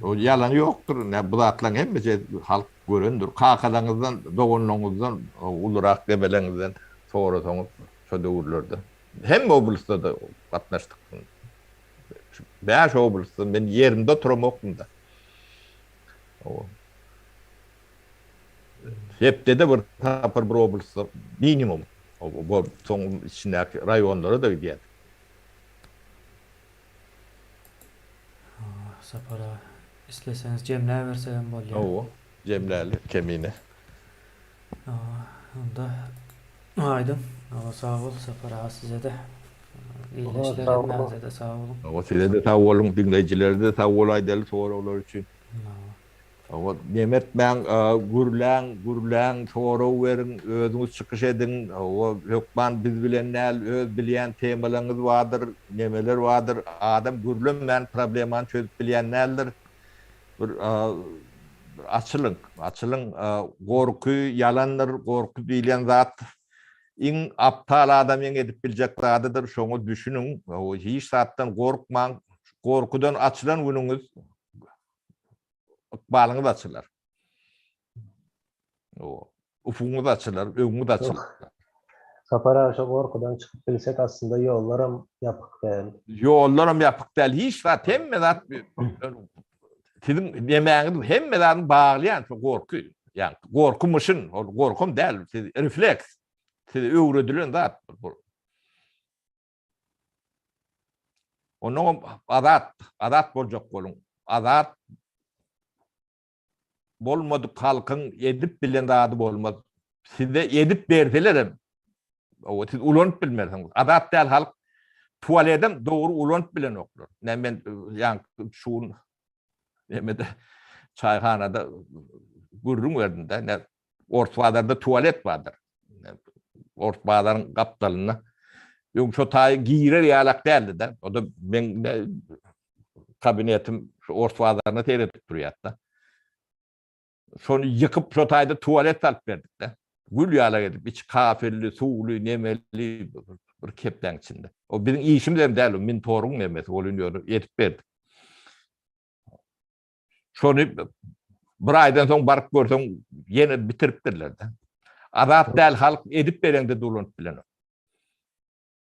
Ol ýalany ýokdur. Ine, bu zatlaryň hemmesi halk görendir. Kakalaryňyzdan, doganlaryňyzdan, ulurak nemeleňizden sorasaňyz şo döwürlerde. Hemme oblastda-da gatnaşdyk. Şu bäş oblastda men ýerimde oturamokdym-da. Hepdede bir sapar bir oblastda minimum. Bu soň içindäki raýonlara-da gidýärdik. Sapar aga, isleseňiz jemläbersegem bolýar. Hawa, jemläli Kemine. Hawa, onda aýdyň. Hawa, sag bol Sapar aga size-de. Ildeşler hemmäňize-de sag boluň. Hawa, size-de sag boluň, diňleýjilere-de sag bol aýdaly soraglar üçin. Hawa. Hawa, neme etmäň, gürläň, gürläň, sorag beriň, özüňiz çykyş ediň. Hawa, hökman biz bilen däl, öz bilýän temalaryňyz bardyr, nemeler bardyr. Adam gürlemän problemany çözüp bilýän däldir. Bir açylyň, açylyň. Gorky ýalandyr, gorky diýlen zat iň aptal adamyň edip biljek zadydyr, şoňa düşüniň. Hawa, hiç zatdan gorkmaň. Gorkudan açylan günüňiz ykbalyňyz açylar. Ufugyňyz açylar, öňüňiz açylar. Sapar aga şo gorkudan çykyp bilsek aslynda ýollaram ýapyk däl. Ýollaram ýapyk däl, hiç zat, hemme zat siziň nemäňiz hemme zadyň baglaýan şo gorky. Ýa gorky myşyn, ol gorkam däl, siz refleks. Size öwredilen zat bu. Onnoňam azat, azat boljak boluň. Azat bolmadyk halkyň edip bilen zady bolmaz. Size edip berselerem, owa siz ulanyp bilmersiňiz. Azat däl halk tualedem dogry ulanyp bilenoklar. Näme men ýaňky şu gün nemede çaýhanada gürrüň berdim-de. Ne Ors bazarda tualet bardyr. Ors bazaryň gapdalynda. Öň şo taýy girer ýalak däldi-de. O-da meň kabinetim şu ors bazaryna seredip durýardy-da. Şony ýykyp şo taýda tualet salyp berdik-de. Gül ýalak edip, içi kafelli, suwly, nemeli bir kepläň içinde. O biziň işimiz hem däl, o Mintoryň nemesi, ol ýöne edip berdik. Şony bir aýdan soň baryp görseň ýene bitiripdirler-de. Azat däl halk edip bereňde dolanyp bilenok.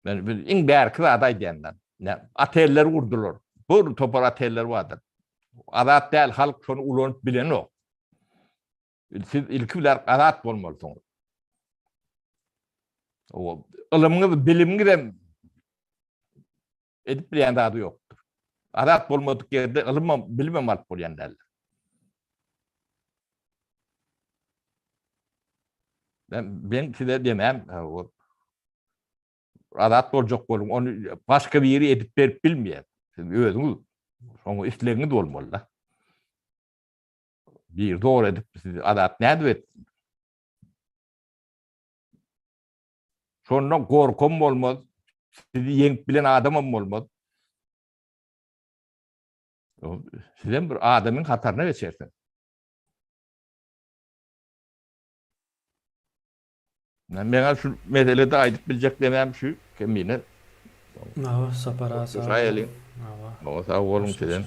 Men biz iň bärki zady aýdýan-da. Ne, oteller gurdular. Bir topar oteller bardyr. Azat däl halk şony ulanyp bilenok. Siz ilki bilen azat bolmalysyňyz. O ylymyňyz, bilimiňiz hem Edip bilýän zady ýokdur. Azat bolmadyk ýerde ylymam, bilimem alyp bolýan däldir. Ben, ben size demem, azat boljak boluň, ony başga biri edip berip bilmeýär. Siz özüňiz şoňa islegiňiz bolmaly-da. Bir zor edip sizi azat nädip etsin? Şonda gorkam bolmaz, sizi ýeňip bilen adamam bolmaz. Sizem bir adamyň hataryna geçersiňiz. Meňe şu meselede aýdyp biljek demem şu kemine. Hawa, Sapar aga sag boluň. Hawa, sag boluň sizem.